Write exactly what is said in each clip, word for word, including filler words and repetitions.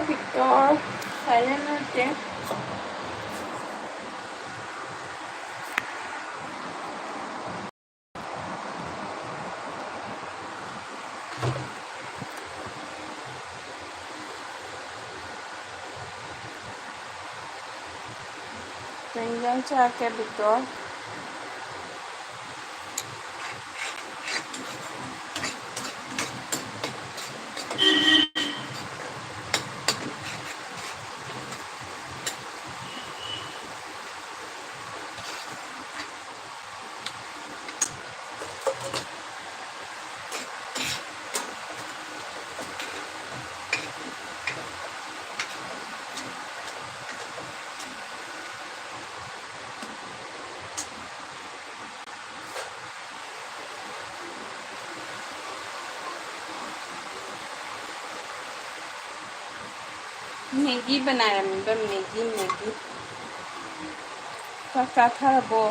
ꯄꯤꯛꯇꯣꯔ silent ꯅꯠꯇꯦ꯫ ꯀꯩ ꯏꯟꯖꯥꯡ ꯆꯥꯔꯛꯀꯦ, ꯕꯤꯛꯇꯣꯔ? ꯃꯦꯒꯤ ꯕꯅꯥꯔꯝꯃꯤꯕ, ꯃꯦꯒꯤ, ꯃꯦꯒꯤ꯫ ꯆꯥꯛ ꯆꯥꯊꯔꯕꯣ?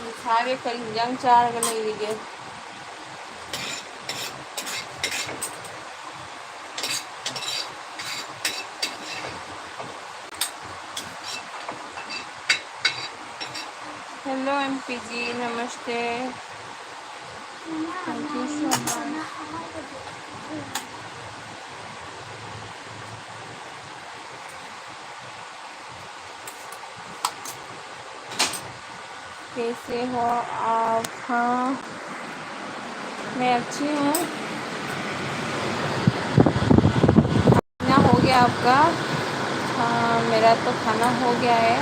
ꯅꯤꯁꯥꯒꯤ ꯀꯔꯤ ꯍꯤꯟꯖꯥꯡ ꯆꯥꯔꯒ ꯂꯩꯔꯤꯒꯦ? Hello, M P G, नमस्ते। Thank you so much। कैसे हो आप? हाँ, मैं अच्छी हूँ। खाना हो गया आपका? हाँ, मेरा तो खाना हो गया है।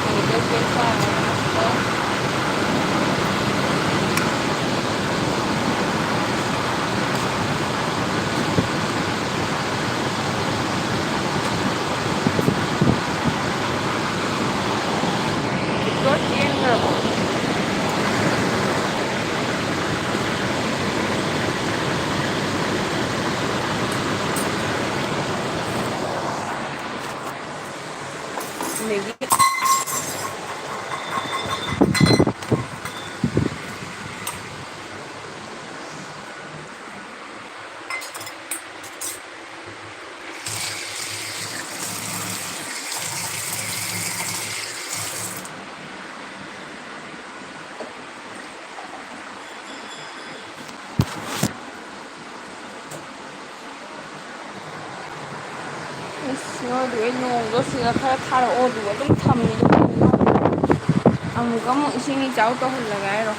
Weather कैसा है आपका? ꯅꯣꯏꯗꯨꯒꯤ ꯅꯣꯡꯗꯣ ꯁꯤꯗ ꯈꯔ ꯊꯥꯔꯛꯑꯣ, ꯑꯗꯨꯒ ꯑꯗꯨꯝ ꯊꯝꯃꯤꯗꯣ ꯀꯩꯅꯣ? ꯑꯃꯨꯛꯀ ꯑꯃꯨꯛ ꯏꯁꯤꯡ ꯏꯆꯥꯎ ꯇꯧꯍꯜꯂꯒ ꯍꯥꯏꯔꯣ?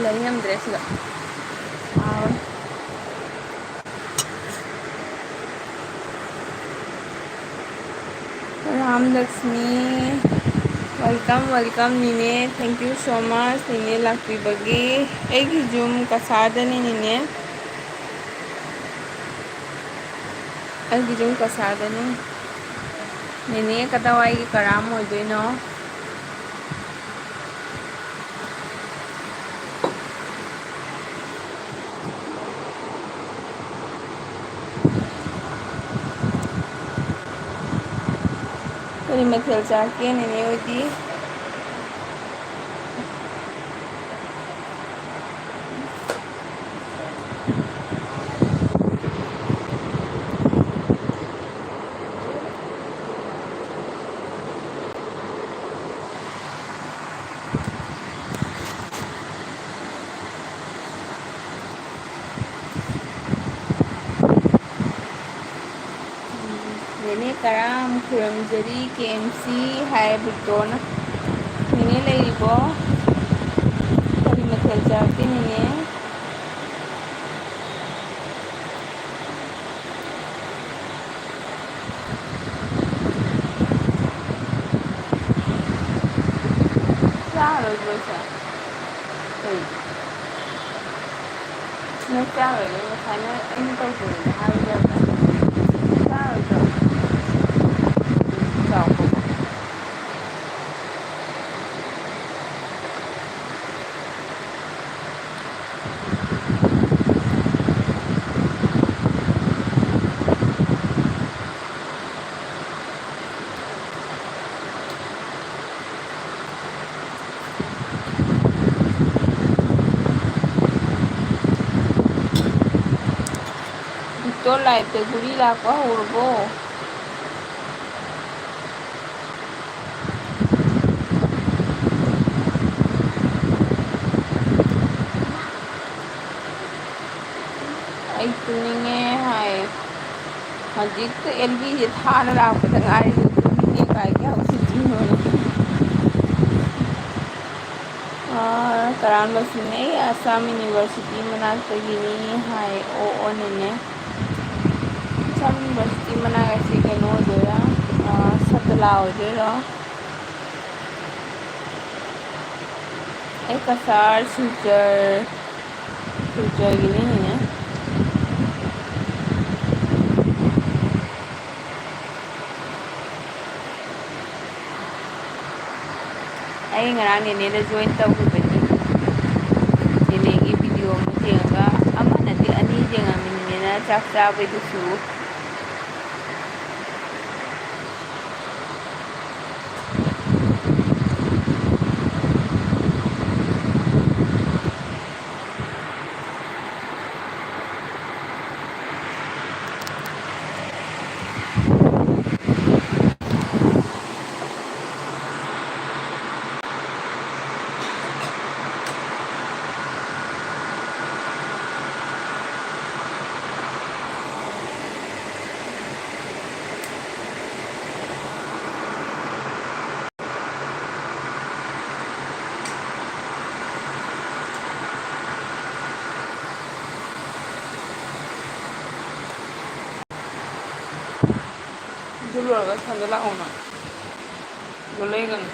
ꯂꯩ ꯉꯝꯗ꯭ꯔꯦ ꯁꯤꯗ꯫ ꯋꯥꯔꯦ꯫ ꯔꯥꯝ ꯂꯛꯁꯃꯤ, welcome, welcome ꯅꯤꯅꯦ, thank you so much ꯅꯤꯅꯦ ꯂꯥꯛꯄꯤꯕꯒꯤ꯫ ꯑꯩꯒꯤ ꯌꯨꯝ ꯀꯁꯥꯔꯗꯅꯤ ꯅꯤꯅꯦ, ꯑꯩꯒꯤ ꯌꯨꯝ ꯀꯁꯥꯔꯗꯅꯤ꯫ ꯅꯤꯅꯦ ꯀꯗꯥꯋꯥꯏꯒꯤ ꯀꯔꯥꯝ ꯑꯣꯏꯗꯣꯏꯅꯣ? ꯀꯔꯤ ꯃꯊꯦꯜ ꯆꯥꯒꯦ ꯅꯦꯅꯦ ꯍꯣꯏꯗꯤ? ꯅꯦꯅꯦ ꯀꯔꯥꯝ ꯈꯨꯔꯨꯝꯖꯔꯤ, ꯀꯦ ꯑꯦꯝ ꯁꯤ ꯍꯥꯏ ꯕꯤꯛꯇꯣꯅ꯫ ꯅꯦꯅꯦ ꯂꯩꯔꯤꯕꯣ? ꯀꯔꯤ ꯃꯊꯦꯜ ꯆꯥꯔꯛꯀꯦ ꯅꯦꯅꯦ? ꯆꯥꯔꯣꯏꯗ꯭ꯔꯣ ꯏꯆꯦ? ꯀꯩ? ꯅꯪ ꯆꯥꯔꯣꯏꯗ꯭ꯔꯣ? ꯉꯁꯥꯏꯅ ꯑꯩꯅ ꯇꯧꯗ꯭ꯔꯤꯉꯩꯗ ꯍꯥꯏꯕ ꯌꯥꯗ꯭ꯔꯥ? ꯆꯥꯔꯣꯏꯗ꯭ꯔꯣ? ꯆꯥꯎ ꯀꯣ꯫ ꯕꯤꯛꯇꯣ ꯂꯥꯏꯐꯇ ꯒꯨꯂꯤ ꯂꯥꯛꯄ ꯍꯧꯔꯕꯣ? ꯍꯧꯖꯤꯛꯇ ꯑꯦꯜ ꯕꯤꯁꯦ ꯊꯥꯅ ꯂꯥꯛꯄꯗ ꯉꯥꯏꯔꯤ꯫ ꯇꯨꯝꯅꯤꯡꯉꯦ ꯀꯥꯏꯒꯤ ꯍꯧꯖꯤꯛꯇꯤ ꯂꯣꯏꯔꯦ꯫ ꯑꯥ, ꯀꯔꯥꯝꯕꯁꯤꯅꯦ ꯑꯁꯥꯝ ꯌꯨꯅꯤꯚꯔꯁꯤꯇꯤ ꯃꯅꯥꯛꯇꯒꯤꯅꯤ ꯍꯥꯏ꯫ ꯑꯣ, ꯑꯣꯅꯤꯅꯦ꯫ ꯑꯁꯥꯝ ꯌꯨꯅꯤꯚꯔꯁꯤꯇꯤ ꯃꯅꯥꯛ ꯑꯁꯤ ꯀꯩꯅꯣ ꯑꯣꯏꯗꯣꯏꯔꯥ? ꯑꯥ, ꯁꯠꯇꯂꯥ ꯑꯣꯏꯗꯣꯏꯔꯣ? ꯑꯩ ꯀꯁꯥꯔ ꯁꯤꯜꯆꯔ, ꯁꯤꯜꯆꯔꯒꯤꯅꯤꯅꯦ꯫ ꯑꯩ ꯉꯔꯥꯡ ꯅꯦꯅꯦꯗ join ꯇꯧꯈꯤꯕꯅꯤ꯫ ꯅꯦꯅꯦꯒꯤ video ꯑꯃ ꯌꯦꯡꯉꯒ, ꯑꯃ ꯅꯠꯇꯦ, ꯑꯅꯤ ꯌꯦꯡꯉꯝꯃꯤ ꯅꯦꯅꯦꯅ ꯆꯥꯛ ꯆꯥꯕꯩꯗꯨꯁꯨ꯫ ꯑꯗꯨ ꯂꯣꯏꯔꯒ ꯁꯣꯝꯗ ꯂꯥꯛꯑꯣ ꯅꯪ꯫ ꯑꯗꯨ ꯂꯩꯒꯅꯨ꯫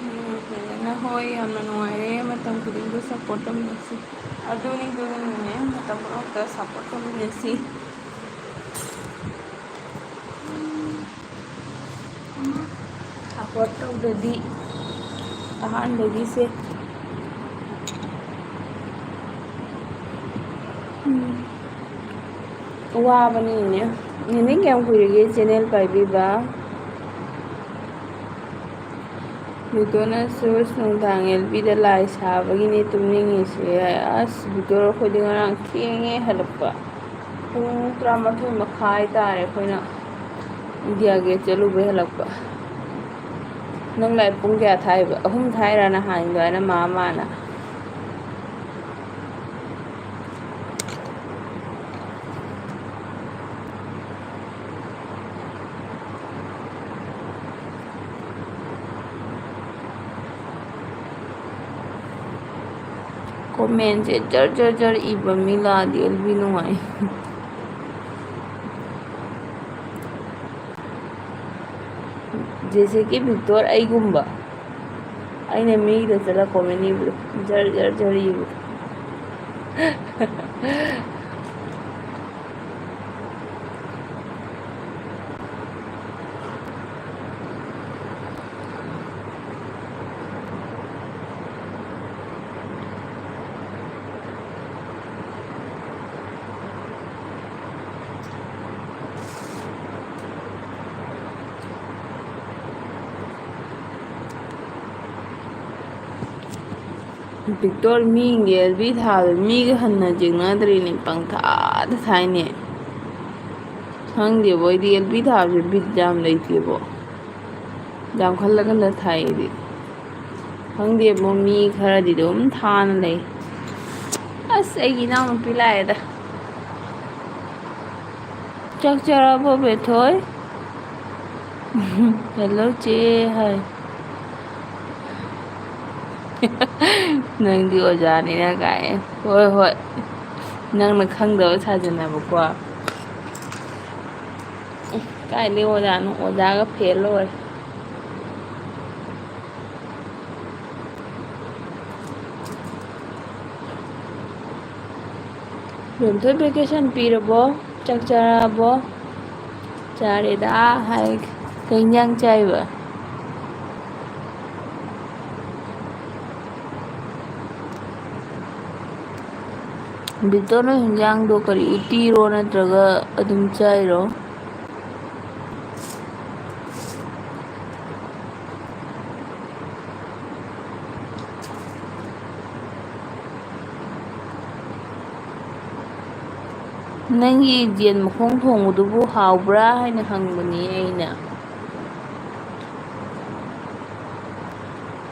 ꯎꯝ, ꯐꯖꯅ ꯍꯣꯏ, ꯌꯥꯝꯅ ꯅꯨꯡꯉꯥꯏꯔꯦ꯫ ꯃꯇꯝ ꯈꯨꯗꯤꯡꯗ support ꯇꯧꯃꯤꯟꯅꯁꯤ꯫ ꯑꯗꯨꯅꯤ, ꯑꯗꯨꯅꯤ, ꯃꯇꯝ ꯄꯨꯝꯅꯃꯛꯇ support ꯇꯧꯃꯤꯟꯅꯁꯤ꯫ Support ꯇꯧꯗ꯭ꯔꯗꯤ ꯑꯍꯥꯟꯕꯒꯤꯁꯦ꯫ ꯎꯝ꯫ ꯋꯥꯕꯅꯤꯅꯦ꯫ ꯅꯦꯅꯦ ꯀꯌꯥꯝ ꯀꯨꯏꯔꯒꯦ channel ꯄꯥꯏꯕꯤꯕ? ꯕꯤꯇꯣꯅ ꯁꯨꯁ ꯅꯨꯡꯗꯥꯡ ꯑꯦꯜꯕꯤꯗ ꯂꯥꯏ ꯁꯥꯕꯒꯤꯅꯦ ꯇꯨꯝꯅꯤꯡꯉꯤꯁꯦ꯫ ꯑꯁ, ꯕꯤꯇꯣ ꯑꯩꯈꯣꯏꯗꯤ ꯉꯔꯥꯡ ꯊꯦꯡꯉꯦ ꯍꯜꯂꯛꯄ꯫ ꯄꯨꯡ ꯇꯔꯥꯃꯥꯊꯣꯏ ꯃꯈꯥꯏ ꯇꯥꯔꯦ ꯑꯩꯈꯣꯏꯅ ꯏꯟꯗꯤꯌꯥ ꯒꯦꯠ ꯆꯠꯂꯨꯕꯩ ꯍꯜꯂꯛꯄ꯫ ꯅꯪ ꯂꯥꯏ ꯄꯨꯡ ꯀꯌꯥ ꯊꯥꯏꯕ? ꯑꯍꯨꯝ ꯊꯥꯏꯔꯥ ꯅꯍꯥꯟ ꯑꯗꯨꯃꯥꯏꯅ ꯃꯥ ꯃꯥꯅ? ꯀꯣꯃꯦꯟꯁꯦ ꯖꯔ ꯖꯔ ꯖꯔ ꯏꯕ ꯃꯤ ꯂꯥꯛꯑꯗꯤ ꯑꯦꯜꯕꯤ ꯅꯨꯡꯉꯥꯏ꯫ ꯖꯦꯁꯦ ꯀꯤ ꯕꯤꯛꯇꯣꯔ ꯑꯩꯒꯨꯝꯕ꯫ ꯑꯩꯅ ꯃꯤꯒꯤꯗ ꯆꯠꯂ ꯀꯣꯃꯦꯟ ꯏꯕꯗꯣ ꯖꯔ ꯖꯔ ꯖꯔ ꯏꯕꯗꯣ꯫ ꯕꯤꯛꯇꯣꯔ, ꯃꯤꯒꯤ ꯑꯦꯜꯕꯤ ꯊꯥꯕꯗ ꯃꯤꯒ ꯍꯟꯅ ꯌꯦꯡꯅꯗ꯭ꯔꯤꯅꯦ, ꯄꯪꯊꯥꯗ ꯊꯥꯏꯅꯦ꯫ ꯈꯪꯗꯦꯕꯣ, ꯑꯩꯗꯤ ꯑꯦꯜꯕꯤ ꯊꯥꯕꯁꯦ ꯕꯤꯠ ꯌꯥꯝ ꯂꯩꯇꯦꯕꯣ꯫ ꯌꯥꯝ ꯈꯜꯂ ꯈꯜꯂ ꯊꯥꯏ ꯑꯩꯗꯤ꯫ ꯈꯪꯗꯦꯕꯣ, ꯃꯤ ꯈꯔꯗꯤ ꯑꯗꯨꯝ ꯊꯥꯅ ꯂꯩ꯫ ꯑꯁ, ꯑꯩꯒꯤ ꯏꯅꯥꯎꯅꯨꯄꯤ ꯂꯥꯛꯑꯦꯗ꯫ ꯆꯥꯛ ꯆꯥꯔꯕꯣ ꯕꯦꯊꯣꯏ? ꯍꯦꯜꯂꯣ ꯆꯦ ꯍꯥꯏ꯫ ꯅꯪꯗꯤ ꯑꯣꯖꯥꯅꯤꯅ ꯀꯥꯏ꯫ ꯍꯣꯏ, ꯍꯣꯏ꯫ ꯅꯪꯅ ꯈꯪꯗꯕ ꯁꯥꯖꯟꯅꯕꯀꯣ꯫ ꯀꯥꯏꯗꯩ ꯑꯣꯖꯥꯅꯣ? ꯑꯣꯖꯥꯒ ꯐꯦꯜ ꯑꯣꯏꯔꯦ꯫ ꯕꯦꯝꯊꯣꯏ vacation ꯄꯤꯔꯕꯣ? ꯆꯥꯛ ꯆꯥꯔꯕꯣ? ꯆꯥꯔꯦꯗ ꯍꯥꯏ꯫ ꯀꯩ ꯏꯟꯖꯥꯡ ꯆꯥꯏꯕ? ꯕꯤꯛꯇꯣꯔ, ꯅꯣꯏ ꯍꯤꯟꯖꯥꯡꯗꯣ ꯀꯔꯤ, ꯎꯇꯤꯔꯣ ꯅꯠꯇ꯭ꯔꯒ ꯑꯗꯨꯝ ꯆꯥꯏꯔꯣ? "ꯅꯪꯒꯤ ꯌꯦꯟ ꯃꯈꯣꯡ ꯊꯣꯡꯕꯗꯨꯕꯨ ꯍꯥꯎꯕ꯭ꯔꯥ?" ꯍꯥꯏꯅ ꯍꯪꯕꯅꯤ ꯑꯩꯅ꯫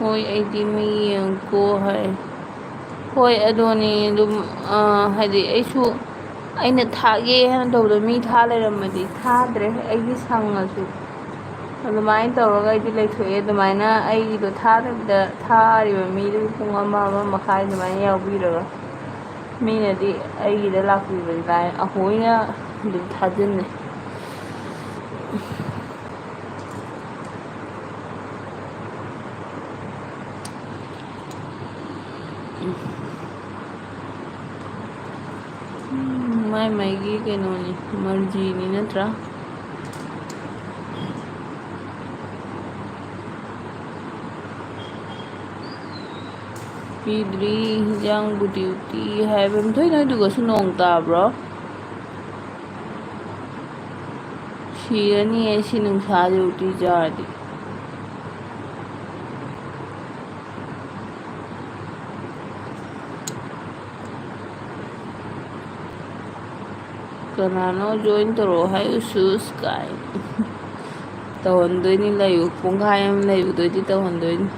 "ꯍꯣꯏ, ꯑꯩꯗꯤ ꯃꯤ ꯌꯦꯡꯀꯣ" ꯍꯥꯏ꯫ ꯍꯣꯏ, ꯑꯗꯨꯅꯤ ꯑꯗꯨꯝ, ꯑꯥ, ꯍꯥꯏꯗꯤ ꯑꯩꯁꯨ, ꯑꯩꯅ ꯊꯥꯒꯦ ꯍꯥꯏꯅ ꯇꯧꯕꯗꯣ ꯃꯤ ꯊꯥ ꯂꯩꯔꯝꯃꯗꯤ ꯊꯥꯗ꯭ꯔꯦ, ꯑꯩꯒꯤ ꯁꯪꯉꯁꯨ꯫ ꯑꯗꯨꯃꯥꯏꯅ ꯇꯧꯔꯒ ꯑꯩꯗꯤ ꯂꯩꯊꯣꯛꯑꯦ꯫ ꯑꯗꯨꯃꯥꯏꯅ ꯑꯩꯒꯤꯗꯣ ꯊꯥꯗꯕꯤꯗ ꯊꯥꯔꯤꯕ ꯃꯤꯗꯨꯒꯤ ꯄꯨꯡ ꯑꯃ, ꯑꯃ ꯃꯈꯥꯏ ꯑꯗꯨꯃꯥꯏꯅ ꯌꯥꯎꯕꯤꯔꯒ ꯃꯤꯅꯗꯤ ꯑꯩꯒꯤꯗ ꯂꯥꯛꯄꯤꯕꯗꯤ ꯂꯥꯏ, ꯑꯍꯣꯏꯅ ꯑꯗꯨꯝ ꯊꯥꯖꯤꯟꯅꯩ꯫ ꯎꯝ, ꯃꯥꯏ ꯃꯥꯏꯒꯤ ꯀꯩꯅꯣꯅꯤ, ꯃꯔꯖꯤꯅꯤ ꯅꯠꯇ꯭ꯔꯥ? ꯄꯤꯗ꯭ꯔꯤ, ꯍꯤꯟꯖꯥꯡꯕꯨꯗꯤ ꯎꯇꯤ ꯍꯥꯏꯕ꯫ ꯊꯣꯏ, ꯅꯣꯏꯗꯨꯒꯁꯨ ꯅꯣꯡ ꯇꯥꯕ꯭ꯔꯣ? ꯁꯤꯔꯅꯤ ꯑꯩ ꯁꯤ ꯅꯨꯡꯁꯥꯁꯦ ꯎꯇꯤ ꯆꯥꯔꯗꯤ꯫ ꯀꯅꯥꯅꯣ join ꯇꯧꯔꯛꯑꯣ ꯍꯥꯏ, ꯎꯁꯨꯁ ꯀꯥꯏꯅ꯫ ꯇꯧꯍꯟꯗꯣꯏꯅꯤ, ꯂꯩꯌꯨ, ꯄꯨꯡꯈꯥꯏ ꯑꯃ ꯂꯩꯕꯗꯣꯏꯗꯤ ꯇꯧꯍꯟꯗꯣꯏꯅꯤ꯫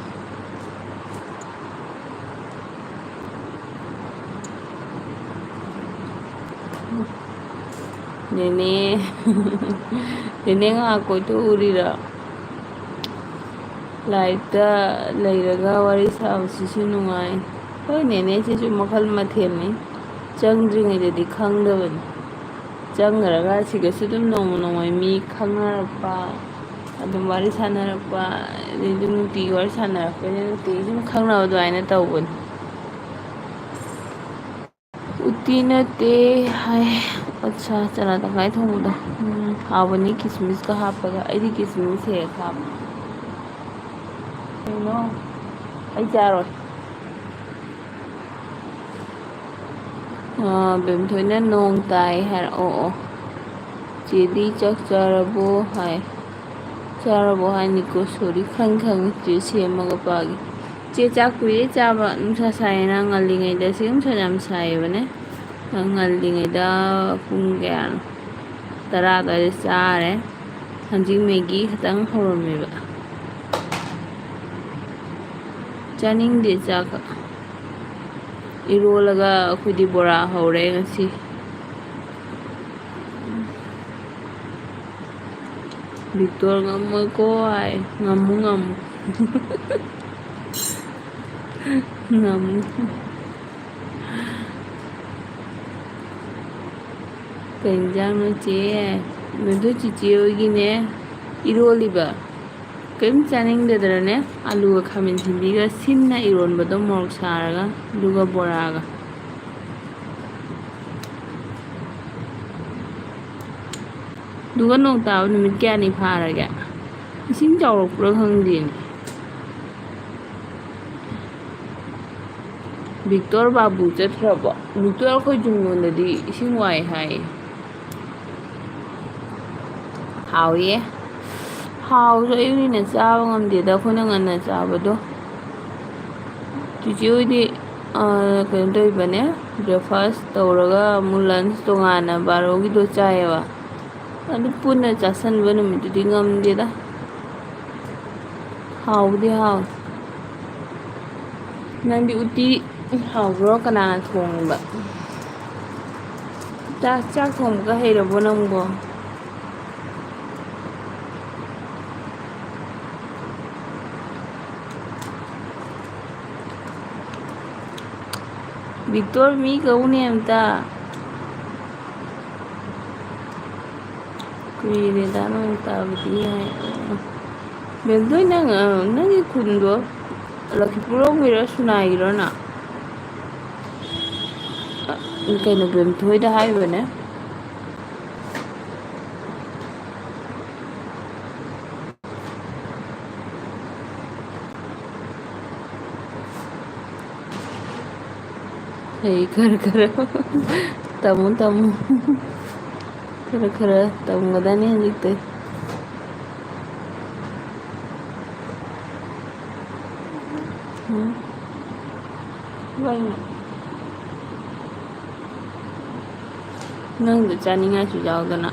ꯅꯦꯅꯦ, ꯅꯦꯅꯦ ꯉꯥꯏꯍꯥꯛ ꯀꯣꯏꯊꯣꯛꯎꯔꯤꯔꯣ? ꯂꯥꯏꯔꯤꯛꯇ ꯂꯩꯔꯒ ꯋꯥꯔꯤ ꯁꯥꯕꯁꯤꯁꯨ ꯅꯨꯡꯉꯥꯏ꯫ ꯍꯣꯏ, ꯅꯦꯅꯦꯁꯤꯁꯨ ꯃꯈꯜ ꯃꯊꯦꯜꯅꯤ, ꯆꯪꯗ꯭ꯔꯤꯉꯩꯗꯗꯤ ꯈꯪꯗꯕꯅꯤ꯫ ꯆꯪꯈ꯭ꯔꯒ ꯁꯤꯒꯁꯨ ꯑꯗꯨꯝ ꯅꯣꯡꯃ ꯅꯣꯡꯃꯒꯤ ꯃꯤ ꯈꯪꯅꯔꯛꯄ, ꯑꯗꯨꯝ ꯋꯥꯔꯤ ꯁꯥꯟꯅꯔꯛꯄ, ꯑꯗꯩ ꯑꯗꯨꯝ ꯅꯨꯡꯇꯤꯒꯤ ꯋꯥꯔꯤ ꯁꯥꯟꯅꯔꯛꯄꯅꯤꯅ ꯅꯨꯡꯇꯤꯒꯤ ꯁꯨꯝ ꯈꯪꯅꯕ ꯑꯗꯨꯃꯥꯏꯅ ꯇꯧꯕꯅꯤ꯫ ꯎꯇꯤ ꯅꯠꯇꯦ ꯍꯥꯏ꯫ ꯑꯠꯁꯥ, ꯆꯅꯥ ꯇꯪꯈꯥꯏ ꯊꯣꯡꯕꯗꯣ꯫ ꯎꯝ, ꯍꯥꯎꯕꯅꯤ ꯀꯤꯁꯃꯤꯁꯀ ꯍꯥꯞꯄꯒ꯫ ꯑꯩꯗꯤ ꯀꯤꯁꯃꯤꯁ ꯍꯦꯛ ꯍꯥꯞꯄꯦ꯫ ꯀꯩꯅꯣ? ꯑꯩ ꯆꯥꯔꯣꯏ꯫ ꯑꯥ, ꯕꯦꯝꯊꯣꯏꯅ "ꯅꯣꯡ ꯇꯥꯏ" ꯍꯥꯏꯔꯛꯑꯣ꯫ ꯑꯣ꯫ ꯆꯦꯗꯤ "ꯆꯥꯛ ꯆꯥꯔꯕꯣ?" ꯍꯥꯏ꯫ "ꯆꯥꯔꯕꯣ" ꯍꯥꯏꯅꯤꯀꯣ, sorry, ꯈꯪ ꯈꯪꯉꯤ꯫ ꯆꯦ ꯁꯦꯝꯃꯒ ꯄꯥꯒꯦ꯫ ꯆꯦ ꯆꯥꯛ ꯀꯨꯏꯔꯦ ꯆꯥꯕ, ꯅꯨꯡꯁꯥ ꯁꯥꯏꯌꯦꯅ ꯉꯜꯂꯤꯉꯩꯗ꯫ ꯁꯤ ꯅꯨꯡꯁꯥ ꯌꯥꯝ ꯁꯥꯏꯌꯦꯕꯅꯦ꯫ ꯉꯜꯂꯤꯉꯩꯗ ꯄꯨꯡ ꯀꯌꯥꯅꯣ? ꯇꯔꯥ ꯑꯗꯨꯋꯥꯏꯗ ꯆꯥꯔꯦ꯫ ꯍꯧꯖꯤꯛ ꯃꯦꯒꯤ ꯈꯛꯇꯪ ꯍꯧꯔꯝꯃꯦꯕ꯫ ꯆꯥꯅꯤꯡꯗꯦ ꯆꯥꯛꯀ꯫ ꯏꯔꯣꯜꯂꯒ ꯑꯩꯈꯣꯏꯗꯤ ꯕꯣꯔꯥ ꯍꯧꯔꯦ ꯉꯁꯤ꯫ ꯕꯤꯛꯇꯣꯔ ꯉꯝꯃꯣꯏꯀꯣ ꯍꯥꯏ꯫ ꯉꯝꯃꯨ, ꯉꯝꯃꯨ꯫ ꯉꯝꯃꯨ꯫ ꯀꯩ ꯏꯟꯖꯥꯡꯅꯣ ꯆꯦ? ꯃꯗꯨ ꯆꯤꯆꯦ ꯍꯣꯏꯒꯤꯅꯦ, ꯏꯔꯣꯜꯂꯤꯕ꯫ ꯀꯔꯤꯝ ꯆꯥꯅꯤꯡꯗꯗꯅꯅꯦ, ꯑꯂꯨꯒ ꯈꯥꯃꯦꯟ ꯑꯁꯤꯟꯕꯤꯒ ꯁꯤꯟꯅ ꯏꯔꯣꯟꯕꯗꯣ, ꯃꯣꯔꯣꯛ ꯁꯥꯔꯒ, ꯑꯗꯨꯒ ꯕꯣꯔꯥꯒ꯫ ꯑꯗꯨꯒ ꯅꯣꯡ ꯇꯥꯕ ꯅꯨꯃꯤꯠ ꯀꯌꯥꯅꯤ ꯐꯥꯔꯒꯦ? ꯏꯁꯤꯡ ꯆꯥꯎꯔꯛꯄ꯭ꯔꯥ ꯈꯪꯗꯦꯅꯦ꯫ ꯕꯤꯛꯇꯣꯔ ꯕꯥꯕꯨ ꯆꯠꯈ꯭ꯔꯕꯣ? ꯕꯤꯛꯇꯣꯔ ꯑꯩꯈꯣꯏ ꯖꯨꯡꯉꯣꯟꯗꯗꯤ ꯏꯁꯤꯡ ꯋꯥꯏ ꯍꯥꯏꯌꯦ꯫ ꯍꯥꯎꯌꯦ꯫ ꯍꯥꯎꯁꯨ ꯑꯌꯨꯛꯅꯤꯅ ꯆꯥꯕ ꯉꯝꯗꯦꯗ ꯑꯩꯈꯣꯏꯅ ꯉꯟꯅ ꯆꯥꯕꯗꯣ꯫ ꯆꯤꯆꯦ ꯍꯣꯏꯗꯤ, ꯑ, ꯀꯩꯅꯣ ꯇꯧꯔꯤꯕꯅꯦ, ꯕ꯭ꯔꯦꯛꯐꯥꯁ ꯇꯧꯔꯒ ꯑꯃꯨꯛ ꯂꯟꯁ ꯇꯣꯉꯥꯟꯅ ꯕꯥꯔꯣꯒꯤꯗꯣ ꯆꯥꯏꯌꯦꯕ꯫ ꯑꯗꯨ ꯄꯨꯟꯅ ꯆꯥꯁꯟꯕ ꯅꯨꯃꯤꯠꯇꯨꯗꯤ ꯉꯝꯗꯦꯗ꯫ ꯍꯥꯎꯕꯨꯗꯤ ꯍꯥꯎꯋꯦ꯫ ꯅꯪꯗꯤ ꯎꯇꯤ ꯍꯥꯎꯕ꯭ꯔꯣ? ꯀꯅꯥꯅ ꯊꯣꯡꯉꯤꯕ? ꯆꯥꯛ, ꯆꯥꯛ ꯊꯣꯡꯕꯒ ꯍꯩꯔꯕꯣ ꯅꯪꯕꯣ? ꯕꯤꯛꯇꯣꯔ, ꯃꯤ ꯀꯧꯅꯦ ꯑꯝꯇ꯫ ꯀꯨꯏꯔꯦꯗ ꯅꯣꯡ ꯇꯥꯕꯗꯤ ꯍꯥꯏ꯫ ꯕꯦꯝꯗꯣꯏ, ꯅꯪ, ꯑ, ꯅꯪꯒꯤ ꯈꯨꯟꯗꯣ ꯂꯛꯈꯤꯄꯨꯔ ꯔꯣꯝꯒꯤꯔꯣ, ꯁꯨꯅꯥꯏꯒꯤꯔꯣ ꯅꯪ? ꯑ, ꯀꯩꯅꯣ, ꯕꯦꯝꯊꯣꯏꯗ ꯍꯥꯏꯕꯅꯦ꯫ ꯍꯩ ꯈꯔ ꯈꯔ ꯇꯝꯃꯨ, ꯇꯝꯃꯨ꯫ ꯈꯔ ꯈꯔ ꯇꯝꯒꯗꯅꯤ ꯍꯧꯖꯤꯛꯇꯩ꯫ ꯎꯝ꯫ ꯂꯣꯏꯅ꯫ ꯅꯪꯗꯣ ꯆꯥꯅꯤꯡꯉꯥꯏꯁꯨ ꯌꯥꯎꯗꯅ꯫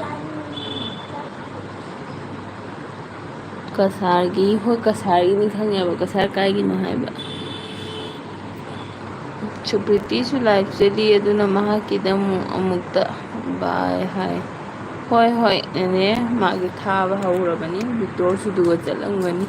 ꯀꯁꯥꯔꯒꯤ, ꯍꯣꯏ, ꯀꯁꯥꯔꯒꯤꯅꯤ ꯈꯪꯉꯦꯕ, ꯀꯁꯥꯔ ꯀꯥꯏꯒꯤꯅꯣ ꯍꯥꯏꯕ꯫ ꯁꯨꯄ꯭ꯔꯤꯇꯤꯁꯨ ꯂꯥꯏꯐ ꯆꯦꯜꯂꯤ, ꯑꯗꯨꯅ ꯃꯍꯥꯛꯀꯤꯗ ꯑꯃꯨꯛ, ꯑꯃꯨꯛꯇ ꯕꯥꯏ ꯍꯥꯏ꯫ ꯍꯣꯏ, ꯍꯣꯏ, ꯅꯦꯅꯦ, ꯃꯥꯒꯤ ꯊꯥꯕ ꯍꯧꯔꯕꯅꯤ, ꯕꯤꯛꯇꯣꯔꯁꯨ ꯑꯗꯨꯒ ꯆꯠꯂꯝꯒꯅꯤ꯫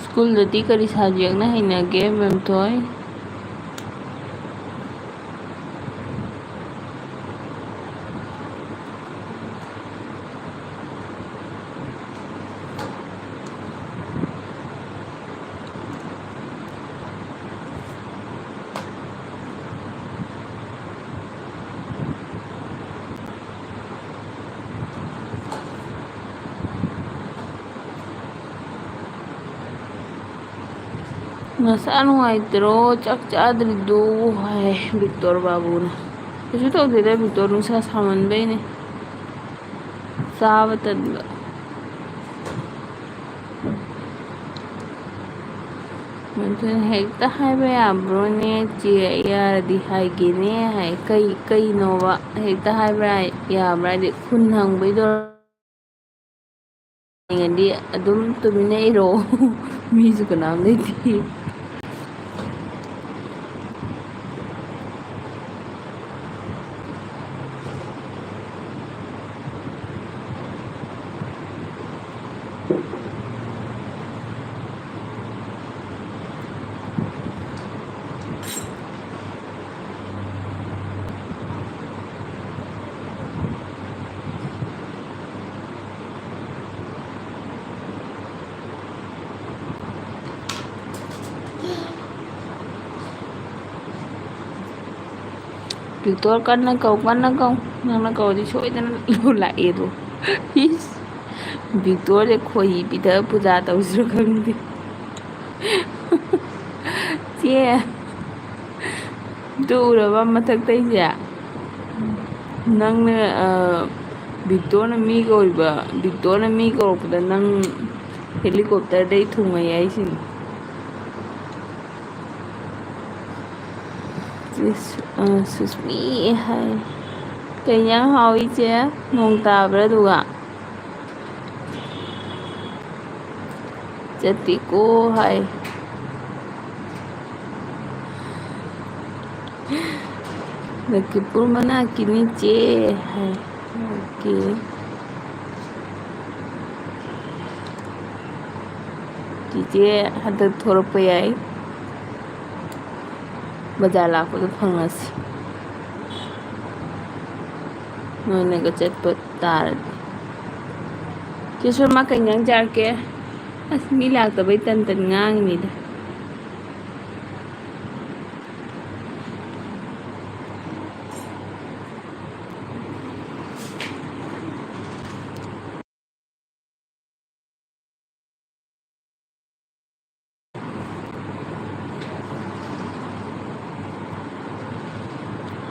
ꯁ꯭ꯀꯨꯜꯗꯗꯤ ꯀꯔꯤ ꯁꯕꯖꯦꯛꯅ ꯍꯩꯅꯒꯦ, ꯃꯦꯝꯊꯣꯏ? "ꯅꯁꯥ ꯅꯨꯡꯉꯥꯏꯇ꯭ꯔꯣ, ꯆꯥꯛ ꯆꯥꯗ꯭ꯔꯤꯗꯨ?" ꯍꯥꯏ ꯕꯤꯛꯇꯣꯔ ꯕꯥꯕꯨꯅ꯫ ꯀꯩꯁꯨ ꯇꯧꯗꯦꯗ ꯕꯤꯛꯇꯣꯔ, ꯅꯨꯡꯁꯥ ꯁꯥꯃꯟꯕꯩꯅꯦ꯫ ꯆꯥꯕ ꯇꯟꯕ꯫ ꯃꯗꯨꯅ ꯍꯦꯛꯇ ꯍꯥꯏꯕ ꯌꯥꯕ꯭ꯔꯣꯅꯦ? ꯆꯦ, ꯌꯥꯔꯗꯤ ꯍꯥꯏꯒꯦꯅꯦ ꯍꯥꯏ꯫ ꯀꯩ, ꯀꯩꯅꯣꯕ? ꯍꯦꯛꯇ ꯍꯥꯏꯕ ꯌꯥꯕ꯭ꯔꯥ? ꯍꯥꯏꯗꯤ ꯈꯨꯟ ꯍꯪꯕꯩꯗꯣ ꯌꯦꯡꯉꯗꯤ ꯑꯗꯨꯝ ꯇꯨꯃꯤꯟꯅ ꯏꯔꯣ꯫ ꯃꯤꯁꯨ ꯀꯅꯥꯝ ꯂꯩꯇꯦ꯫ ꯕꯤꯛꯇꯣꯔ ꯀꯟꯅ ꯀꯧ, ꯀꯟꯅ ꯀꯧ꯫ ꯅꯪꯅ ꯀꯧꯔꯗꯤ ꯁꯣꯏꯗꯅ ꯂꯥꯛꯑꯦꯗꯣ꯫ ꯏꯁ, ꯕꯤꯛꯇꯣꯔꯁꯦ ꯈꯣꯏꯍꯤ ꯄꯤꯊꯛꯑ ꯄꯨꯖꯥ ꯇꯧꯁꯤꯔ ꯈꯪꯗꯦ꯫ ꯆꯦ, ꯑꯗꯨ ꯎꯔꯕ ꯃꯊꯛꯇꯩꯁꯦ? ꯅꯪꯅ, ꯑ, ꯕꯤꯛꯇꯣꯔꯅ ꯃꯤ ꯀꯧꯔꯤꯕ, ꯕꯤꯛꯇꯣꯔꯅ ꯃꯤ ꯀꯧꯔꯛꯄꯗ ꯅꯪ ꯍꯦꯂꯤꯀꯣꯞꯇꯔꯗꯩ ꯊꯨꯡꯉꯩ ꯍꯥꯏꯁꯤꯅꯤ꯫ ꯁꯤꯁ-, ꯑ, ꯁꯨꯁꯃꯤ ꯍꯥꯏ꯫ ꯀꯩ ꯏꯟꯖꯥꯡ ꯍꯥꯎꯏ, ꯏꯆꯦ? ꯅꯣꯡ ꯇꯥꯕ꯭ꯔꯥ ꯑꯗꯨꯒ? ꯆꯠꯇꯦꯀꯣ ꯍꯥꯏ꯫ ꯂꯈꯤꯄꯨꯔ ꯃꯅꯥꯛꯀꯤꯅꯤ ꯆꯦ ꯍꯥꯏ꯫ ꯑꯣꯀꯦ꯫ ꯆꯤꯆꯦ ꯍꯟꯗꯛ ꯊꯣꯔꯛꯄ ꯌꯥꯏ꯫ ꯕꯖꯥꯔ ꯂꯥꯛꯄꯗ ꯐꯪꯉꯁꯤ꯫ ꯅꯣꯏꯅꯒ ꯆꯠꯄ ꯇꯥꯔꯗꯤ꯫ ꯆꯦ ꯁꯣꯃꯥ, ꯀꯩ ꯏꯟꯖꯥꯡ ꯆꯥꯔꯛꯀꯦ? ꯑꯁ, ꯃꯤ ꯂꯥꯛꯇꯕꯩ ꯇꯟ ꯇꯟ ꯉꯥꯡꯉꯤꯅꯤꯗ꯫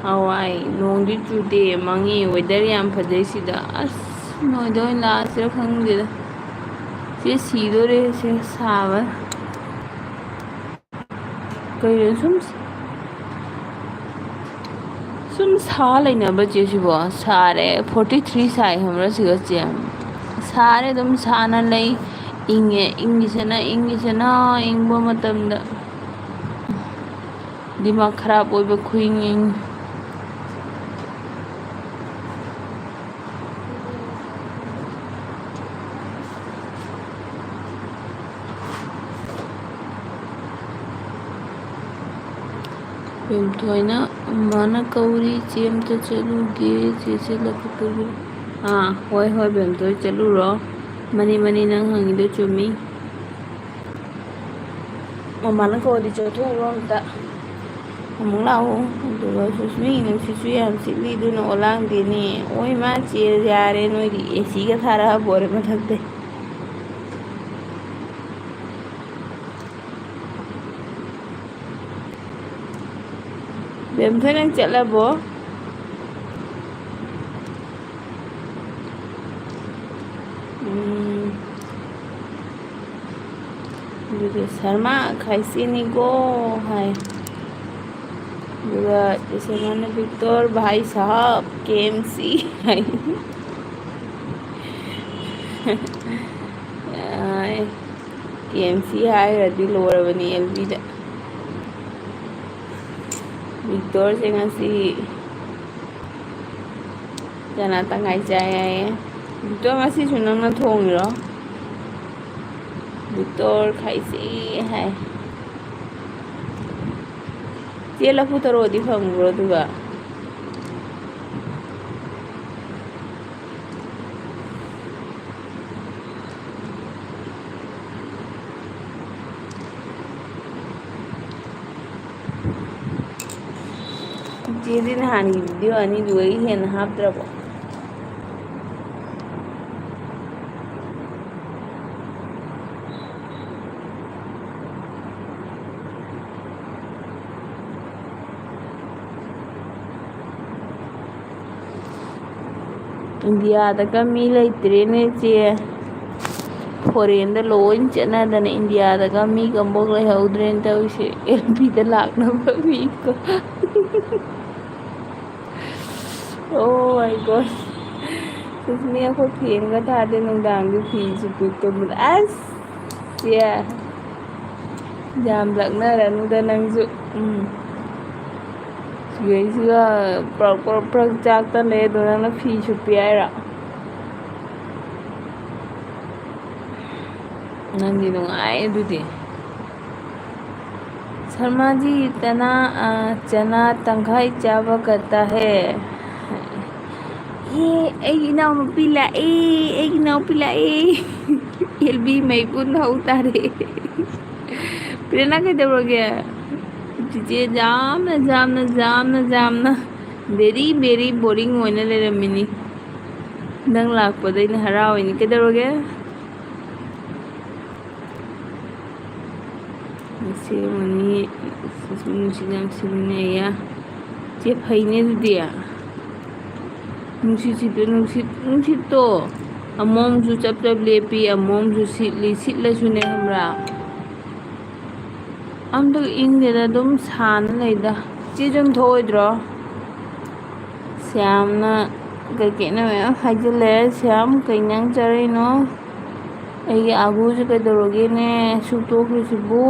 ꯍꯋꯥꯏ, ꯅꯣꯡꯗꯤ ꯆꯨꯗꯦ, ꯃꯪꯉꯤ, weather ꯌꯥꯝ ꯐꯖꯩ ꯁꯤꯗ꯫ ꯑꯁ, ꯅꯣꯏꯗ ꯑꯣꯏꯅ ꯂꯥꯛꯑꯁꯤꯔ ꯈꯪꯗꯦꯗ꯫ ꯁꯤ ꯁꯤꯗꯣꯔꯦ ꯁꯤ ꯁꯥꯕ꯫ ꯀꯩꯅꯣ ꯁꯨꯝ, ꯁꯨꯝ ꯁꯥ ꯂꯩꯅꯕ ꯆꯦ ꯁꯤꯕꯣ? ꯁꯥꯔꯦ, forty three ꯁꯥꯏ ꯈꯪꯕ꯭ꯔꯥ ꯁꯤꯒ ꯆꯦ? ꯁꯥꯔꯦ, ꯑꯗꯨꯝ ꯁꯥꯅ ꯂꯩ꯫ ꯏꯪꯉꯦ, ꯏꯪꯉꯤꯁꯤꯅ, ꯏꯪꯉꯤꯁꯤꯅ, ꯏꯪꯕ ꯃꯇꯝꯗ ꯗꯤꯃꯥꯛ ꯈꯔꯥꯞ ꯑꯣꯏꯕ ꯈꯨꯏꯪ ꯏꯪ꯫ ꯕꯦꯝꯊꯣꯏꯅ, "ꯃꯃꯥꯅ ꯀꯧꯔꯤ, ꯆꯦ ꯑꯝꯇ ꯆꯠꯂꯨꯒꯦ, ꯆꯦ ꯆꯠꯂꯒ ꯀꯧꯔꯤ꯫" ꯑꯥ, ꯍꯣꯏ, ꯍꯣꯏ, ꯕꯦꯝꯊꯣꯏ, ꯆꯠꯂꯨꯔꯣ꯫ ꯃꯅꯤ, ꯃꯅꯤ, ꯅꯪ ꯍꯪꯉꯤꯗꯣ ꯆꯨꯝꯃꯤ꯫ ꯃꯃꯥꯅ ꯀꯧꯔꯗꯤ ꯆꯠꯊꯣꯛꯎꯔꯣ ꯑꯝꯇ꯫ ꯑꯃꯨꯛ ꯂꯥꯛꯑꯣ꯫ ꯑꯗꯨꯒ ꯁꯨꯁꯃꯤ, ꯅꯨꯡꯁꯤꯠꯁꯨ ꯌꯥꯝ ꯁꯤꯠꯂꯤ, ꯑꯗꯨꯅ ꯑꯣꯂꯥꯡꯗꯦꯅꯦ꯫ ꯑꯣꯏ ꯃꯥ, ꯆꯦ ꯌꯥꯔꯦ, ꯅꯣꯏꯗꯤ ꯑꯦ ꯁꯤꯒ ꯊꯥꯔꯛꯑ ꯕꯣꯔꯦ ꯃꯊꯛꯇꯩ꯫ ꯕꯦꯝꯊꯣꯏ, ꯅꯪ ꯆꯠꯂꯕꯣ? ꯎꯝ꯫ ꯑꯗꯨꯗꯤ ꯁꯔꯃ ꯈꯥꯏꯁꯤꯅꯤꯀꯣ ꯍꯥꯏ꯫ ꯑꯗꯨꯒ ꯁꯔꯃꯅ, "ꯕꯤꯛꯇꯣꯔ ꯚꯥꯏ ꯁꯥꯍꯕ, ꯀꯦ ꯑꯦꯝ ꯁꯤ" ꯍꯥꯏ꯫ ꯑꯥꯏ, ꯀꯦ ꯑꯦꯝ ꯁꯤ ꯍꯥꯏꯔꯗꯤ ꯂꯣꯏꯔꯕꯅꯤ ꯑꯦꯜ ꯕꯤꯗ꯫ ꯕꯤꯛꯇꯣꯔꯁꯦ ꯉꯁꯤ ꯆꯅꯥ ꯇꯪꯈꯥꯏ ꯆꯥꯏ ꯍꯥꯏꯌꯦ꯫ ꯕꯤꯛꯇꯣꯔ, ꯉꯁꯤꯁꯨ ꯅꯪꯅ ꯊꯣꯡꯉꯤꯔꯣ? ꯕꯤꯛꯇꯣꯔ ꯈꯥꯏꯁꯦ ꯍꯥꯏ꯫ ꯆꯦ, ꯂꯐꯨ ꯊꯔꯣꯗꯤ ꯐꯪꯕ꯭ꯔꯣ ꯑꯗꯨꯒ? ꯏꯆꯦꯗꯤ ꯅꯍꯥꯟꯒꯤ ꯚꯤꯗꯤꯑꯣ ꯑꯅꯤꯗꯨꯗꯒꯤ ꯍꯦꯟꯅ ꯍꯥꯞꯇ꯭ꯔꯕꯣ? ꯏꯟꯗꯤꯌꯥꯗꯒ ꯃꯤ ꯂꯩꯇ꯭ꯔꯦꯅꯦ, ꯏꯆꯦ꯫ ꯐꯣꯔꯦꯟꯗ ꯂꯣꯏ ꯆꯠꯅꯗꯅ ꯏꯟꯗꯤꯌꯥꯗꯒ ꯃꯤꯒ ꯑꯝꯕꯣꯛ ꯂꯩꯍꯧꯗ꯭ꯔꯦꯅ ꯇꯧꯔꯤꯁꯦ, ꯑꯦꯜ ꯄꯤꯗ ꯂꯥꯛꯅꯕ ꯃꯤꯀꯣ꯫ Oh my God. ꯁꯨꯁꯃꯤ, ꯑꯩꯈꯣꯏ ꯐꯦꯟꯒ ꯊꯥꯗꯦ, ꯅꯨꯡꯗꯥꯡꯗꯤ ꯐꯤ ꯁꯨꯞꯄꯤ ꯇꯨꯝꯕꯗ꯫ ꯑꯁ! ꯌꯥ꯫ ꯌꯥꯝ ꯂꯛꯅꯔꯅꯨꯗ ꯅꯪꯁꯨ꯫ ꯎꯝ꯫ ꯁꯤꯒꯩꯁꯤꯒ ꯄ꯭ꯔꯛ ꯄ꯭ꯔꯛ ꯄ꯭ꯔꯛ ꯆꯥꯛꯇ ꯂꯩ, ꯑꯗꯣ ꯅꯪꯅ ꯐꯤ ꯁꯨꯞꯄꯤ ꯍꯥꯏꯔꯣ? ꯅꯪꯗꯤ ꯅꯨꯡꯉꯥꯏ ꯑꯗꯨꯗꯤ꯫ "ꯁꯔꯃꯥꯖꯤ, ꯇꯅꯥ, ꯑ, ꯆꯅꯥ ꯇꯪꯈꯥꯏ ꯆꯥꯕ ꯀꯠꯇ ꯍꯦ꯫ ꯑꯦ, ꯑꯩꯒꯤ ꯏꯅꯥꯎꯅꯨꯄꯤ ꯂꯥꯛꯑꯦ, ꯑꯩꯒꯤ ꯏꯅꯥꯎꯄꯤ ꯂꯥꯛꯑꯦ꯫ ꯑꯦꯜ ꯕꯤ ꯃꯩꯕꯨꯟ ꯍꯧ ꯇꯥꯔꯦ꯫" ꯄ꯭ꯔꯦꯔꯅꯥ, ꯀꯩꯗꯧꯔꯒꯦ? ꯆꯤꯆꯦ, ꯌꯥꯝꯅ, ꯌꯥꯝꯅ, ꯌꯥꯝꯅ, ꯌꯥꯝꯅ very, very boring ꯑꯣꯏꯅ ꯂꯩꯔꯝꯃꯤꯅꯤ꯫ ꯅꯪ ꯂꯥꯛꯄꯗ ꯑꯩꯅ ꯍꯔꯥꯎꯏꯅꯤ꯫ ꯀꯩꯗꯧꯔꯒꯦ? ꯁꯤ ꯑꯣꯏꯅꯤ꯫ ꯅꯨꯡꯁꯤꯠ ꯌꯥꯝ ꯁꯤꯠꯂꯤꯅꯦ꯫ ꯆꯦ, ꯐꯩꯅꯦ ꯑꯗꯨꯗꯤ꯫ ꯅꯨꯡꯁꯤꯠꯁꯤꯗ, ꯅꯨꯡꯁꯤꯠ, ꯅꯨꯡꯁꯤꯠꯇꯣ ꯑꯃꯨꯛꯁꯨ ꯆꯞ ꯆꯞ ꯂꯦꯞꯄꯤ, ꯑꯃꯨꯛꯁꯨ ꯁꯤꯠꯂꯤ꯫ ꯁꯤꯠꯂꯁꯨꯅꯦ, ꯈꯪꯕ꯭ꯔꯥ? ꯑꯝꯇ ꯏꯪꯗꯦꯗ, ꯑꯗꯨꯝ ꯁꯥꯅ ꯂꯩꯗ꯫ ꯆꯦ, ꯌꯨꯝ ꯊꯣꯛꯑꯣꯏꯗ꯭ꯔꯣ? ꯁ꯭ꯌꯥꯝꯅ ꯀꯩꯀꯩꯅꯣ ꯃꯌꯥꯝ ꯍꯥꯏꯖꯤꯜꯂꯦ꯫ ꯁ꯭ꯌꯥꯝ, ꯀꯩ ꯏꯟꯖꯥꯡ ꯆꯥꯔꯛꯏꯅꯣ? ꯑꯩꯒꯤ ꯑꯥꯒꯨꯁꯦ ꯀꯩꯗꯧꯔꯒꯦꯅꯦ, ꯁꯨꯛꯇꯣꯛꯈ꯭ꯔꯤꯁꯤꯕꯨ?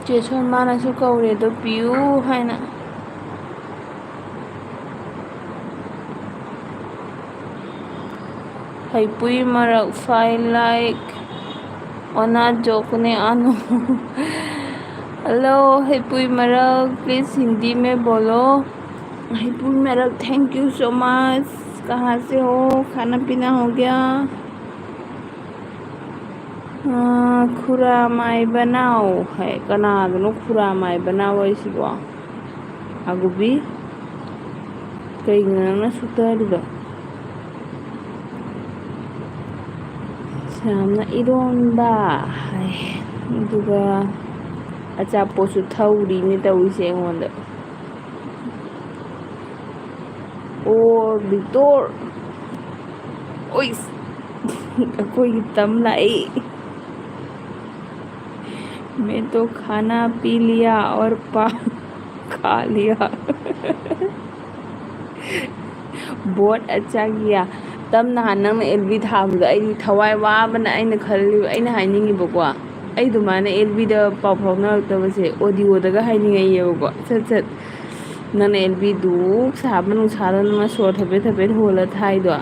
ꯆꯦ ꯁꯣꯃꯥꯅꯁꯨ ꯀꯧꯔꯦ ꯑꯗꯣ, ꯄꯤꯌꯨ ꯍꯥꯏꯅ꯫ ꯍꯩꯄꯨꯏ ꯃꯔꯛ ꯐꯥꯏ ꯂꯥꯏꯛ ꯑꯣꯅꯥ ꯖꯣꯀꯅꯦ ꯑꯅꯨ꯫ Hello, ꯍꯩꯄꯨꯏ ꯃꯔꯛ, please हिंदी में बोलो। ꯍꯩꯄꯨꯏ ꯃꯔꯛ, thank you so much। कहाँ से हो? खाना पीना हो गया? ꯑꯥ, ꯈꯨꯔꯥꯃꯥꯏ ꯕꯅꯥꯎ ꯍꯥꯏ꯫ ꯀꯅꯥꯗꯅꯣ ꯈꯨꯔꯥꯃꯥꯏ ꯕꯅꯥꯎ ꯍꯥꯏꯁꯤꯕꯣ? ꯑꯒꯨꯕꯤ, ꯀꯩꯒꯤꯅꯣ ꯅꯪꯅ ꯁꯨꯛꯇꯔꯤꯗꯣ? ꯁ꯭ꯌꯥꯝꯅ ꯏꯔꯣꯟꯕ ꯍꯥꯏ, ꯑꯗꯨꯒ ꯑꯆꯥꯄꯣꯠꯁꯨ ꯊꯧꯔꯤꯅꯦ ꯇꯧꯔꯤꯁꯦ ꯑꯩꯉꯣꯟꯗ꯫ ꯑꯣ, ꯕꯤꯛꯇꯣꯔ꯫ ꯑꯣꯏꯁ꯫ ꯑꯩꯈꯣꯏꯒꯤ ꯇꯝ ꯂꯥꯛꯏ꯫ मैं तो खाना पी लिया और पा खा लिया। बहुत अच्छा किया। ꯇꯝ, ꯅꯍꯥꯟ ꯅꯪꯅ ꯑꯦꯜ ꯕꯤ ꯊꯥꯕꯗꯣ ꯑꯩꯗꯤ ꯊꯋꯥꯏ ꯋꯥꯕꯅ ꯑꯩꯅ ꯈꯜꯂꯤꯕ, ꯑꯩꯅ ꯍꯥꯏꯅꯤꯡꯉꯤꯕꯀꯣ, ꯑꯩ ꯑꯗꯨꯃꯥꯏꯅ ꯑꯦꯜ ꯕꯤꯗ ꯄꯥꯎ ꯐꯥꯎꯅꯔꯛꯇꯕꯁꯦ ꯑꯣꯗꯤꯑꯣꯗꯒ ꯍꯥꯏꯅꯤꯡꯉꯛꯏꯌꯦꯕꯀꯣ꯫ ꯁꯠ ꯁꯠ ꯅꯪꯅ ꯑꯦꯜ ꯕꯤ ꯗꯨꯛ ꯁꯥꯕ ꯅꯨꯡꯁꯥꯗ ꯅꯪꯅ ꯁꯣꯔ ꯊꯕꯦꯠ ꯊꯕꯦꯠ ꯍꯣꯜꯂ ꯊꯥꯏꯗꯣ꯫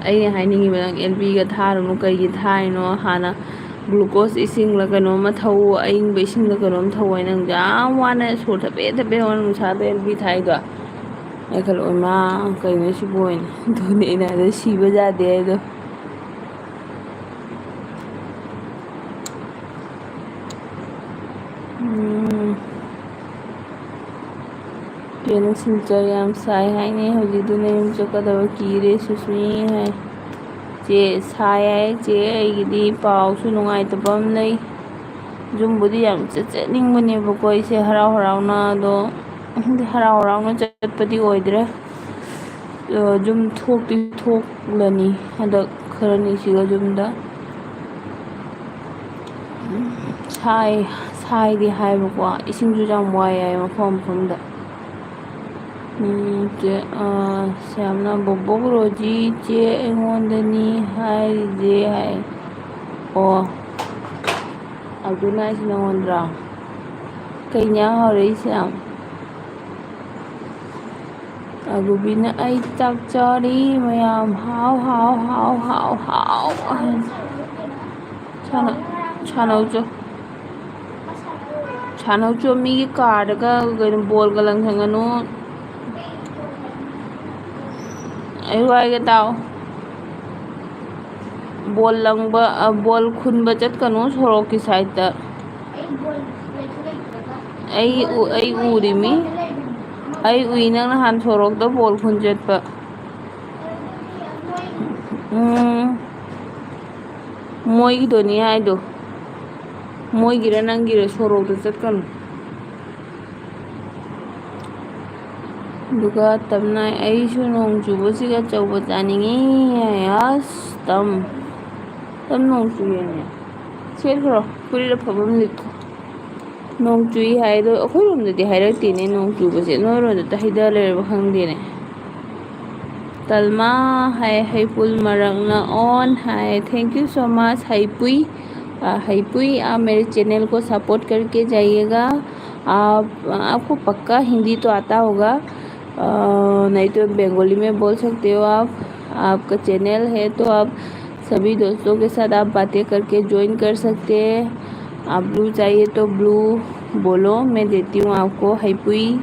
ꯑꯩꯅ ꯍꯥꯏꯅꯤꯡꯉꯤꯕ, ꯅꯪ ꯑꯦꯜ ꯕꯤꯒ ꯊꯥꯔꯨꯅꯨ꯫ ꯀꯩꯒꯤ ꯊꯥꯔꯤꯅꯣ? ꯍꯥꯟꯅ ꯒ꯭ꯂꯨꯀꯣꯁ ꯏꯁꯤꯡꯂ ꯀꯩꯅꯣꯝꯃ ꯊꯛꯎ, ꯑꯌꯤꯡꯕ ꯏꯁꯤꯡꯂ ꯀꯩꯅꯣꯝ ꯊꯛꯎ ꯍꯥꯏ꯫ ꯅꯪ ꯌꯥꯝ ꯋꯥꯅ ꯁꯣꯔ ꯊꯕꯦꯠ ꯊꯕꯦꯠ ꯍꯣꯜꯂ ꯅꯨꯡꯁꯥꯗ ꯑꯦꯜ ꯕꯤ ꯊꯥꯏꯗꯣ꯫ ꯑꯩ ꯈꯜꯂꯦ, "ꯑꯣꯏꯃꯥ, ꯀꯩꯅꯣ ꯁꯤꯕꯨ?" ꯑꯣꯏꯅ꯫ ꯑꯗꯨꯅꯦ ꯑꯩꯅ ꯍꯥꯏꯗꯣ, ꯁꯤꯕ ꯌꯥꯗꯦ ꯍꯥꯏꯗꯣ꯫ ꯎꯝ꯫ ꯄꯦꯅ ꯁꯤꯜꯆꯔ ꯌꯥꯝ ꯁꯥꯏ ꯍꯥꯏꯅꯦ ꯍꯧꯖꯤꯛꯇꯨꯅ ꯌꯨꯝ ꯆꯠꯀꯗꯕ ꯀꯤꯔꯦ ꯁꯨꯁꯃꯤ ꯍꯥꯏ꯫ ꯆꯦ ꯁꯥꯏ ꯍꯥꯏ ꯆꯦ, ꯑꯩꯒꯤꯗꯤ ꯄꯥꯎꯁꯨ ꯅꯨꯡꯉꯥꯏꯇꯕ ꯑꯃ ꯂꯩ꯫ ꯌꯨꯝꯕꯨꯗꯤ ꯌꯥꯝ ꯆꯠꯆꯅꯤꯡꯕꯅꯦꯕꯀꯣ ꯑꯩꯁꯦ ꯍꯔꯥꯎ ꯍꯔꯥꯎꯅ, ꯑꯗꯣ ꯈꯪꯗꯦ, ꯍꯔꯥꯎ ꯍꯔꯥꯎꯅ ꯆꯠꯄꯗꯤ ꯑꯣꯏꯗ꯭ꯔꯦ꯫ ꯑ, ꯌꯨꯝ ꯊꯣꯛꯇꯤ ꯊꯣꯛꯂꯅꯤ ꯍꯟꯗꯛ ꯈꯔꯅꯤꯁꯤꯒ ꯌꯨꯝꯗ꯫ ꯁꯥꯏ, ꯁꯥꯏꯗꯤ ꯍꯥꯏꯕꯀꯣ, ꯏꯁꯤꯡꯁꯨ ꯌꯥꯝ ꯋꯥꯏ ꯍꯥꯏ ꯃꯐꯝ ꯃꯐꯝꯗ꯫ ꯎꯝ, ꯆꯦ, ꯑ, ꯁ꯭ꯌꯥꯝꯅ, "ꯕꯣꯕꯣꯛ ꯔꯣꯖꯤ ꯆꯦ ꯑꯩꯉꯣꯟꯗꯅꯤ ꯍꯥꯏꯔꯤꯁꯦ" ꯍꯥꯏ꯫ ꯑꯣ, ꯑꯗꯨꯅ ꯑꯩꯁꯦ ꯅꯉꯣꯟꯗ꯭ꯔꯣ? ꯀꯩ ꯏꯟꯖꯥꯡ ꯍꯥꯎꯔꯛꯏꯁꯦ? ꯑꯒꯨꯕꯤꯅ, "ꯑꯩ ꯆꯥꯛ ꯆꯥꯔꯤ ꯃꯌꯥꯝ, ꯍꯥꯎ, ꯍꯥꯎ, ꯍꯥꯎ, ꯍꯥꯎ, ꯍꯥꯎ" ꯍꯥꯏꯅ꯫ ꯁꯥꯟꯅ-, ꯁꯥꯟꯅꯧ ꯆꯣ꯫ ꯁꯥꯟꯅꯧ ꯆꯣ, ꯃꯤꯒꯤ ꯀꯥꯔꯗꯒ ꯀꯩꯅꯣ ꯕꯣꯜꯒ ꯂꯪꯁꯟꯒꯅꯨ꯫ ꯑꯩ ꯋꯥꯏꯒꯦ ꯇꯥꯎ꯫ ꯕꯣꯜ ꯂꯪꯕ, ꯑ, ꯕꯣꯜ ꯈꯨꯟꯕ ꯆꯠꯀꯅꯨ ꯁꯣꯔꯣꯛꯀꯤ ꯁꯥꯏꯠꯇ꯫ ꯑꯩ ꯎ-, ꯑꯩ ꯎꯔꯤꯃꯤ꯫ ꯑꯩ ꯎꯏ ꯅꯪ ꯅꯍꯥꯟ ꯁꯣꯔꯣꯛꯇ ꯕꯣꯜ ꯈꯨꯟ ꯆꯠꯄ꯫ ꯎꯝ꯫ ꯃꯣꯏꯒꯤꯗꯨꯅꯤ ꯍꯥꯏꯗꯣ꯫ ꯃꯣꯏꯒꯤꯔ ꯅꯪꯒꯤꯔ ꯁꯣꯔꯣꯛꯇ ꯆꯠꯀꯅꯨ꯫ ꯑꯗꯨꯒ ꯇꯝꯅꯥꯏ, "ꯑꯩꯁꯨ ꯅꯣꯡ ꯆꯨꯕꯁꯤꯒ ꯑꯆꯧꯕ ꯆꯥꯅꯤꯡꯉꯤ" ꯍꯥꯏ꯫ ꯑꯁ, ꯇꯝ, ꯇꯝ ꯅꯣꯡ ꯆꯨꯏꯌꯦꯅꯦ꯫ ꯁꯦꯠꯈ꯭ꯔꯣ, ꯐꯨꯔꯤꯠ ꯑꯐꯕ ꯑꯃ ꯂꯤꯠꯈꯣ꯫ ꯅꯣꯡ ꯆꯨꯏ ꯍꯥꯏ, ꯑꯗꯣ ꯑꯩꯈꯣꯏꯔꯣꯝꯗꯗꯤ ꯍꯥꯏꯔꯛꯇꯦꯅꯦ ꯅꯣꯡ ꯆꯨꯕꯁꯦ, ꯅꯣꯏꯔꯣꯝꯗ ꯍꯩꯗ ꯂꯩꯔꯕ ꯈꯪꯗꯦꯅꯦ꯫ ꯇꯜꯃꯥ ꯍꯥꯏ, ꯍꯩꯄꯨꯜ ꯃꯔꯛꯅ on high, thank you so much ꯍꯩꯄꯨꯏ꯫ आ, ꯍꯩꯄꯨꯏ, आप मेरे चैनल को सपोर्ट करके जाइएगा। आप, आपको पक्का हिंदी तो आता होगा, अ, नहीं तो बंगाली में बोल सकते हो आप। आपका चैनल है तो आप सभी दोस्तों के साथ आप बातें करके ज्वाइन कर सकते हैं। आप ब्लू चाहिए तो ब्लू बोलो, मैं देती हूँ आपको। ꯍꯩꯄꯨꯏ꯫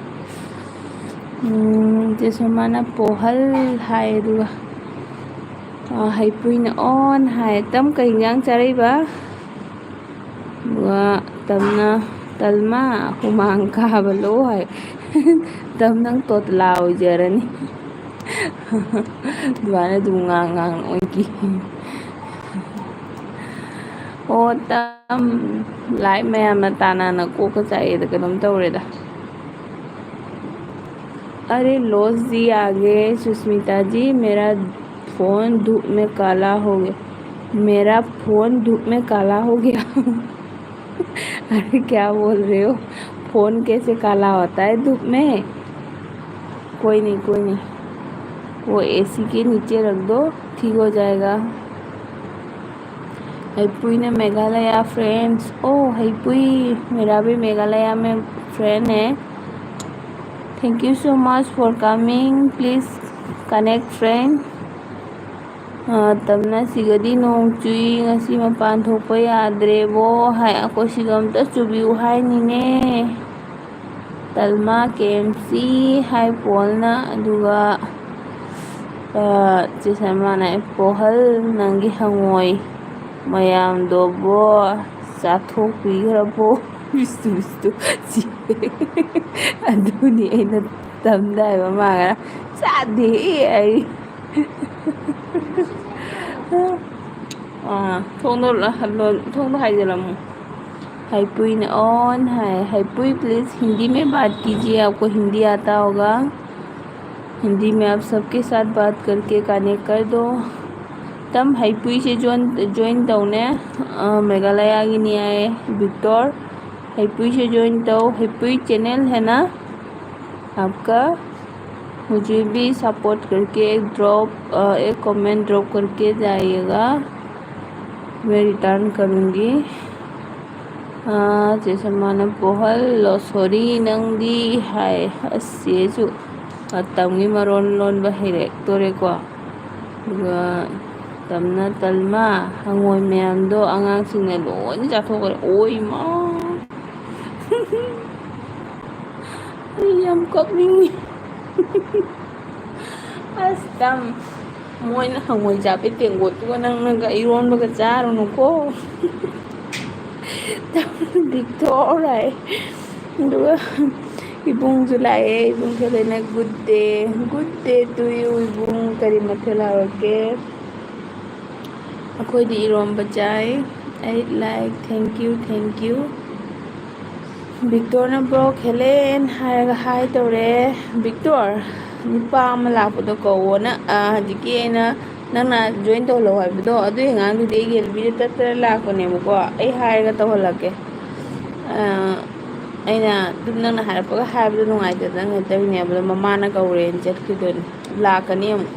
ꯎꯝ, ꯆꯦꯁꯣꯃꯥꯅ ꯄꯣꯍꯜ ꯍꯥꯏ, ꯑꯗꯨꯒ, ꯑ, ꯍꯩꯄꯨꯏꯅ on ꯍꯥꯏ꯫ ꯇꯝ, ꯀꯩ ꯏꯟꯖꯥꯡ ꯆꯥꯔꯛꯏꯕ? ꯑꯗꯨꯒ ꯇꯝꯅ ꯇꯜꯃꯥ, ꯍꯨꯃꯥꯡ ꯀꯥꯕ ꯂꯣꯏ꯫ ꯇꯝ, ꯅꯪ ꯇꯣꯇꯂꯥ ꯑꯣꯏꯖꯔꯅꯤ꯫ ꯑꯗꯨꯃꯥꯏꯅ ꯑꯗꯨꯝ ꯉꯥꯡ ꯉꯥꯡ ꯑꯣꯏꯈꯤ꯫ ꯑꯣ ꯇꯝ, ꯂꯥꯏꯛ ꯃꯌꯥꯝꯅ ꯇꯥꯟꯅꯅ ꯀꯣꯛꯀ ꯆꯥꯛꯑꯦꯗ, ꯀꯩꯅꯣꯝ ꯇꯧꯔꯦꯗ꯫ अरे लॉस जी आ गए, सुष्मिता जी, मेरा फोन धूप में काला हो गया। मेरा फोन धूप में काला हो गया। अरे क्या बोल रहे हो? फोन कैसे काला होता है धूप में? कोई नहीं, कोई नहीं, वो एसी के नीचे रख दो, ठीक हो जाएगा। हेपुई ने मेघालय फ्रेंड्स। ओ हेपुई, मेरा भी मेघालय में फ्रेंड है। Thank you so much for coming. Please connect friend. ꯑ, ꯇꯝꯅ ꯁꯤꯒꯗꯤ ꯅꯣꯡ ꯆꯨꯏ, ꯉꯁꯤ ꯃꯄꯥꯟ ꯊꯣꯛꯄ ꯌꯥꯗ꯭ꯔꯦꯕꯣ ꯍꯥꯏ꯫ ꯑꯩꯈꯣꯏ ꯁꯤꯒ ꯑꯝꯇ ꯆꯨꯕꯤꯌꯨ ꯍꯥꯏꯅꯤꯅꯦ꯫ ꯇꯜꯃꯥ ꯀꯦ ꯑꯦꯝ ꯁꯤ ꯍꯥꯏ ꯄꯣꯜꯅ, ꯑꯗꯨꯒ, ꯑ, ꯆꯦ ꯁꯜꯃꯥꯅ, "ꯄꯣꯍꯜ, ꯅꯪꯒꯤ ꯍꯪꯉꯣꯏ ꯃꯌꯥꯝꯗꯣꯕꯣ ꯆꯥꯊꯣꯛꯄꯤꯈ꯭ꯔꯕꯣ?" ꯕꯤꯁꯇꯨ, ꯕꯤꯁꯇꯨ꯫ ꯑꯗꯨꯅꯤ ꯑꯩꯅ ꯇꯝꯗꯥꯏꯕ ꯃꯥꯒ ꯆꯥꯗꯦ ꯑꯩ꯫ ꯑꯥ, ꯊꯣꯡꯗꯣ ꯂ-, ꯂꯣꯟ-, ꯊꯣꯡꯗꯣ ꯍꯥꯏꯖꯤꯜꯂꯝꯃꯨ꯫ ꯍꯩꯄꯨꯏꯅ on है। हैपुई, please हिंदी में बात कीजिए, आपको हिंदी आता होगा। हिंदी में आप सबके साथ बात करके कनेक्ट कर दो। तम हैपुई से ज्वाइन, ज्वाइन तौने, अ, मेघालय की नहीं आए, विक्टोर। हैपुई से ज्वाइन तौ, हैपुई चैनल है ना आपका? मुझे भी सपोर्ट करके एक ड्रॉप, अ, एक कमेंट ड्रॉप करके जाइएगा, मैं रिटर्न करूँगी। ꯑꯥ, ꯆꯦ ꯁꯜꯃꯥꯅ ꯄꯣꯍꯜ ꯂꯣꯁꯣꯔꯤ ꯅꯪꯗꯤ ꯍꯥꯏ꯫ ꯑꯁ, ꯆꯦꯁꯨ ꯃꯇꯝꯒꯤ ꯃꯔꯣꯟ ꯂꯣꯟꯕ ꯍꯩꯔꯛꯇꯣꯔꯦꯀꯣ꯫ ꯑꯗꯨꯒ ꯇꯝꯅ ꯇꯜꯃꯥ, ꯍꯪꯉꯣꯏ ꯃꯌꯥꯝꯗꯣ ꯑꯉꯥꯡꯁꯤꯡꯅ ꯂꯣꯏꯅ ꯆꯥꯊꯣꯛꯈ꯭ꯔꯦ꯫ ꯑꯣꯏꯃꯥ! ꯑꯩ ꯌꯥꯝ ꯀꯞꯅꯤꯡꯉꯤ꯫ ꯑꯁ, ꯇꯝ, ꯃꯣꯏꯅ ꯍꯪꯉꯣꯏ ꯆꯥꯕꯩ ꯇꯦꯡꯀꯣꯠꯇꯨꯒ ꯅꯪꯅꯒ ꯏꯔꯣꯟꯕꯒ ꯆꯥꯔꯨꯅꯨꯀꯣ꯫ ꯕꯤꯛꯇꯣꯔ ꯍꯥꯏ꯫ ꯑꯗꯨꯒ ꯏꯕꯨꯡꯁꯨ ꯂꯥꯛꯑꯦ꯫ ꯏꯕꯨꯡ ꯈꯦꯂꯦꯟꯅ "Good day, good day to you ꯏꯕꯨꯡ, ꯀꯔꯤ ꯃꯊꯦꯜ ꯍꯥꯎꯔꯒꯦ?" "ꯑꯩꯈꯣꯏꯗꯤ ꯏꯔꯣꯝꯕ ꯆꯥꯏ꯫ ꯑꯩ like, thank you, thank you." ꯕꯤꯛꯇꯣꯔꯅ "Bro ꯈꯦꯂꯦꯟ" ꯍꯥꯏꯔꯒ ꯍꯥꯏ ꯇꯧꯔꯦ꯫ "ꯕꯤꯛꯇꯣꯔ, ꯅꯨꯄꯥ ꯑꯃ ꯂꯥꯛꯄꯗꯣ ꯀꯧꯋꯣꯅ, ꯑ, ꯍꯧꯖꯤꯛꯀꯤ ꯑꯩꯅ ꯅꯪꯅ ꯖꯣꯏꯟ ꯇꯧꯍꯜꯂꯣ ꯍꯥꯏꯕꯗꯣ, ꯑꯗꯨꯒꯤ ꯑꯉꯥꯡꯗꯨꯗꯤ ꯑꯩꯒꯤ ꯑꯦꯜꯕꯤꯗ ꯇꯠ ꯇꯠ ꯂꯥꯛꯄꯅꯦꯕꯀꯣ, ꯑꯩ ꯍꯥꯏꯔꯒ ꯇꯧꯍꯜꯂꯛꯀꯦ꯫ ꯑ, ꯑꯩꯅ ꯑꯗꯨꯝ ꯅꯪꯅ ꯍꯥꯏꯔꯛꯄꯒ ꯍꯥꯏꯕꯗꯣ ꯅꯨꯡꯉꯥꯏꯇꯗꯅ ꯉꯥꯏꯇꯧꯔꯤꯅꯦꯕ, ꯑꯗꯣ ꯃꯃꯥꯅ ꯀꯧꯔꯦꯅ ꯆꯠꯈꯤꯗꯣꯏꯅꯦ, ꯂꯥꯛꯀꯅꯤ ꯑꯃꯨꯛ꯫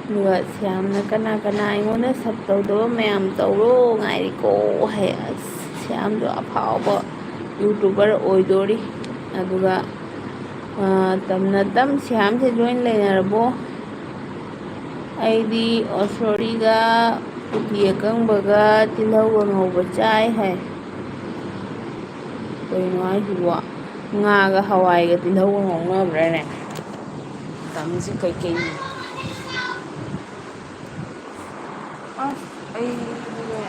ꯑꯗꯨꯒ ꯁ꯭ꯌꯥꯝꯅ "ꯀꯅꯥ ꯀꯅꯥ ꯑꯩꯉꯣꯟꯗ ꯁꯞ ꯇꯧꯗꯕ ꯃꯌꯥꯝ ꯇꯧꯔꯣ ꯉꯥꯏꯔꯤꯀꯣ" ꯍꯥꯏ꯫ ꯑꯁ, ꯁ꯭ꯌꯥꯝꯗꯣ ꯑꯐꯥꯎꯕ ꯌꯨꯇꯨꯕꯔ ꯑꯣꯏꯗꯣꯔꯤ꯫ ꯑꯗꯨꯒ, ꯑ, ꯇꯝꯅ ꯇꯝ ꯁ꯭ꯌꯥꯝꯁꯦ ꯖꯣꯏꯟ ꯂꯩꯅꯔꯕꯣ? "ꯑꯩꯗꯤ ꯑꯣꯁꯣꯔꯤꯒ ꯎꯇꯤ ꯑꯀꯪꯕꯒ ꯇꯤꯜꯍꯧꯒ ꯉꯧꯕ ꯆꯥꯏ" ꯍꯥꯏ꯫ ꯀꯩꯅꯣ ꯍꯥꯏꯁꯤꯕꯣ? ꯉꯥꯒ ꯍꯋꯥꯏꯒ ꯇꯤꯜꯍꯧꯒ ꯉꯧꯅꯕ꯭ꯔꯥꯅꯦ? ꯃꯇꯝꯁꯤ ꯀꯩꯀꯩ? ꯑꯁ, ꯑꯩꯗꯤꯅꯦ꯫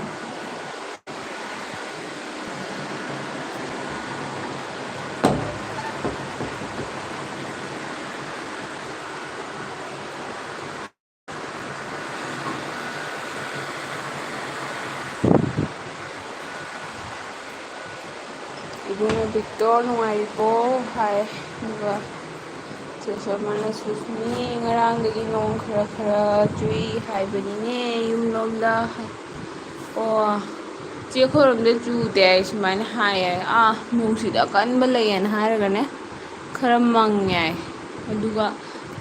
ꯏꯕꯨꯡꯉꯣ ꯕꯤꯛꯇꯣꯔ ꯅꯨꯡꯉꯥꯏꯔꯤꯕꯣ? ꯍꯥꯏ꯫ ꯑꯗꯨꯒ ꯆꯦ ꯁꯣꯃꯥꯅ "ꯁꯨꯁꯃꯤ, ꯉꯔꯥꯡꯗꯒꯤ ꯅꯣꯡ ꯈꯔ ꯈꯔ ꯆꯨꯏ ꯍꯥꯏꯕꯅꯤꯅꯦ ꯌꯨꯝꯂꯣꯝꯗ" ꯍꯥꯏ꯫ ꯑꯣ, ꯆꯦ, ꯑꯩꯈꯣꯏꯔꯣꯝꯗ ꯆꯨꯗꯦ ꯍꯥꯏ, ꯁꯨꯃꯥꯏꯅ ꯍꯥꯏꯌꯦ꯫ ꯑꯥ, ꯅꯨꯡꯁꯤꯠ ꯑꯀꯟꯕ ꯂꯩꯌꯦꯅ ꯍꯥꯏꯔꯒꯅꯦ, ꯈꯔ ꯃꯪꯉꯦ ꯍꯥꯏ꯫ ꯑꯗꯨꯒ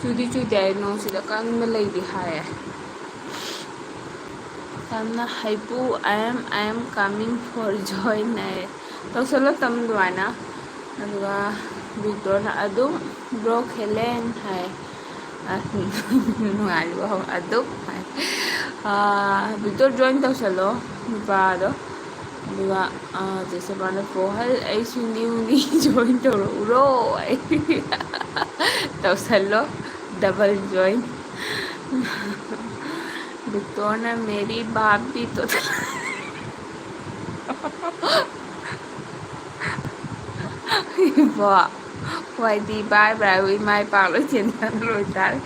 ꯆꯨꯗꯤ ꯆꯨꯗꯦ ꯍꯥꯏ, ꯅꯨꯡꯁꯤꯠ ꯑꯀꯟꯕ ꯂꯩꯗꯤ ꯍꯥꯏꯌꯦ꯫ ꯌꯥꯝꯅ ꯍꯩꯄꯨ, "I am, I am coming for join" ꯍꯥꯏꯌꯦ꯫ ꯇꯧꯁꯜꯂꯣ ꯇꯝ ꯑꯗꯨꯃꯥꯏꯅ꯫ ꯑꯗꯨꯒ ꯕꯤꯛꯇꯣꯔꯅ ꯑꯗꯨꯝ "Bro ꯈꯦꯂꯦꯟ" ꯍꯥꯏ꯫ ꯑꯁ, ꯅꯨꯡꯉꯥꯏꯔꯤꯕ ꯍꯧ-, ꯑꯗꯨꯝ ꯍꯥꯏ꯫ ꯑꯥ, ꯕꯤꯛꯇꯣꯔ ꯖꯣꯏꯟ ꯇꯧꯁꯜꯂꯣ, ꯅꯨꯄꯥꯗꯣ꯫ ꯑꯗꯨꯒ, ꯑꯥ, ꯆꯦ ꯁꯣꯃꯥꯅ "ꯄꯣꯍꯜ, ꯑꯩꯁꯨ ꯅ꯭ꯌꯨꯅꯤ, ꯖꯣꯏꯟ ꯇꯧꯔꯛꯎꯔꯣ?" ꯍꯥꯏ꯫ ꯇꯧꯁꯜꯂꯣ, ꯗꯕꯜ ꯖꯣꯏꯟ꯫ ꯕꯤꯛꯇꯣꯔꯅ "ꯃꯦꯔꯤ ꯕꯥꯞ ꯚꯤ ꯇꯣ"꯫ ꯏꯕꯣ, ꯋꯥꯏꯗꯤ ꯄꯥꯏꯕ꯭ꯔꯥ ꯍꯥꯏꯕꯨ ꯏꯃꯥ ꯏꯄꯥ ꯂꯣꯏ ꯆꯦꯟꯅꯔ ꯂꯣꯏꯇꯥꯔꯦ꯫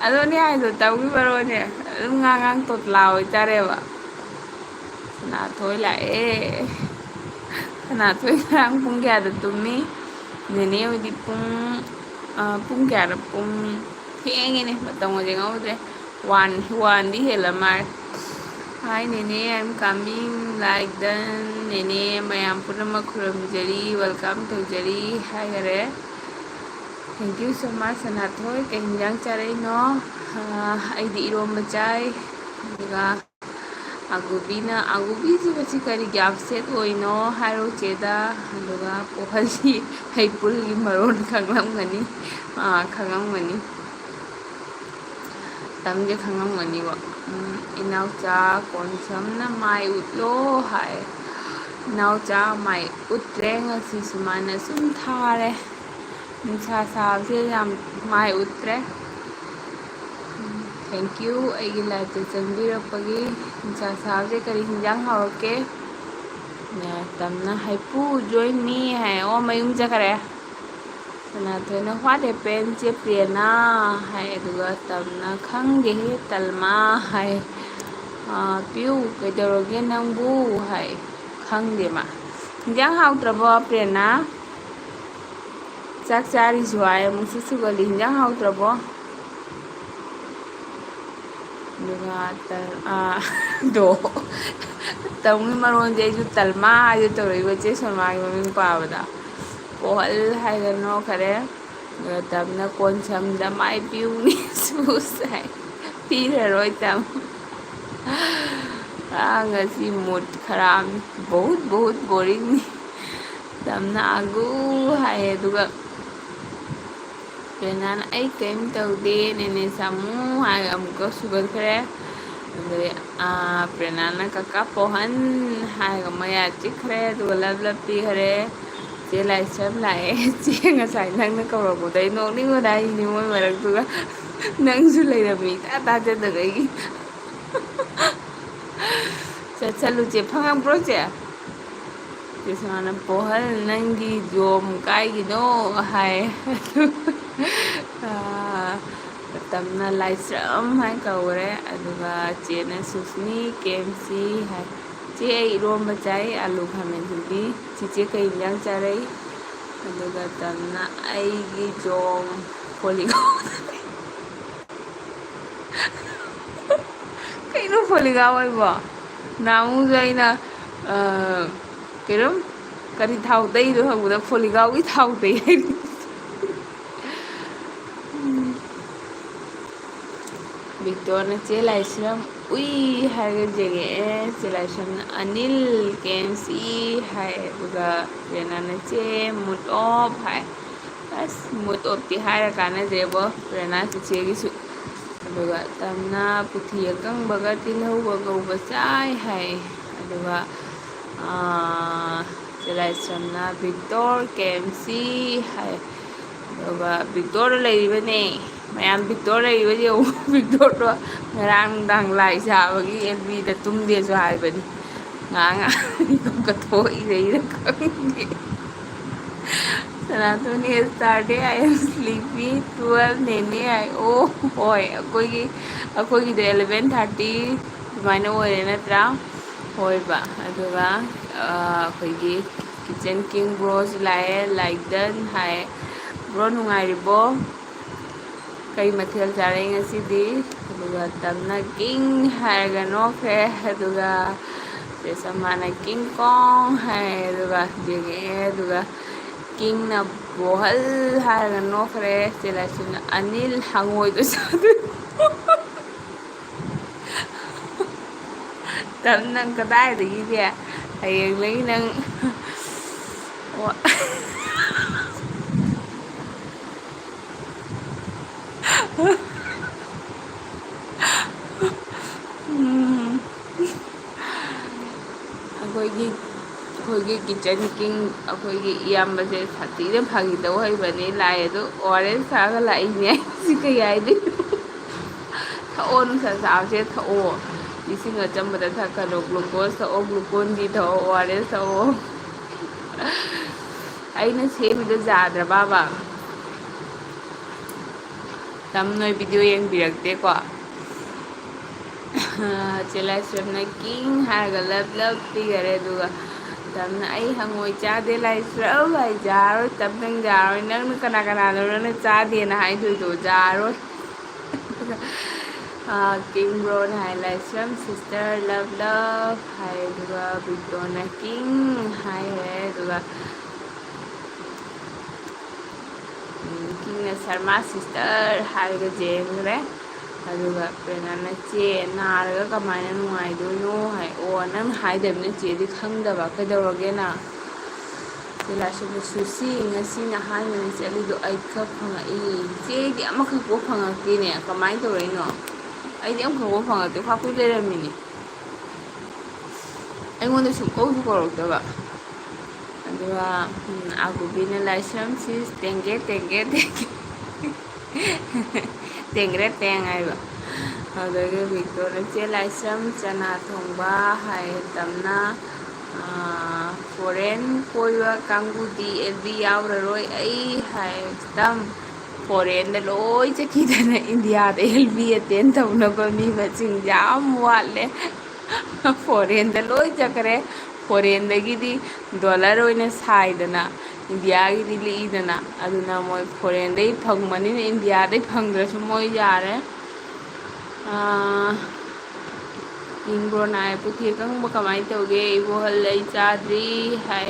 ꯑꯗꯨꯅꯦ ꯍꯥꯏꯗꯣ, ꯇꯧꯈꯤꯕꯔꯣꯅꯦ? ꯑꯗꯨꯝ ꯉꯥꯡ ꯉꯥꯡ ꯇꯣꯇꯂꯥ ꯑꯣꯏꯇꯥꯔꯦꯕ꯫ ꯁꯅꯥꯊꯣꯏ ꯂꯥꯛꯑꯦ꯫ ꯁꯅꯥꯊꯣꯏ ꯉꯔꯥꯡ ꯄꯨꯡ ꯀꯌꯥꯗ ꯇꯨꯝꯃꯤ? ꯅꯦꯅꯦ ꯍꯣꯏꯗꯤ ꯄꯨꯡ, ꯑ, ꯄꯨꯡ ꯀꯌꯥꯗ? ꯄꯨꯡ ꯊꯦꯡꯉꯦꯅꯦ, ꯃꯇꯝꯒ ꯌꯦꯡꯍꯧꯗ꯭ꯔꯦ꯫ ꯋꯥꯟ, ꯋꯥꯟꯗꯤ ꯍꯦꯜꯂ ꯃꯥꯜꯂꯦ꯫ Hi ꯅꯦꯅꯦ, I'm coming like done꯫ ꯅꯦꯅꯦ ꯃꯌꯥꯝ ꯄꯨꯝꯅꯃꯛ ꯈꯨꯔꯨꯝꯖꯔꯤ, welcome ꯇꯧꯖꯔꯤ ꯍꯥꯏꯈꯔꯦ꯫ Thank you so much ꯁꯅꯥꯊꯣꯏ꯫ ꯀꯩ ꯍꯤꯟꯖꯥꯡ ꯆꯥꯔꯛꯏꯅꯣ? ꯑ, ꯑꯩꯗꯤ ꯏꯔꯣꯝꯕ ꯆꯥꯏ꯫ ꯑꯗꯨꯒ ꯑꯒꯨꯕꯤꯅ, ꯑꯒꯨꯕꯤꯁꯤ ꯃꯁꯤ ꯀꯔꯤꯒꯤ upset ꯑꯣꯏꯅꯣ ꯍꯥꯏꯔꯣ ꯆꯦꯗ꯫ ꯑꯗꯨꯒ ꯄꯣꯍꯜꯁꯤ ꯍꯩꯄꯨꯜꯒꯤ ꯃꯔꯣꯟ ꯈꯪꯂꯝꯒꯅꯤ꯫ ꯑꯥ, ꯈꯪꯉꯝꯒꯅꯤ꯫ ꯇꯝꯁꯦ ꯈꯪꯉꯝꯒꯅꯤꯕ꯫ ꯎꯝ, ꯏꯅꯥꯎꯆꯥ ꯀꯣꯟꯁꯝꯅ ꯃꯥꯏ ꯎꯠꯂꯣ ꯍꯥꯏ꯫ ꯏꯅꯥꯎꯆꯥ ꯃꯥꯏ ꯎꯠꯇ꯭ꯔꯦ ꯉꯁꯤꯁꯨ, ꯃꯥꯅ ꯁꯨꯝ ꯊꯥꯔꯦ꯫ ꯅꯨꯡꯁꯥ ꯁꯥꯕꯁꯦ ꯌꯥꯝ ꯃꯥꯏ ꯎꯠꯇ꯭ꯔꯦ꯫ Thank you ꯑꯩꯒꯤ liveꯇ ꯆꯪꯕꯤꯔꯛꯄꯒꯤ꯫ ꯅꯨꯡꯁꯥ ꯁꯥꯕꯁꯦ ꯀꯔꯤ ꯍꯤꯟꯖꯥꯡ ꯍꯥꯎꯔꯛꯀꯦ? ꯇꯝꯅ ꯍꯩꯄꯨ, join me ꯍꯥꯏ꯫ ꯑꯣ, ꯃꯌꯨꯝ ꯆꯠꯈ꯭ꯔꯦ꯫ ꯁꯅꯥꯊꯣꯏꯅ, "What happened ꯆꯦ ꯄ꯭ꯔꯦꯔꯅꯥ?" ꯍꯥꯏ꯫ ꯑꯗꯨꯒ ꯇꯝꯅ, "ꯈꯪꯗꯦꯍꯦ ꯇꯜꯃꯥ" ꯍꯥꯏ꯫ ꯑꯥ, "ꯄꯤꯌꯨ, ꯀꯩꯗꯧꯔꯒꯦ ꯅꯪꯕꯨ?" ꯍꯥꯏ꯫ ꯈꯪꯗꯦ ꯃꯥ꯫ "ꯍꯤꯟꯖꯥꯡ ꯍꯥꯎꯇ꯭ꯔꯕꯣ ꯄ꯭ꯔꯦꯔꯅꯥ?" ꯆꯥꯛ ꯆꯥꯔꯤꯁꯨ ꯍꯥꯏ, ꯑꯃꯨꯛꯁꯨ ꯁꯨꯒꯜꯂꯤ꯫ "ꯍꯤꯟꯖꯥꯡ ꯍꯥꯎꯇ꯭ꯔꯕꯣ?" ꯑꯗꯨꯒ ꯇ-, ꯑꯥ, ꯗꯣ꯫ ꯇꯝꯒꯤ ꯃꯔꯣꯟꯁꯦ ꯑꯩꯁꯨ ꯇꯜꯃꯥ ꯍꯥꯏꯗꯣ ꯇꯧꯔꯛꯏꯕ ꯆꯦ ꯁꯣꯃꯥꯒꯤ ꯃꯃꯤꯡ ꯄꯥꯕꯗ꯫ ꯄꯣꯍꯜ ꯍꯥꯏꯗꯅ ꯅꯣꯛꯈꯔꯦ꯫ ꯑꯗꯨꯒ ꯇꯝꯅ ꯀꯣꯟꯁꯝꯗ ꯃꯥꯏ ꯄꯤꯌꯨꯅꯤ ꯁꯨꯁ ꯍꯥꯏ꯫ ꯄꯤꯔꯔꯣꯏ ꯇꯝ꯫ ꯑꯥ, ꯉꯁꯤ mood ꯈꯔꯥꯕꯅꯤ꯫ ꯕꯍꯨꯠ, ꯕꯍꯨꯠ boringꯅꯤ꯫ ꯇꯝꯅ ꯑꯒꯨ ꯍꯥꯏꯌꯦ, ꯑꯗꯨꯒ ꯄ꯭ꯔꯦꯔꯅꯥꯅ "ꯑꯩ ꯀꯔꯤꯝ ꯇꯧꯗꯦ ꯅꯦꯅꯦ ꯁꯥꯃꯨ" ꯍꯥꯏꯔꯒ ꯑꯃꯨꯛꯀ ꯁꯨꯒꯠꯈ꯭ꯔꯦ꯫ ꯑꯗꯩ, ꯑꯥ, ꯄ꯭ꯔꯦꯔꯅꯥꯅ "ꯀꯀꯥ ꯄꯣꯍꯟ" ꯍꯥꯏꯔꯒ ꯃꯌꯥ ꯆꯤꯛꯈ꯭ꯔꯦ, ꯑꯗꯨꯒ ꯂꯞ ꯂꯞ ꯄꯤꯈꯔꯦ꯫ ꯆꯦ ꯂꯥꯏꯁ꯭ꯔꯝ ꯂꯥꯛꯑꯦ꯫ ꯆꯦ ꯉꯁꯥꯏ ꯅꯪꯅ ꯀꯧꯔꯛꯄꯗ ꯑꯩ ꯅꯣꯛꯅꯤꯡꯕꯅ ꯑꯩ ꯅꯤꯉꯣꯜ ꯃꯔꯛꯇꯨꯒ ꯅꯪꯁꯨ ꯂꯩꯔꯝꯃꯤ ꯏꯊꯥ ꯊꯥꯖꯗꯅ ꯑꯩꯒꯤ꯫ ꯆꯠꯁꯜꯂꯨ ꯆꯦ, ꯐꯪꯉꯛꯄ꯭ꯔꯣ ꯆꯦ? ꯆꯦꯁꯅꯥꯅ "ꯄꯣꯍꯜ, ꯅꯪꯒꯤ ꯖꯣꯝ ꯀꯥꯏꯒꯤꯅꯣ?" ꯍꯥꯏ꯫ ꯑꯥ, ꯇꯝꯅ ꯂꯥꯏꯁ꯭ꯔꯝ ꯍꯥꯏ ꯀꯧꯔꯦ꯫ ꯑꯗꯨꯒ ꯆꯦꯅ "ꯁꯨꯁꯃꯤ, ꯀꯦ ꯑꯦꯝ ꯁꯤ" ꯍꯥꯏ꯫ "ꯆꯦ, ꯑꯩ ꯏꯔꯣꯝꯕ ꯆꯥꯏ, ꯑꯂꯨ ꯈꯥꯃꯦꯟ ꯊꯣꯡꯕꯤ꯫ ꯆꯤꯆꯦ ꯀꯩ ꯏꯟꯖꯥꯡ ꯆꯥꯔꯛꯏ?" ꯑꯗꯨꯒ ꯇꯝꯅ "ꯑꯩꯒꯤ ꯖꯣꯝ ꯄꯣꯂꯤꯒꯣꯟ"꯫ ꯀꯩꯅꯣ ꯄꯣꯂꯤꯒꯥꯎ ꯍꯥꯏꯕꯣ? ꯅꯍꯥꯟꯃꯨꯛꯁꯨ ꯑꯩꯅ, ꯑ, ꯀꯩꯅꯣ, ꯀꯔꯤ ꯊꯥꯎ ꯇꯩꯅꯣ ꯍꯪꯕꯗ ꯄꯣꯂꯤꯒꯥꯎꯒꯤ ꯊꯥꯎ ꯇꯩ ꯍꯥꯏꯔꯤ꯫ ꯕꯤꯛꯇꯣꯔꯅ "ꯆꯦ ꯂꯥꯏꯁ꯭ꯔꯝ ꯎꯏ" ꯍꯥꯏꯔꯒ ꯌꯦꯡꯉꯛꯑꯦ꯫ ꯆꯦ ꯂꯥꯏꯁ꯭ꯔꯝꯅ "ꯑꯅꯤꯜ ꯀꯦ ꯑꯦꯝ ꯁꯤ" ꯍꯥꯏ꯫ ꯑꯗꯨꯒ ꯔꯦꯅꯥꯅ "ꯆꯦ ꯃꯨꯠ ꯑꯣꯐ" ꯍꯥꯏ꯫ ꯑꯁ, ꯃꯨꯠ ꯑꯣꯐꯇꯤ ꯍꯥꯏꯔ ꯀꯥꯟꯅꯗ꯭ꯔꯦꯕꯣ, ꯔꯦꯅꯥ ꯆꯤꯆꯦꯒꯤꯁꯨ꯫ ꯑꯗꯨꯒ ꯇꯝꯅ "ꯄꯨꯊꯤ ꯑꯀꯪꯕꯒ ꯇꯤꯜꯍꯧꯒ ꯉꯧꯕ ꯆꯥꯏ" ꯍꯥꯏ꯫ ꯑꯗꯨꯒ, ꯑꯥ, ꯆꯦ ꯂꯥꯏꯁ꯭ꯔꯝꯅ "ꯕꯤꯛꯇꯣꯔ ꯀꯦ ꯑꯦꯝ ꯁꯤ" ꯍꯥꯏ꯫ ꯑꯗꯨꯒ ꯕꯤꯛꯇꯣꯔꯗꯣ ꯂꯩꯔꯤꯕꯅꯦ꯫ ꯃꯌꯥꯝ ꯕꯤꯛꯇꯣꯔ ꯂꯩꯔꯤꯕ ꯌꯦꯡꯉꯨ꯫ ꯕꯤꯛꯇꯣꯔꯗꯣ ꯉꯔꯥꯡ ꯅꯨꯡꯗꯥꯡ ꯂꯥꯏ ꯁꯥꯕꯒꯤ ꯑꯦꯜ ꯕꯤꯗ ꯇꯨꯝꯗꯦꯁꯨ ꯍꯥꯏꯕꯅꯤ꯫ ꯉꯥꯡ ꯉꯥꯡ ꯃꯤꯀꯞꯀ ꯊꯣꯛꯏꯔ ꯈꯪꯗꯦ꯫ ꯁꯅꯥꯇꯣꯟ "Yesterday I am sleepy, twelve ꯅꯦꯅꯦ" ꯍꯥꯏ꯫ ꯑꯣ, ꯍꯣꯏ, ꯑꯩꯈꯣꯏꯒꯤ, ꯑꯩꯈꯣꯏꯒꯤꯗ eleven thirty ꯑꯗꯨꯃꯥꯏꯅ ꯑꯣꯏꯔꯦ ꯅꯠꯇ꯭ꯔꯥ? ꯍꯣꯏꯕ꯫ ꯑꯗꯨꯒ, ꯑ, ꯑꯩꯈꯣꯏꯒꯤ ꯀꯤꯆꯟ ꯀꯤꯡ ꯕ꯭ꯔꯣꯁꯨ ꯂꯥꯛꯑꯦ, "Like done" ꯍꯥꯏ꯫ "ꯕ꯭ꯔꯣ ꯅꯨꯡꯉꯥꯏꯔꯤꯕꯣ? ꯀꯩ ꯃꯊꯦꯜ ꯆꯥꯔꯦ ꯉꯁꯤꯗꯤ?" ꯑꯗꯨꯒ ꯇꯝꯅ "ꯀꯤꯡ" ꯍꯥꯏꯔꯒ ꯅꯣꯛꯈ꯭ꯔꯦ꯫ ꯑꯗꯨꯒ ꯆꯦ ꯁꯃꯥꯅ "ꯀꯤꯡ ꯀꯣꯡ" ꯍꯥꯏ꯫ ꯑꯗꯨꯒ ꯌꯦꯡꯉꯛꯑꯦ꯫ ꯑꯗꯨꯒ ꯀꯤꯡꯅ "ꯕꯣꯍꯜ" ꯍꯥꯏꯔꯒ ꯅꯣꯛꯈ꯭ꯔꯦ꯫ ꯆꯦ ꯂꯥꯏꯁ꯭ꯔꯝꯅ "ꯑꯅꯤꯜ ꯍꯪꯉꯣꯏꯗꯣ ꯆꯥꯗꯣꯏ"꯫ ꯇꯝ, ꯅꯪ ꯀꯗꯥꯏꯗꯒꯤꯗꯤ ꯍꯌꯦꯡꯗꯒꯤ ꯅꯪ ꯋꯥ-, ꯎꯝ꯫ ꯑꯩꯈꯣꯏꯒꯤ, ꯑꯩꯈꯣꯏꯒꯤ ꯀꯤꯆꯟ ꯀꯤꯡ, ꯑꯩꯈꯣꯏꯒꯤ ꯏꯌꯥꯝꯕꯁꯦ ꯁꯥꯊꯤꯅ ꯐꯥꯒꯤ ꯇꯧ ꯍꯩꯕꯅꯤ꯫ ꯂꯥꯛꯑꯦ ꯑꯗꯨ ꯑꯣ ꯑꯥꯔ ꯑꯦꯁ ꯊꯥꯛꯑꯒ ꯂꯥꯛꯏꯅꯦ꯫ ꯁꯤ ꯀꯩ ꯍꯥꯏꯗꯣꯏꯅꯣ? ꯊꯛꯑꯣ, ꯅꯨꯡꯁꯥ ꯁꯥꯕꯁꯦ ꯊꯛꯑꯣ꯫ ꯏꯁꯤꯡ ꯑꯆꯝꯕꯗ ꯊꯛꯀꯅꯨ꯫ ꯒ꯭ꯂꯨꯀꯣꯁ ꯊꯛꯑꯣ, ꯒ꯭ꯂꯨꯀꯣꯟ ꯗꯤ ꯊꯛꯑꯣ, ꯑꯣ ꯑꯥꯔ ꯑꯦꯁ ꯊꯛꯑꯣ꯫ ꯑꯩꯅ ꯁꯦꯝꯃꯤꯗꯣ ꯌꯥꯗ꯭ꯔꯕꯕ? ꯇꯝ, ꯅꯣꯏ ꯚꯤꯗꯤꯑꯣ ꯌꯦꯡꯕꯤꯔꯛꯇꯦꯀꯣ? ꯆꯦ ꯂꯥꯏꯁ꯭ꯔꯝꯅ king ꯍꯥꯏꯔꯒ love love ꯄꯤꯈꯔꯦ, ꯑꯗꯨꯒ ꯇꯝꯅ "ꯑꯩ ꯍꯪꯉꯣꯏ ꯆꯥꯗꯦ ꯂꯥꯏꯁ꯭ꯔꯝ" ꯍꯥꯏ꯫ ꯌꯥꯔꯣꯏ ꯇꯝ, ꯅꯪ ꯌꯥꯔꯣꯏ꯫ ꯅꯪꯅ ꯀꯅꯥ ꯀꯅꯥꯅꯣ ꯅꯪꯅ ꯆꯥꯗꯦꯅ ꯍꯥꯏꯗꯣꯏꯗꯣ? ꯌꯥꯔꯣꯏ꯫ ꯑꯗꯨꯒ, ꯑ, king broꯅ ꯍꯥꯏ "ꯂꯥꯏꯁ꯭ꯔꯝ sister love love" ꯍꯥꯏ, ꯑꯗꯨꯒ ꯕꯤꯛꯇꯣꯅ "king" ꯍꯥꯏꯈ꯭ꯔꯦ, ꯑꯗꯨꯒ ꯎꯝ, ꯀꯤꯡꯅ "ꯁꯔꯃꯥ sister" ꯍꯥꯏꯔꯒ ꯆꯦꯟꯈ꯭ꯔꯦ꯫ ꯑꯗꯨꯒ ꯄ꯭ꯔꯦꯔꯅꯥꯅ "ꯆꯦ, ꯅꯥꯔꯒ ꯀꯃꯥꯏꯅ ꯅꯨꯡꯉꯥꯏꯗꯣꯏꯅꯣ?" ꯍꯥꯏ꯫ "ꯑꯣ, ꯅꯪ ꯍꯥꯏꯗꯕꯅꯤꯅ ꯆꯦꯗꯤ ꯈꯪꯗꯕ꯫ ꯀꯩꯗꯧꯔꯒꯦ ꯅꯪ?" ꯆꯦ ꯂꯥꯏꯁ꯭ꯔꯝꯅ "ꯁꯨꯁꯤ, ꯉꯁꯤꯅ ꯑꯍꯥꯟꯕꯅꯤ ꯆꯠꯂꯤꯗꯣ, ꯑꯩ ꯈꯔ ꯐꯪꯉꯛꯏ꯫ ꯆꯦꯗꯤ ꯑꯃꯈꯛꯐꯥꯎ ꯐꯪꯉꯛꯇꯦꯅꯦ, ꯀꯃꯥꯏꯅ ꯇꯧꯔꯛꯏꯅꯣ? ꯑꯩꯗꯤ ꯑꯃꯈꯛꯐꯥꯎ ꯐꯪꯉꯛꯇꯦ, ꯈ꯭ꯋꯥꯀꯨꯏ ꯂꯩꯔꯝꯃꯤꯅꯦ꯫ ꯑꯩꯉꯣꯟꯗ ꯁꯨꯡꯀꯧꯁꯨ ꯀꯧꯔꯛꯇꯕ꯫ ꯑꯗꯨꯒ, ꯎꯝ, ꯑꯥꯒꯨꯕꯤꯅ "ꯂꯥꯏꯁ꯭ꯔꯝ sis, ꯇꯦꯡꯒꯦ, ꯇꯦꯡꯒꯦ, ꯇꯦꯡꯒꯦ꯫ ꯇꯦꯡꯒ꯭ꯔꯦ ꯇꯦꯡ" ꯍꯥꯏꯕ꯫ ꯑꯗꯨꯗꯒꯤ ꯕꯤꯛꯇꯣꯔꯅ "ꯆꯦ ꯂꯥꯏꯁ꯭ꯔꯝ, ꯆꯅꯥ ꯊꯣꯡꯕ" ꯍꯥꯏ꯫ ꯇꯝꯅ, ꯑꯥ, "Foreign ꯀꯣꯏꯕ ꯀꯥꯡꯕꯨꯗꯤ L B ꯌꯥꯎꯔꯔꯣꯏ ꯑꯩ" ꯍꯥꯏ꯫ ꯇꯝ, "Foreignꯗ ꯂꯣꯏ ꯆꯠꯈꯤꯗꯅ Indiaꯗ L B attend ꯇꯧꯅꯕ ꯃꯤ ꯃꯁꯤꯡ ꯌꯥꯝ ꯋꯥꯠꯂꯦ꯫ Foreignꯗ ꯂꯣꯏ ꯆꯠꯈ꯭ꯔꯦ꯫ Foreignꯗꯒꯤꯗꯤ dollar ꯑꯣꯏꯅ ꯁꯥꯏꯗꯅ, Indiaꯒꯤꯗꯤ ꯂꯤꯛꯏꯗꯅ꯫ ꯑꯗꯨꯅ ꯃꯣꯏ foreignꯗꯩ ꯐꯪꯕꯅꯤꯅ Indiaꯗꯩ ꯐꯪꯗ꯭ꯔꯁꯨ ꯃꯣꯏ ꯌꯥꯔꯦ꯫ ꯑꯥ, ꯀꯤꯡ ꯕ꯭ꯔꯣꯅ ꯍꯥꯏ, "ꯄꯨꯊꯤ ꯑꯀꯪꯕ ꯀꯃꯥꯏꯅ ꯇꯧꯒꯦ? ꯏꯕꯣꯍꯜ, ꯑꯩ ꯆꯥꯗ꯭ꯔꯤ" ꯍꯥꯏ꯫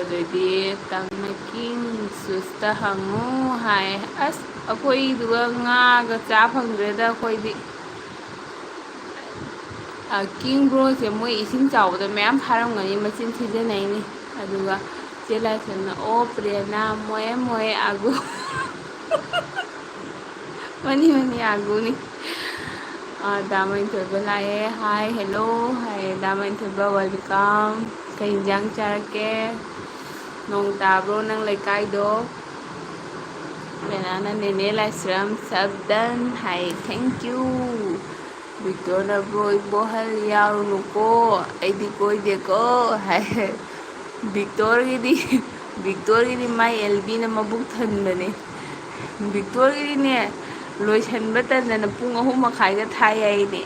ꯑꯗꯩꯗꯤ ꯇꯝꯅ "ꯀꯤꯡ ꯁꯨꯁꯇ ꯍꯪꯉꯨ" ꯍꯥꯏ꯫ ꯑꯁ, ꯑꯩꯈꯣꯏꯗꯨꯒ ꯉꯥꯒ ꯆꯥ ꯐꯪꯗ꯭ꯔꯦꯗ ꯑꯩꯈꯣꯏꯗꯤ꯫ ꯑ, ꯀꯤꯡ ꯕ꯭ꯔꯣꯁꯦ ꯃꯣꯏ ꯏꯁꯤꯡ ꯆꯥꯎꯕꯗ ꯃꯌꯥꯝ ꯐꯥꯔꯝꯒꯅꯤ, ꯃꯆꯤꯟ ꯊꯤꯖꯟꯅꯩꯅꯤ꯫ ꯑꯗꯨꯒ ꯆꯦ ꯂꯥꯏꯁ꯭ꯔꯝꯅ, "ꯑꯣ ꯄ꯭ꯔꯦꯔꯅꯥ, ꯃꯣꯌꯦ ꯃꯣꯌꯦ ꯑꯥꯒꯨ"꯫ Money money ꯑꯥꯒꯨꯅꯤ꯫ ꯑ, ꯗꯥ ꯃꯅꯤꯊꯣꯏꯕ ꯂꯥꯛꯑꯦ꯫ Hi, hello꯫ Hi, ꯗꯥ ꯃꯅꯤꯊꯣꯏꯕ, welcome꯫ ꯀꯩ ꯏꯟꯖꯥꯡ ꯆꯥꯔꯛꯀꯦ? ꯅꯣꯡ ꯇꯥꯕ꯭ꯔꯣ ꯅꯪ ꯂꯩꯀꯥꯏꯗꯣ? ꯄ꯭ꯔꯦꯔꯅꯥꯅ, "ꯅꯦꯅꯦ ꯂꯥꯏꯁ꯭ꯔꯝ, sub done" ꯍꯥꯏ꯫ Thank you꯫ ꯕꯤꯛꯇꯣꯔꯅ, "Bro, ꯏꯕꯣꯍꯜ ꯌꯥꯎꯔꯨꯅꯨꯀꯣ, ꯑꯩꯗꯤ ꯀꯣꯏꯗꯦꯀꯣ" ꯍꯥꯏ꯫ ꯕꯤꯛꯇꯣꯔꯒꯤꯗꯤ ꯕꯤꯛꯇꯣꯔꯒꯤꯗꯤ ꯃꯥꯏ ꯑꯦꯜꯕꯤꯅ ꯃꯕꯨꯛ ꯊꯟꯕꯅꯦ꯫ ꯕꯤꯛꯇꯣꯔꯒꯤꯗꯤꯅꯦ, ꯂꯣꯏꯁꯟꯕ ꯇꯟꯗꯅ ꯄꯨꯡ ꯑꯍꯨꯝ ꯃꯈꯥꯏꯗ ꯊꯥꯏ ꯍꯥꯏꯅꯦ꯫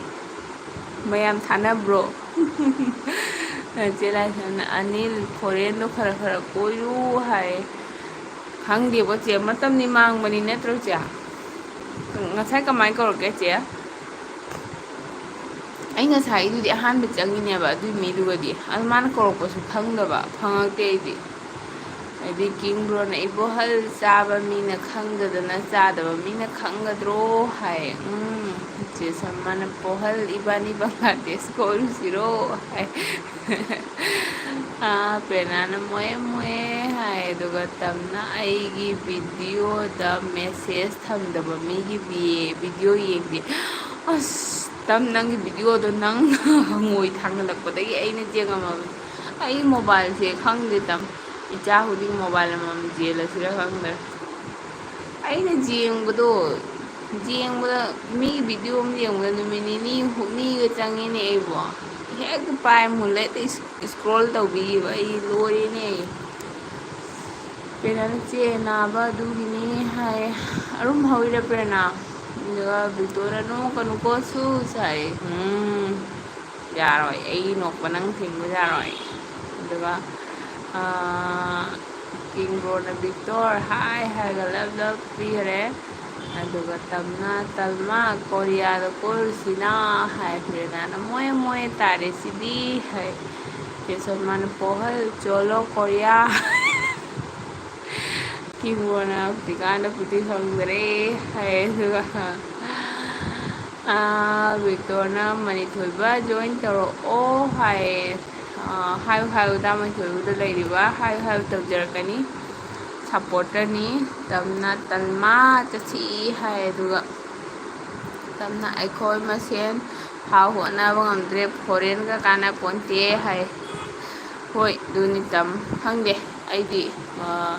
ꯃꯌꯥꯝ ꯊꯥꯅꯕ꯭ꯔꯣ? ꯆꯦ ꯂꯥꯏꯁ꯭ꯔꯝꯅ, "ꯑꯅꯤꯜ, ꯐꯣꯔꯦꯟꯗꯣ ꯈꯔ ꯈꯔ ꯀꯣꯏꯔꯨ" ꯍꯥꯏ꯫ ꯈꯪꯗꯦꯕꯣ ꯆꯦ, ꯃꯇꯝꯗꯤ ꯃꯥꯡꯕꯅꯤ ꯅꯠꯇ꯭ꯔꯣ ꯆꯦ? ꯉꯁꯥꯏ ꯀꯃꯥꯏꯅ ꯀꯧꯔꯛꯀꯦ ꯆꯦ? ꯑꯩ ꯉꯁꯥꯏꯗꯨꯗꯤ ꯑꯍꯥꯟꯕ ꯆꯪꯉꯤꯅꯦꯕ ꯑꯗꯨꯏ ꯃꯤꯗꯨꯒꯗꯤ꯫ ꯑꯗꯨ ꯃꯥꯅ ꯀꯧꯔꯛꯄꯁꯨ ꯈꯪꯗꯕ, ꯐꯪꯉꯛꯇꯦ ꯑꯩꯗꯤ꯫ ꯑꯗꯩ ꯀꯤꯡ ꯕ꯭ꯔꯣꯅ, "ꯏꯕꯣꯍꯜ ꯆꯥꯕ ꯃꯤꯅ ꯈꯪꯗꯗꯅ ꯆꯥꯗꯕ ꯃꯤꯅ ꯈꯪꯒꯗ꯭ꯔꯣ?" ꯍꯥꯏ꯫ ꯎꯝ, ꯆꯦ ꯁꯜꯃꯥꯅ, "ꯄꯣꯍꯜ, ꯏꯕꯥꯅꯤ ꯕꯪꯒ꯭ꯂꯥꯗꯦꯁ ꯀꯣꯏꯔꯨꯁꯤꯔꯣ?" ꯍꯥꯏ꯫ ꯑꯥ, ꯄ꯭ꯔꯦꯔꯅꯥꯅ, "ꯃꯣꯌꯦ ꯃꯣꯌꯦ" ꯍꯥꯏ꯫ ꯑꯗꯨꯒ ꯇꯝꯅ, "ꯑꯩꯒꯤ ꯚꯤꯗꯤꯑꯣꯗ ꯃꯦꯁꯦꯖ ꯊꯝꯗꯕ ꯃꯤꯒꯤ ꯚꯤꯗꯤꯑꯣ ꯌꯦꯡꯗꯦ"꯫ ꯑꯁ, ꯇꯝ, ꯅꯪꯒꯤ ꯚꯤꯗꯤꯑꯣꯗꯣ ꯅꯪ ꯍꯪꯉꯣꯏ ꯊꯥꯡꯒꯠꯂꯛꯄꯗꯒꯤ ꯑꯩꯅ ꯌꯦꯡꯉꯝꯃꯕꯅꯤ꯫ ꯑꯩ ꯃꯣꯕꯥꯏꯜꯁꯦ ꯈꯪꯗꯦ ꯇꯝ, ꯏꯆꯥ ꯈꯨꯗꯤꯡ ꯃꯣꯕꯥꯏꯜ ꯑꯃꯃꯝ ꯆꯦꯜꯂꯁꯤꯔ ꯈꯪꯗ꯭ꯔꯦ꯫ ꯑꯩꯅ ꯌꯦꯡꯕꯗꯣ, ꯌꯦꯡꯕꯗ, ꯃꯤꯒꯤ ꯚꯤꯗꯤꯑꯣ ꯑꯃ ꯌꯦꯡꯕꯗ ꯅꯨꯃꯤꯠ ꯅꯤꯅꯤ ꯍꯨꯝꯅꯤꯒ ꯆꯪꯉꯤꯅꯦ ꯑꯩꯕꯣ꯫ ꯍꯦꯛꯇ ꯄꯥꯏ ꯃꯨꯜꯂꯦ, ꯍꯦꯛꯇ ꯏꯁ-, ꯏꯁꯀ꯭ꯔꯣꯜ ꯇꯧꯕꯤꯈꯤꯕ ꯑꯩ ꯂꯣꯏꯔꯦꯅꯦ꯫ ꯄ꯭ꯔꯦꯔꯅꯥꯅ, "ꯆꯦ ꯅꯥꯕ ꯑꯗꯨꯒꯤꯅꯤ" ꯍꯥꯏ꯫ ꯑꯔꯨꯝ ꯍꯧꯔꯤꯔ ꯄ꯭ꯔꯦꯔꯅꯥ? ꯑꯗꯨꯒ ꯕꯤꯛꯇꯣꯔꯅ, "ꯅꯣꯛꯀꯅꯨꯀꯣ ꯁꯨꯁ" ꯍꯥꯏ꯫ ꯎꯝ, ꯌꯥꯔꯣꯏ, ꯑꯩ ꯅꯣꯛꯄ ꯅꯪ ꯊꯤꯡꯕ ꯌꯥꯔꯣꯏ꯫ ꯑꯗꯨꯒ, ꯑꯥ, ꯀꯤꯡ ꯕ꯭ꯔꯣꯅ ꯕꯤꯛꯇꯣꯔ ꯍꯥꯏ ꯍꯥꯏꯔꯒ ꯂꯞ ꯂꯞ ꯄꯤꯈꯔꯦ꯫ ꯑꯗꯨꯒ ꯇꯝꯅ, "ꯇꯜꯃꯥ, ꯀꯣꯔꯤꯌꯥꯗ ꯀꯣꯏꯔꯨꯁꯤꯅ" ꯍꯥꯏ꯫ ꯄ꯭ꯔꯦꯔꯅꯥꯅ, "ꯃꯣꯌꯦ ꯃꯣꯌꯦ ꯇꯥꯔꯦ ꯁꯤꯗꯤ" ꯍꯥꯏ꯫ ꯆꯦ ꯁꯜꯃꯥꯅ, "ꯄꯣꯍꯜ ꯆꯣꯂꯣ ꯀꯣꯔꯤꯌꯥ"꯫ ꯀꯤꯡ ꯕ꯭ꯔꯣꯅ, "ꯍꯧꯖꯤꯛꯀꯥꯟꯗ ꯄꯨꯇꯤ ꯐꯪꯗꯔꯦ" ꯍꯥꯏ꯫ ꯑꯗꯨꯒ, ꯑꯥ, ꯕꯤꯛꯇꯣꯔꯅ, "ꯃꯅꯤꯊꯣꯏꯕ ꯖꯣꯏꯟ ꯇꯧꯔꯛꯑꯣ" ꯍꯥꯏ꯫ ꯑꯥ, ꯍꯥꯏꯌꯨ ꯍꯥꯏꯌꯨ, ꯇꯥꯃꯣ ꯊꯣꯏꯕꯗ ꯂꯩꯔꯤꯕ ꯍꯥꯏꯌꯨ ꯍꯥꯏꯌꯨ ꯇꯧꯖꯔꯛꯀꯅꯤ꯫ ꯁꯞꯄꯣꯔꯇꯔꯅꯤ꯫ ꯇꯝꯅ, "ꯇꯜꯃꯥ ꯆꯠꯁꯤ" ꯍꯥꯏ꯫ ꯑꯗꯨꯒ ꯇꯝꯅ, "ꯑꯩꯈꯣꯏ ꯃꯁꯦꯟ ꯐꯥꯎ ꯍꯣꯠꯅꯕ ꯉꯝꯗ꯭ꯔꯦ, ꯐꯣꯔꯦꯟꯒ ꯀꯥꯟꯅ ꯄꯣꯟꯇꯦ" ꯍꯥꯏ꯫ ꯍꯣꯏ, ꯑꯗꯨꯅꯤ ꯇꯝ꯫ ꯈꯪꯗꯦ, ꯑꯩꯗꯤ, ꯑꯥ,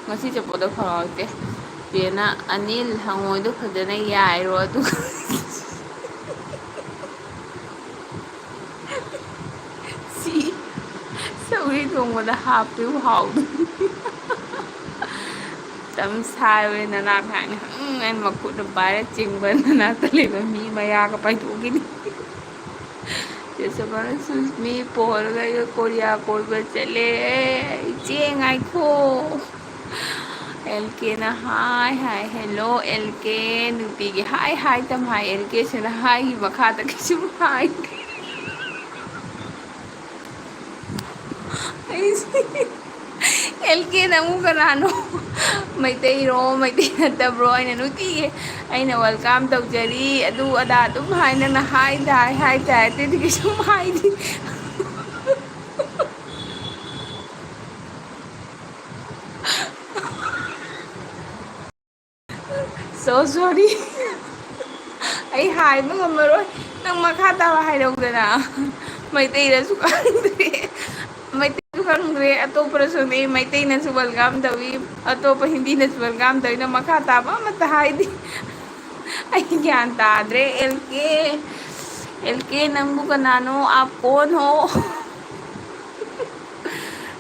ꯉꯁꯤ ꯆꯠꯄꯗꯣ ꯐꯪꯍꯧꯗꯦ꯫ ꯄꯦꯅ, "ꯑꯅꯤꯜ, ꯍꯪꯉꯣꯏꯗꯣ ꯐꯖꯅ ꯌꯥꯏꯔꯣ, ꯑꯗꯨꯒ" ꯁꯤ ꯁꯧꯔꯤ ꯊꯣꯡꯕꯗ ꯍꯥꯞꯄꯤꯕ ꯍꯥꯎꯗꯨ꯫ ꯇꯝ ꯁꯥꯏ ꯅꯅꯥꯛ ꯍꯥꯏꯅ, ꯎꯝ, ꯑꯩꯅ ꯃꯈꯨꯠꯅ ꯄꯥꯏꯔ ꯆꯤꯡꯕ ꯅꯅꯥꯛꯇ ꯂꯩꯕ ꯃꯤ ꯃꯌꯥꯒ ꯄꯥꯏꯊꯣꯛꯈꯤꯅꯤ꯫ ꯆꯦ ꯁꯣꯃꯣꯔꯁꯨ ꯃꯤ ꯄꯣꯔꯒ ꯑꯩꯒ ꯀꯣꯔꯤꯌꯥ ꯀꯣꯏꯕ ꯆꯠꯂꯦ꯫ ꯏꯆꯦ ꯉꯥꯏꯈꯣ꯫ ꯑꯦꯜ ꯀꯦꯅ ꯍꯥꯏ ꯍꯥꯏ, "ꯍꯦꯜꯂꯣ ꯑꯦꯜ ꯀꯦ", ꯅꯨꯡꯇꯤꯒꯤ ꯍꯥꯏ ꯍꯥꯏ ꯇꯝ ꯍꯥꯏ꯫ ꯑꯦꯜ ꯀꯦꯁꯤꯅ ꯍꯥꯏꯒꯤ ꯃꯈꯥꯗ ꯀꯩꯁꯨꯝ ꯍꯥꯏꯗꯦ꯫ ꯑꯩꯁꯦ ꯑꯦꯜ ꯀꯦꯅ ꯑꯃꯨꯛ ꯀꯅꯥꯅꯣ? ꯃꯩꯇꯩꯔꯣ, ꯃꯩꯇꯩ ꯅꯠꯇꯕ꯭ꯔꯣ? ꯑꯩꯅ ꯅꯨꯡꯇꯤꯒꯤ ꯑꯩꯅ welcome ꯇꯧꯖꯔꯤ, ꯑꯗꯨ ꯑꯗꯥ ꯑꯗꯨꯝ ꯍꯥꯏ, ꯅꯪꯅ ꯍꯥꯏ ꯇꯥꯏ, ꯍꯥꯏ ꯇꯥꯏ, ꯑꯇꯩꯗꯤ ꯀꯩꯁꯨꯝ ꯍꯥꯏꯗꯦ꯫ So sorry꯫ ꯑꯩ ꯍꯥꯏꯕ ꯉꯝꯃꯔꯣꯏ꯫ ꯅꯪ ꯃꯈꯥ ꯇꯥꯕ ꯍꯥꯏꯔꯧꯗꯅ꯫ ꯃꯩꯇꯩꯗꯁꯨ ꯈꯪꯗ꯭ꯔꯦ꯫ ꯃꯩꯇꯩꯁꯨ ꯈꯪꯗ꯭ꯔꯦ꯫ ꯑꯇꯣꯞꯄꯗꯁꯨꯅꯦ꯫ ꯃꯩꯇꯩꯅꯁꯨ welcome ꯇꯧꯏ꯫ ꯑꯇꯣꯞꯄ ꯍꯤꯟꯗꯤꯅꯁꯨ welcome ꯇꯧꯏ꯫ ꯅꯪ ꯃꯈꯥ ꯇꯥꯕ ꯑꯃꯠꯇ ꯍꯥꯏꯗꯦ꯫ ꯑꯩ ꯒ꯭ꯌꯥꯟ ꯇꯥꯗ꯭ꯔꯦ꯫ ꯑꯦꯜ ꯀꯦ꯫ ꯑꯦꯜ ꯀꯦ, ꯅꯪꯕꯨ ꯀꯅꯥꯅꯣ? आप कौन हो?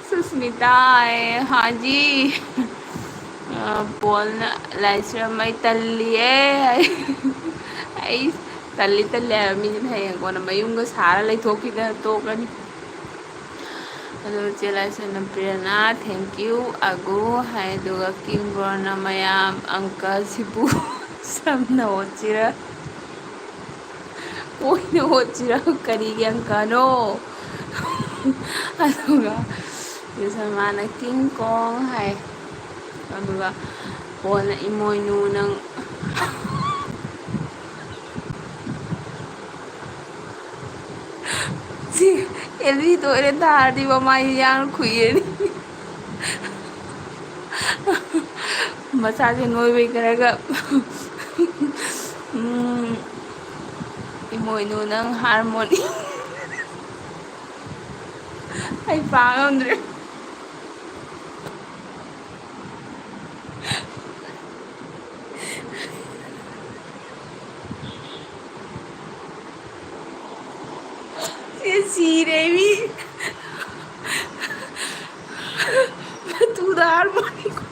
ꯁꯨꯁꯃꯤꯇꯥ, ꯑꯦ, ꯍꯥ ꯖꯤ꯫ ꯑ, ꯄꯣꯜꯅ, "ꯂꯥꯏꯁ꯭ꯔꯝ, ꯑꯩ ꯇꯜꯂꯤꯌꯦ꯫" ꯑꯩ ꯇꯜꯂꯤ, ꯇꯜꯂꯤ ꯍꯥꯏꯕ ꯃꯤꯁꯤꯅ ꯍꯌꯦꯡ ꯀꯣꯟꯅ ꯃꯌꯨꯝꯒ ꯁꯥꯔ ꯂꯩꯊꯣꯛꯈꯤꯗꯅ ꯇꯣꯛꯀꯅꯤ꯫ ꯑꯗꯨ ꯆꯦ ꯂꯥꯏꯁ꯭ꯔꯝꯅ, "ꯄ꯭ꯔꯦꯔꯅꯥ, thank you, ꯑꯒꯨ" ꯍꯥꯏ, ꯑꯗꯨꯒ ꯀꯤꯡꯕ꯭ꯔꯣꯅ, "ꯃꯌꯥꯝ, ꯑꯪꯀꯜꯁꯤꯕꯨ ꯁꯝꯅ ꯑꯣꯠꯁꯤꯔ?" ꯑꯣꯏꯅ ꯑꯣꯠꯁꯤꯔ? ꯀꯔꯤꯒꯤ ꯑꯪꯀꯅꯣ? ꯑꯗꯨꯒ ꯁꯜꯃꯥꯟꯅ "ꯀꯤꯡ ꯀꯣꯡ" ꯍꯥꯏ, ꯑꯗꯨꯒ ꯄꯣꯜꯅ "ꯏꯃꯣꯏꯅꯨ ꯅꯪ"꯫ ꯁꯤ ꯑꯦꯜꯕꯤ ꯇꯣꯏꯂꯦꯠ ꯊꯥꯔꯗꯤ ꯃꯃꯥꯏ ꯌꯥꯡꯅ ꯈꯨꯏꯔꯅꯤ꯫ ꯃꯁꯥꯁꯦ ꯅꯣꯏꯕꯩ ꯈꯔꯒ, ꯎꯝ, "ꯏꯃꯣꯏꯅꯨ ꯅꯪ ꯍꯥꯔꯃꯣꯅꯤ"꯫ ꯑꯩ ꯄꯥ ꯉꯝꯗ꯭ꯔꯦ꯫ ꯁꯤ ꯁꯤꯔꯦ ꯃꯤ꯫ ꯍꯥꯔꯃꯣꯅꯤ ꯈꯣꯡ-,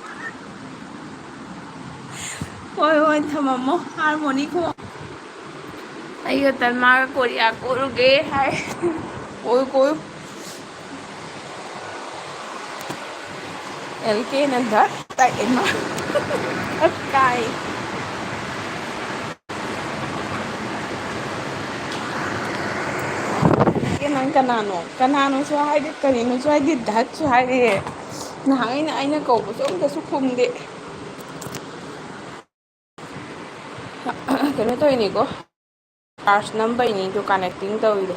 ꯍꯣꯏ, ꯍꯣꯏ, ꯊꯝꯃꯝꯃꯣ꯫ ꯍꯥꯔꯃꯣꯅꯤ ꯈꯣꯡ-, ꯑꯩꯒ ꯇꯟꯃꯥꯒ ꯀꯣꯔꯤꯌꯥ ꯀꯣꯏꯔꯨꯒꯦ ꯍꯥꯏ꯫ ꯀꯣꯏꯌꯨ, ꯀꯣꯏꯌꯨ꯫ ꯑꯦꯜ ꯀꯦꯅ ꯗꯛ ꯇꯛꯑꯦ ꯃꯥ꯫ ꯗꯛ ꯀꯥꯏ꯫ ꯑꯦ, ꯅꯪ ꯀꯅꯥꯅꯣ? ꯀꯅꯥꯅꯣꯁꯨ ꯍꯥꯏꯗꯦ, ꯀꯔꯤꯅꯣꯁꯨ ꯍꯥꯏꯗꯦ, ꯗꯛꯁꯨ ꯍꯥꯏꯔꯛꯑꯦ꯫ ꯅꯍꯥꯟ ꯑꯩꯅ, ꯑꯩꯅ ꯀꯧꯕꯁꯨ ꯑꯝꯇꯁꯨ ꯈꯨꯝꯗꯦ꯫ ꯀꯩꯅꯣ ꯇꯧꯔꯤꯅꯤꯀꯣ, ꯆꯥꯔꯖ ꯅꯝꯕꯩꯅꯤꯗꯣ ꯀꯅꯦꯛꯇꯤꯡ ꯇꯧꯔꯤꯗꯣ꯫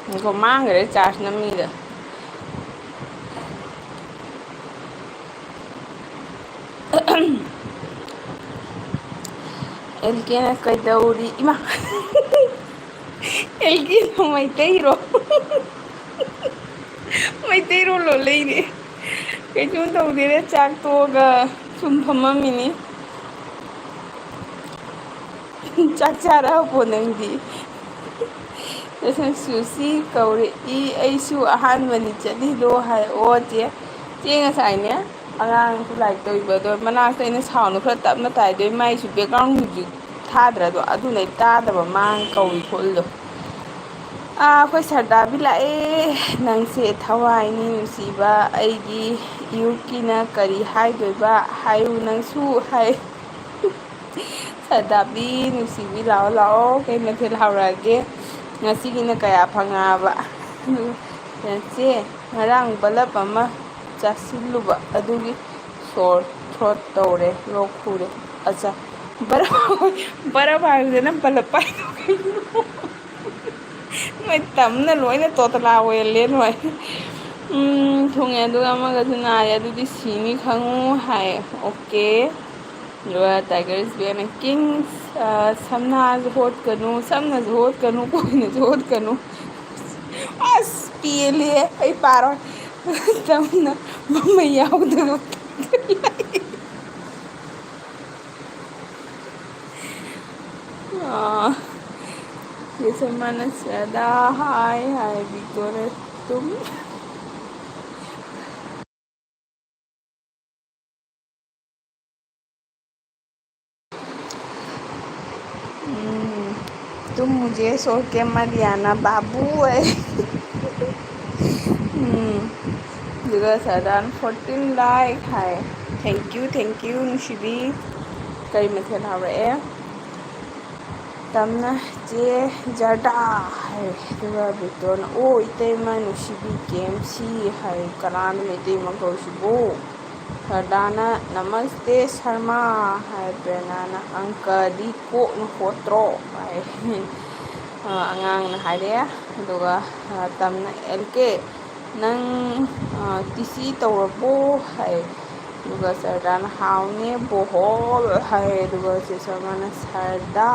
ꯉꯥꯏꯈꯣ, ꯃꯥꯡꯈ꯭ꯔꯦ ꯆꯥꯔꯖ ꯅꯝꯃꯤꯗꯣ꯫ ꯑꯦꯜ ꯀꯦꯅ ꯀꯩꯗꯧꯔꯤ? ꯏꯃꯥ! ꯑꯦꯜ ꯀꯦꯅ ꯃꯩꯇꯩꯔꯣ? ꯃꯩꯇꯩꯔꯣꯜ ꯂꯣꯜꯂꯛꯏꯅꯦ꯫ ꯀꯩꯁꯨ ꯇꯧꯗꯦꯗ, ꯆꯥꯛ ꯇꯣꯛꯑꯒ ꯁꯨꯝ ꯐꯝꯃꯝꯃꯤꯅꯤ꯫ ꯆꯥꯛ ꯆꯥꯔꯕꯣ ꯅꯪꯗꯤ? ꯁꯨꯁꯤ ꯀꯧꯔꯛꯏ, ꯑꯩꯁꯨ ꯑꯍꯥꯟꯕꯅꯤ ꯆꯠꯂꯤꯗꯣ ꯍꯥꯏ꯫ ꯑꯣ ꯆꯦ, ꯆꯦ ꯉꯁꯥꯏꯅꯦ ꯑꯉꯥꯡꯁꯨ ꯂꯥꯏꯔꯤꯛ ꯇꯧꯔꯤꯕ, ꯑꯗꯣ ꯃꯅꯥꯛꯇ ꯑꯩꯅ ꯁꯥꯎꯟꯗꯣ ꯈꯔ ꯇꯞꯅ ꯇꯥꯏ, ꯑꯗꯨꯏ ꯃꯥꯏꯁꯨ ꯕꯦꯛꯒ꯭ꯔꯥꯎꯟ ꯃ꯭ꯌꯨꯖꯤꯛ ꯊꯥꯗ꯭ꯔꯥ, ꯑꯗꯣ ꯑꯗꯨꯅ ꯑꯩ ꯇꯥꯗꯕ ꯃꯥꯡ ꯀꯧꯔꯤ ꯈꯣꯠꯂꯤꯗꯣ꯫ ꯑꯥ, ꯑꯩꯈꯣꯏ ꯁꯔꯗꯥꯕꯤ ꯂꯥꯛꯑꯦ꯫ ꯅꯪꯁꯦ ꯊꯋꯥꯏꯅꯤ ꯅꯨꯡꯁꯤꯕ, ꯑꯩꯒꯤ ꯏꯌꯨꯛꯀꯤꯅ ꯀꯔꯤ ꯍꯥꯏꯗꯣꯏꯕ? ꯍꯥꯏꯌꯨ ꯅꯪꯁꯨ ꯍꯥꯏ꯫ ꯁꯔꯗꯥꯕꯤ ꯅꯨꯡꯁꯤꯕꯤ, ꯂꯥꯛꯑꯣ, ꯂꯥꯛꯑꯣ꯫ ꯀꯩ ꯃꯊꯦꯜ ꯍꯧꯔꯛꯑꯒꯦ? ꯉꯁꯤꯒꯤꯅ ꯀꯌꯥ ꯐꯪꯉꯛꯑꯕ? ꯆꯦ, ꯉꯔꯥꯡ ꯕꯂꯞ ꯑꯃ ꯆꯥꯁꯤꯜꯂꯨꯕ ꯑꯗꯨꯒꯤ ꯁꯣꯔ ꯊ꯭ꯔꯣꯠ ꯇꯧꯔꯦ, ꯂꯣꯛ ꯈꯨꯔꯦ꯫ ꯑꯆꯥ, ꯕꯔꯞ, ꯕꯔꯞ ꯍꯥꯏꯕꯗꯅ ꯕꯂꯞ ꯍꯥꯏꯗꯣ ꯀꯩꯅꯣ? ꯅꯣꯏ ꯇꯝꯅ ꯂꯣꯏꯅ ꯇꯣꯇꯂꯥ ꯑꯣꯏꯍꯜꯂꯦ ꯅꯣꯏ꯫ ꯎꯝ, ꯊꯨꯡꯉꯦ ꯑꯗꯨꯒ ꯑꯃꯒꯁꯨ ꯅꯥꯔꯦ, ꯑꯗꯨꯗꯤ ꯁꯤꯅꯤ ꯈꯪꯉꯨ ꯍꯥꯏ꯫ ꯑꯣꯀꯦ꯫ ꯑꯗꯨꯒ Tiger is behind the king, ꯑ, ꯁꯝꯅꯥꯁꯨ ꯍꯣꯠꯀꯅꯨ, ꯁꯝꯅꯁꯨ ꯍꯣꯠꯀꯅꯨ, ꯀꯣꯏꯅꯁꯨ ꯍꯣꯠꯀꯅꯨ꯫ ꯑꯁ, ꯄꯦꯜꯂꯦ, ꯑꯩ ꯄꯥꯔꯣꯏ꯫ ꯇꯝꯅ ꯃꯃꯩ ꯌꯥꯎꯗꯕ꯫ ꯑꯥ, ꯌꯦꯁꯃꯥꯅ ꯁꯗꯥ ꯍꯥꯏ ꯍꯥꯏ ꯕꯤꯛꯇꯣꯔ ꯇꯨꯝ꯫ ꯎꯝ, तुम मुझे सो के मत जाना बाबू है। ꯎꯝ, ꯑꯗꯨꯒ ꯁꯔꯗꯥꯟ ꯐꯣꯔꯇꯤꯟ ꯂꯥꯏꯛ ꯍꯥꯏ꯫ Thank you, thank you, ꯅꯨꯡꯁꯤꯕꯤ꯫ ꯀꯔꯤ ꯃꯊꯦꯜ ꯍꯥꯎꯔꯛꯑꯦ? ꯇꯝꯅ ꯆꯦ ꯖꯔꯗꯥ ꯍꯥꯏ꯫ ꯑꯗꯨꯒ ꯕꯤꯛꯇꯣꯔꯅ, "ꯑꯣ, ꯏꯇꯩꯃ ꯅꯨꯡꯁꯤꯕꯤ ꯀꯦ ꯑꯦꯝ ꯁꯤ" ꯍꯥꯏ꯫ ꯀꯅꯥꯅꯣ ꯏꯇꯩꯃ ꯀꯧꯔꯤꯁꯤꯕꯨ? ꯁꯔꯗꯥꯅ, "ꯅꯃꯁꯇꯦ ꯁꯔꯃꯥ" ꯍꯥꯏ꯫ ꯄ꯭ꯔꯦꯔꯅꯥꯅ, "ꯑꯪꯀꯗꯤ ꯀꯣꯛꯅ ꯍꯣꯠꯇ꯭ꯔꯣ?" ꯍꯥꯏ꯫ ꯑ, ꯑꯉꯥꯡꯅ ꯍꯥꯏꯔꯛꯑꯦ꯫ ꯑꯗꯨꯒ, ꯑ, ꯇꯝꯅ, "ꯑꯦꯜ ꯀꯦ, ꯅꯪ, ꯑ, ꯇꯤꯁꯤ ꯇꯧꯔꯕꯣ?" ꯍꯥꯏ꯫ ꯑꯗꯨꯒ ꯁꯔꯗꯥꯅ, "ꯍꯥꯎꯅꯦ ꯕꯣꯍꯣꯜ" ꯍꯥꯏ꯫ ꯑꯗꯨꯒ ꯆꯦ ꯁꯔꯃꯥꯅ, "ꯁꯔꯗꯥ,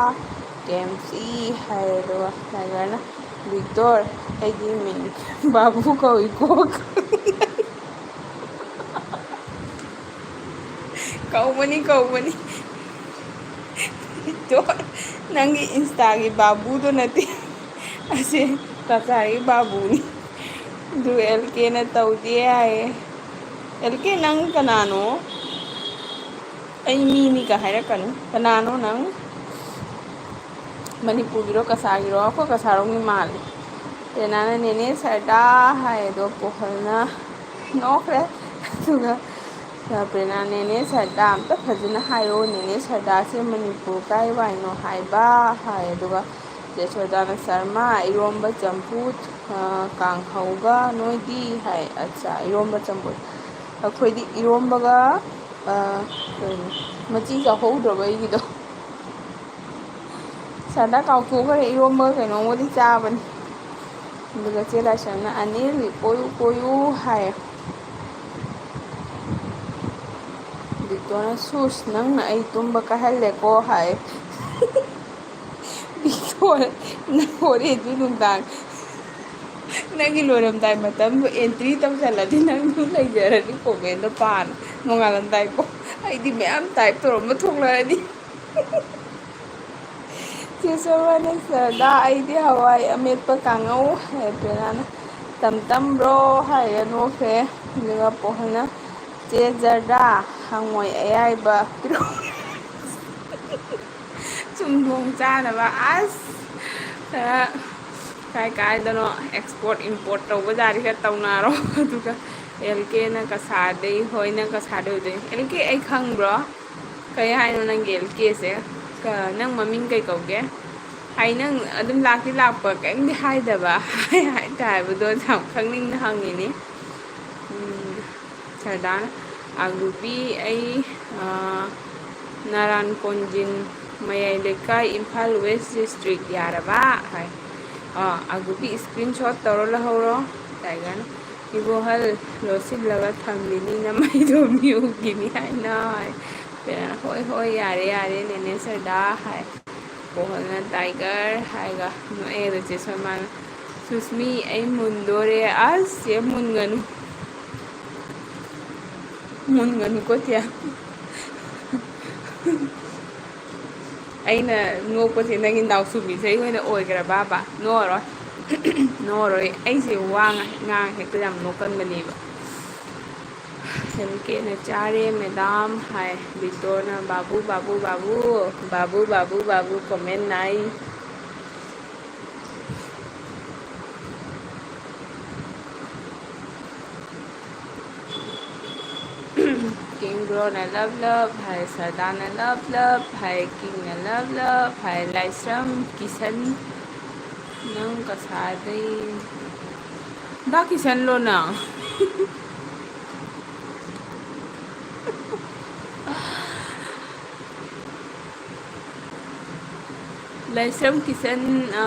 ꯀꯦ ꯑꯦꯝ ꯁꯤ" ꯍꯥꯏ꯫ ꯑꯗꯨꯒ ꯇꯥꯏꯒꯔꯅ, "ꯕꯤꯛꯇꯣꯔ, ꯑꯩꯒꯤ ꯃꯤꯡ ꯕꯥꯕꯨ ꯀꯧꯏꯀꯣ"꯫ ꯀꯧꯕꯅꯤ, ꯀꯧꯕꯅꯤ꯫ ꯕꯤꯛꯇꯣꯔ, ꯅꯪꯒꯤ ꯏꯟꯁꯇꯥꯒꯤ ꯕꯥꯕꯨꯗꯣ ꯅꯠꯇꯦ, ꯑꯁꯤ ꯀꯀꯥꯒꯤ ꯕꯥꯕꯨꯅꯤ꯫ ꯑꯗꯨ ꯑꯦꯜ ꯀꯦꯅ ꯇꯧꯗꯦ ꯍꯥꯏꯌꯦ꯫ ꯑꯦꯜ ꯀꯦ, ꯅꯪ ꯀꯅꯥꯅꯣ? ꯑꯩ ꯃꯤꯅꯤꯒ ꯍꯥꯏꯔꯛꯀꯅꯨ꯫ ꯀꯅꯥꯅꯣ ꯅꯪ? ꯃꯅꯤꯄꯨꯔꯒꯤꯔꯣ, ꯀꯁꯥꯔꯒꯤꯔꯣ? ꯑꯩꯈꯣꯏ ꯀꯁꯥꯔꯣꯝꯒꯤ ꯃꯥꯜꯂꯦ꯫ ꯄ꯭ꯔꯦꯔꯅꯥꯅ "ꯅꯦꯅꯦ ꯁꯔꯗꯥ" ꯍꯥꯏ, ꯑꯗꯣ ꯄꯣꯍꯜꯅ ꯅꯣꯛꯈ꯭ꯔꯦ꯫ ꯑꯗꯨꯒ ꯄ꯭ꯔꯦꯔꯅꯥ, "ꯅꯦꯅꯦ ꯁꯔꯗꯥ, ꯑꯝꯇ ꯐꯖꯅ ꯍꯥꯏꯔꯣ, ꯅꯦꯅꯦ ꯁꯔꯗꯥꯁꯦ ꯃꯅꯤꯄꯨꯔ ꯀꯥꯏ ꯋꯥꯏꯅꯣ ꯍꯥꯏꯕ?" ꯍꯥꯏ꯫ ꯑꯗꯨꯒ ꯆꯦ ꯁꯔꯗꯥꯅ, "ꯁꯔꯃꯥ, ꯏꯔꯣꯝꯕ, ꯆꯝꯐꯨꯠ, ꯑ, ꯀꯥꯡꯍꯧꯒ, ꯅꯣꯏꯗꯤ?" ꯍꯥꯏ꯫ "ꯑꯠꯆꯥ, ꯏꯔꯣꯝꯕ, ꯆꯝꯐꯨꯠ꯫ ꯑꯩꯈꯣꯏꯗꯤ ꯏꯔꯣꯝꯕꯒ, ꯑ, ꯀꯩꯅꯣ, ꯃꯆꯤ ꯆꯥꯍꯧꯗ꯭ꯔꯕ ꯑꯩꯒꯤꯗꯣ꯫ ꯁꯔꯗꯥ ꯀꯥꯎꯊꯣꯛꯈ꯭ꯔꯦ, ꯏꯔꯣꯝꯕꯒ ꯀꯩꯅꯣꯝꯒꯗꯤ ꯆꯥꯕꯅꯤ"꯫ ꯑꯗꯨꯒ ꯆꯦ ꯂꯥꯏꯁ꯭ꯔꯝꯅ, "ꯑꯅꯤꯜ, ꯀꯣꯏꯌꯨ, ꯀꯣꯏꯌꯨ" ꯍꯥꯏ꯫ ꯕꯤꯛꯇꯣꯔꯅ, "ꯁꯨꯁ, ꯅꯪꯅ ꯑꯩ ꯇꯨꯝꯕ ꯀꯥꯏꯍꯜꯂꯦꯀꯣ" ꯍꯥꯏ꯫ ꯕꯤꯛꯇꯣꯔ, ꯅꯪ ꯍꯣꯔꯦꯟꯁꯨ ꯅꯨꯡꯗꯥꯡ ꯅꯪꯒꯤ ꯂꯣꯏꯔꯝꯗꯥꯏ ꯃꯇꯝꯗꯣ ꯑꯦꯟꯇ꯭ꯔꯤ ꯇꯧꯁꯜꯂꯗꯤ ꯅꯪ ꯑꯗꯨꯝ ꯂꯩꯖꯔꯅꯤ ꯀꯣꯃꯦꯟꯗꯣ ꯄꯥꯅ ꯅꯣꯡꯉꯥꯜꯂꯝꯗꯥꯏꯀꯣ꯫ ꯑꯩꯗꯤ ꯃꯌꯥꯝ ꯇꯥꯏꯞ ꯇꯧꯔꯝꯕ ꯊꯣꯛꯂꯛꯑꯅꯤ꯫ ꯀꯦꯁꯣꯔꯕꯥꯅ ꯁꯔꯗꯥ, ꯑꯩꯗꯤ ꯍꯋꯥꯏ ꯑꯃꯦꯠꯄ ꯀꯥꯡꯉꯧ ꯍꯥꯏ꯫ ꯄ꯭ꯔꯦꯔꯥꯅ ꯇꯝ ꯇꯝꯕ꯭ꯔꯣ ꯍꯥꯏꯔꯒ ꯅꯣꯛꯈ꯭ꯔꯦ꯫ ꯑꯗꯨꯒ ꯄꯣꯍꯜꯅ ꯆꯦ ꯖꯔꯗꯥ, ꯍꯪꯉꯣꯏ ꯑꯌꯥꯏꯕ ꯄꯤꯔꯛꯑꯣ꯫ ꯆꯨꯝꯊꯣꯡ ꯆꯥꯅꯕ꯫ ꯑꯁ, ꯈꯔ ꯀꯥꯏ ꯀꯥꯏꯗꯅꯣ ꯑꯦꯛꯁꯄꯣꯔꯠ ꯏꯝꯄꯣꯔꯠ ꯇꯧꯕ ꯖꯥꯠꯗꯤ ꯈꯔ ꯇꯧꯅꯔꯣ꯫ ꯑꯗꯨꯒ ꯑꯦꯜ ꯀꯦꯅ ꯀꯁꯥꯔꯗꯩ, ꯍꯣꯏ, ꯅꯪ ꯀꯁꯥꯔꯗꯩ ꯑꯣꯏꯗꯣꯏꯅꯦ꯫ ꯑꯦꯜ ꯀꯦ, ꯑꯩ ꯈꯪꯕ꯭ꯔꯣ? ꯀꯩ ꯍꯥꯏꯅꯣ ꯅꯪꯒꯤ ꯑꯦꯜ ꯀꯦꯁꯦ? ꯀ-, ꯅꯪ ꯃꯃꯤꯡ ꯀꯩ ꯀꯧꯒꯦ? ꯍꯥꯏ, ꯅꯪ ꯑꯗꯨꯝ ꯂꯥꯛꯇꯤ ꯂꯥꯛꯄ, ꯀꯩꯝꯗꯤ ꯍꯥꯏꯗꯕ꯫ ꯍꯥꯏ, ꯍꯥꯏ ꯇꯥꯏꯕꯗꯣ ꯌꯥꯝ ꯈꯪꯅꯤꯡꯅ ꯍꯪꯉꯤꯅꯤ꯫ ꯎꯝ, ꯁꯔꯗꯥꯅ, "ꯑꯒꯨꯕꯤ, ꯑꯩ, ꯑ, ꯅꯥꯔꯥꯟ ꯀꯣꯟꯖꯤꯟ, ꯃꯌꯥꯏ ꯂꯩꯀꯥꯏ, ꯏꯝꯐꯥꯜ ꯋꯦꯁ ꯗꯤꯁꯇ꯭ꯔꯤꯛ ꯌꯥꯔꯕ?" ꯍꯥꯏ꯫ ꯑ, ꯑꯒꯨꯕꯤ screenshot ꯇꯧꯔ ꯂꯧꯍꯧꯔꯣ꯫ ꯇꯥꯏꯒꯔꯅ, "ꯏꯕꯣꯍꯜ, ꯂꯣꯠꯁꯤꯜꯂꯒ ꯊꯝꯃꯤꯅꯤ, ꯅꯃꯩꯗꯣ ꯃꯤ ꯎꯈꯤꯅꯤ ꯍꯥꯏꯅ" ꯍꯥꯏ꯫ ꯄꯦꯔꯥꯅ, "ꯍꯣꯏ, ꯍꯣꯏ, ꯌꯥꯔꯦ, ꯌꯥꯔꯦ, ꯅꯦꯅꯦ ꯁꯔꯗꯥ" ꯍꯥꯏ꯫ ꯄꯣꯍꯜꯅ "ꯇꯥꯏꯒꯔ" ꯍꯥꯏꯒ ꯅꯣꯛꯑꯦ꯫ ꯑꯗꯣ ꯆꯦ ꯁꯣꯃꯥꯅ, "ꯁꯨꯁꯃꯤ, ꯑꯩ ꯃꯨꯟꯗꯣꯔꯦ"꯫ ꯑꯁ, ꯆꯦ, ꯃꯨꯟꯒꯅꯨ꯫ ꯃꯨꯟꯒꯅꯨꯀꯣ, ꯆꯦ꯫ ꯑꯩꯅ ꯅꯣꯛꯄꯁꯦ ꯅꯪꯒꯤ ꯅꯥꯎꯁꯨꯕꯤꯁꯦ ꯑꯩ ꯑꯣꯏꯅ ꯑꯣꯏꯈ꯭ꯔꯕꯕ? ꯅꯣꯛꯑꯔꯣꯏ꯫ ꯅꯣꯛꯑꯔꯣꯏ꯫ ꯑꯩꯁꯦ ꯋꯥ ꯉꯥꯡ-, ꯉꯥꯡ ꯍꯦꯛꯇ ꯌꯥꯝ ꯅꯣꯛꯀꯟꯕꯅꯦꯕ꯫ ꯑꯦꯝ ꯀꯦꯅ "ꯆꯥꯔꯦ ꯃꯦꯗꯥꯝ" ꯍꯥꯏ꯫ ꯕꯤꯇꯣꯅ "ꯕꯥꯕꯨ, ꯕꯥꯕꯨ, ꯕꯥꯕꯨ, ꯕꯥꯕꯨ, ꯕꯥꯕꯨ, ꯕꯥꯕꯨ" comment nine꯫ ꯀꯤꯡ ꯕ꯭ꯔꯣꯅ "love love" ꯍꯥꯏ, ꯁꯔꯗꯥꯅ "love love" ꯍꯥꯏ, ꯀꯤꯡꯅ "love love" ꯍꯥꯏ, ꯂꯥꯏꯁ꯭ꯔꯝ ꯀꯤꯁꯟ, ꯅꯪ ꯀꯁꯥꯔꯗꯩ꯫ ꯗꯥ ꯀꯤꯁꯟꯂꯣ ꯅꯪ? ꯂꯥꯏꯁ꯭ꯔꯝ ꯀꯤꯁꯟ, ꯑ,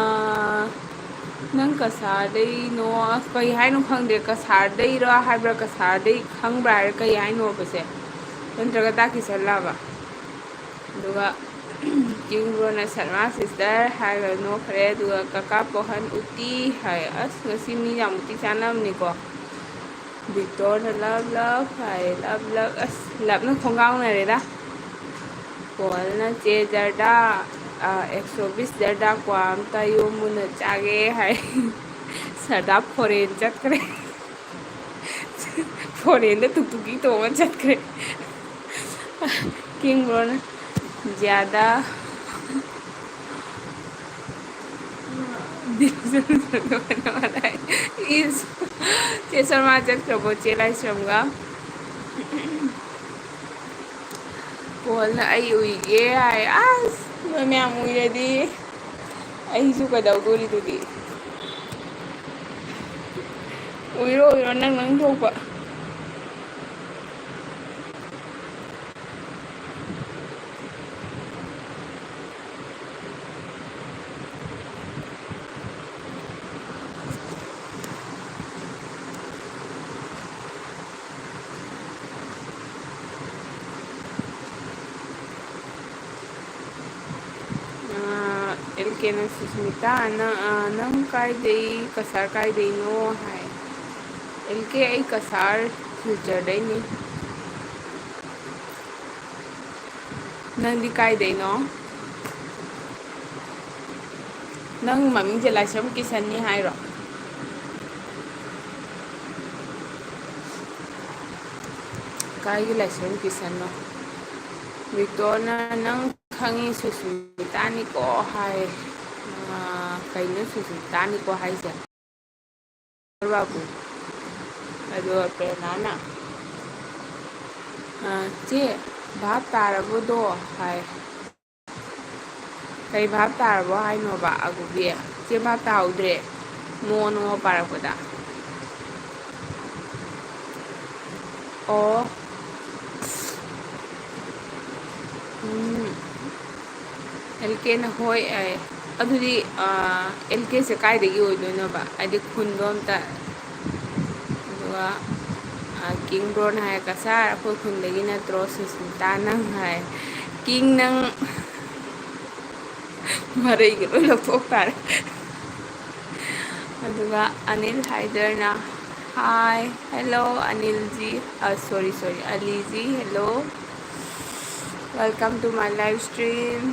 ꯅꯪ ꯀꯁꯥꯔꯗꯩꯅꯣ? ꯑꯁ, ꯀꯩ ꯍꯥꯏꯅꯣ ꯈꯪꯗꯦ꯫ ꯀꯁꯥꯔꯗꯩꯔꯣ ꯍꯥꯏꯕ꯭ꯔꯥ, ꯀꯁꯥꯔꯗꯩ ꯈꯪꯕ꯭ꯔꯥ ꯍꯥꯏꯔ ꯀꯩ ꯍꯥꯏꯅꯣꯕꯁꯦ? ꯅꯠꯇ꯭ꯔꯒ ꯗꯥ ꯀꯤꯁꯟꯂꯕ? ꯑꯗꯨꯒ ꯀꯤꯡ ꯕ꯭ꯔꯣꯅ "ꯁꯔꯃꯥ ꯁꯤꯁꯇꯔ" ꯍꯥꯏꯔꯒ ꯅꯣꯛꯈ꯭ꯔꯦ꯫ ꯑꯗꯨꯒ "ꯀꯀꯥ ꯄꯣꯍꯟ ꯎꯇꯤ" ꯍꯥꯏ꯫ ꯑꯁ, ꯉꯁꯤ ꯃꯤ ꯌꯥꯝ ꯎꯇꯤ ꯆꯥꯅꯕꯅꯤꯀꯣ꯫ ꯕꯤꯛꯇꯣꯔꯅ "love love" ꯍꯥꯏ꯫ "love love", ꯑꯁ, ꯂꯞꯅ ꯈꯣꯡꯒꯥꯎꯅꯔꯦꯗ꯫ ꯄꯣꯜꯅ "ꯆꯦ ꯖꯔꯗꯥ", ꯑ, ꯑꯦꯛꯁꯣ ꯕꯤꯁ ꯖꯔꯗꯥ ꯀ꯭ꯋꯥ ꯑꯝꯇ ꯌꯣꯝꯃꯨꯅ ꯆꯥꯒꯦ ꯍꯥꯏ꯫ ꯁꯔꯗꯥ ꯐꯣꯔꯦꯟ ꯆꯠꯈ꯭ꯔꯦ꯫ ꯐꯣꯔꯦꯟꯗ ꯇꯨꯛꯇꯨꯛꯀꯤ ꯇꯣꯡꯉ ꯆꯠꯈ꯭ꯔꯦ꯫ ꯀꯤꯡ ꯕ꯭ꯔꯣꯅ ꯖ꯭ꯌꯥꯗꯥ꯫ ꯏꯁ, ꯆꯦ ꯁꯔꯃ ꯆꯠꯈ꯭ꯔꯕꯣ, ꯆꯦ ꯂꯥꯏꯁ꯭ꯔꯝꯒ? ꯄꯣꯜꯅ ꯑꯩ ꯎꯏꯒꯦ ꯍꯥꯏ꯫ ꯑꯁ, ꯅꯣꯏ ꯃꯌꯥꯝ ꯎꯏꯔꯗꯤ ꯑꯩꯁꯨ ꯀꯩꯗꯧꯗꯣꯔꯤꯗꯨꯗꯤ? ꯎꯏꯔꯣ, ꯎꯏꯔꯣ, ꯅꯪ ꯅꯪ ꯊꯣꯛꯄ꯫ ꯑꯥ, ꯑꯦꯜ ꯀꯦꯅ ꯁꯨꯁꯃꯤꯇꯥ, ꯅꯪ, ꯑꯥ, ꯅꯪ ꯀꯥꯏꯗꯩ, ꯀꯁꯥꯔ ꯀꯥꯏꯗꯩꯅꯣ ꯍꯥꯏ꯫ ꯑꯦꯜ ꯀꯦ, ꯑꯩ ꯀꯁꯥꯔ ꯁꯤꯜꯆꯔꯗꯩꯅꯤ꯫ ꯅꯪꯗꯤ ꯀꯥꯏꯗꯩꯅꯣ? ꯅꯪ ꯃꯃꯤꯡꯁꯦ ꯂꯥꯏꯁ꯭ꯔꯝ ꯀꯤꯁꯟꯅꯤ ꯍꯥꯏꯔꯣ? ꯀꯥꯏꯒꯤ ꯂꯥꯏꯁ꯭ꯔꯝ ꯀꯤꯁꯟꯅꯣ? ꯕꯤꯛꯇꯣꯔꯅ ꯅꯪ ꯈꯪꯉꯤ ꯁꯨꯁꯃꯤꯇꯥꯅꯤꯀꯣ ꯍꯥꯏ꯫ ꯑꯥ, ꯀꯩꯅꯣ ꯁꯨꯁꯃꯤꯇꯥꯅꯤꯀꯣ ꯍꯥꯏꯁꯦ? ꯕꯥꯕꯨ꯫ ꯑꯗꯨꯒ ꯄ꯭ꯔꯦꯔꯅꯥꯅ, ꯑ, "ꯆꯦ, ꯚꯥꯞ ꯇꯥꯔꯕꯗꯣ?" ꯍꯥꯏ꯫ "ꯀꯩ ꯚꯥꯞ ꯇꯥꯔꯕꯣ ꯍꯥꯏꯅꯣꯕ?" ꯑꯒꯨꯕꯤ, "ꯆꯦ ꯚꯥꯞ ꯇꯥꯍꯧꯗ꯭ꯔꯦ, ꯃꯣ ꯅꯣ ꯄꯥꯔꯛꯄꯗ꯫" ꯑꯣ꯫ ꯎꯝ꯫ ꯑꯦꯜ ꯀꯦꯅ ꯍꯣꯏ ꯍꯥꯏ꯫ ꯑꯗꯨꯗꯤ, ꯑꯥ, ꯑꯦꯜ ꯀꯦꯁꯦ ꯀꯥꯏꯗꯒꯤ ꯑꯣꯏꯗꯣꯏꯅꯣꯕ? ꯍꯥꯏꯗꯤ ꯈꯨꯟꯗꯣ ꯑꯝꯇ꯫ ꯑꯗꯨꯒ, ꯑꯥ, ꯀꯤꯡ ꯕ꯭ꯔꯣꯅ ꯍꯥꯏ, "ꯀꯁꯥꯔ, ꯑꯩꯈꯣꯏ ꯈꯨꯟꯗꯒꯤ ꯅꯠꯇ꯭ꯔꯣ ꯁꯨꯁꯃꯤꯇꯥ ꯅꯪ?" ꯍꯥꯏ꯫ ꯀꯤꯡ ꯅꯪ ꯃꯔꯩꯒ ꯂꯣꯏ ꯂꯧꯊꯣꯛ ꯇꯥꯔꯦ꯫ ꯑꯗꯨꯒ ꯑꯅꯤꯜ ꯍꯥꯏꯗꯔꯅ, "Hi, hello, ꯑꯅꯤꯜꯖꯤ, ꯑ, sorry, sorry, ꯑꯂꯤꯖꯤ, hello, welcome to my live stream."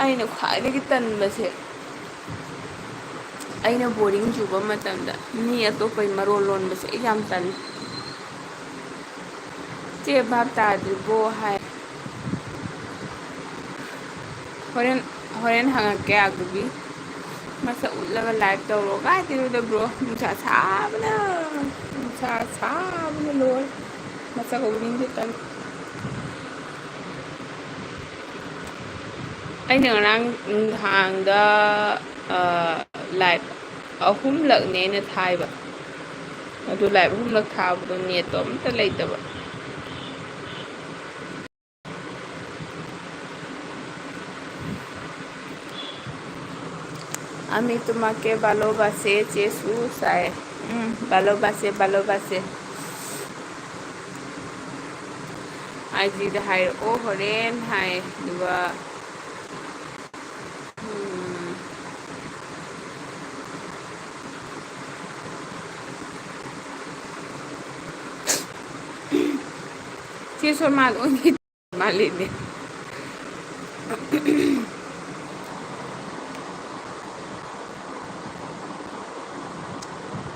ꯑꯩꯅ ꯈ꯭ꯋꯥꯏꯗꯒꯤ ꯇꯟꯕꯁꯦ, ꯑꯩꯅ ꯕꯣꯔꯤꯡ ꯆꯨꯕ ꯃꯇꯝꯗ ꯃꯤ ꯑꯇꯣꯞꯄꯒꯤ ꯃꯔꯣꯜ ꯂꯣꯟꯕꯁꯦ ꯑꯩ ꯌꯥꯝ ꯇꯜꯂꯤ꯫ "ꯆꯦ, ꯚꯥꯞ ꯇꯥꯗ꯭ꯔꯤꯕꯣ?" ꯍꯥꯏ꯫ ꯍꯣꯔꯦꯟ, ꯍꯣꯔꯦꯟ ꯍꯪꯉꯛꯀꯦ ꯑꯗꯨꯒꯤ꯫ ꯃꯁꯛ ꯎꯠꯂꯒ live ꯇꯧꯔꯣ꯫ ꯀꯥꯏꯗꯩꯅꯣꯗ bro? ꯅꯨꯡꯁꯥ ꯁꯥꯕꯅ, ꯅꯨꯡꯁꯥ ꯁꯥꯕꯅ ꯂꯣꯏꯔꯦ꯫ ꯃꯁꯛ ꯎꯠꯅꯤꯡꯗꯦ, ꯇꯜꯂꯤ꯫ ꯑꯩꯅ ꯉꯔꯥꯡ ꯅꯨꯡꯗꯥꯡꯗ, ꯑ, live ꯑꯍꯨꯝꯂꯛꯅꯦ ꯑꯩꯅ ꯊꯥꯏꯕ꯫ ꯑꯗꯨ live ꯑꯍꯨꯝꯂꯛ ꯊꯥꯕꯗꯣ netꯇꯣ ꯑꯝꯇ ꯂꯩꯇꯕ꯫ "আমি তোমাকে ভালোবাসে" ꯆꯦꯁꯨ ꯁꯥꯏ꯫ ꯎꯝ, ꯚꯥꯂꯣꯕꯥꯁꯦ, ꯚꯥꯂꯣꯕꯥꯁꯦ꯫ ꯑꯥꯏꯖꯤꯗ ꯍꯥꯏꯔꯛꯑꯣ ꯍꯣꯔꯦꯟ ꯍꯥꯏ꯫ ꯑꯗꯨꯒ, ꯎꯝ, ꯆꯦ ꯁꯣꯃꯥꯗ ꯑꯣꯏꯅ ꯃꯥꯜꯂꯤꯅꯦ꯫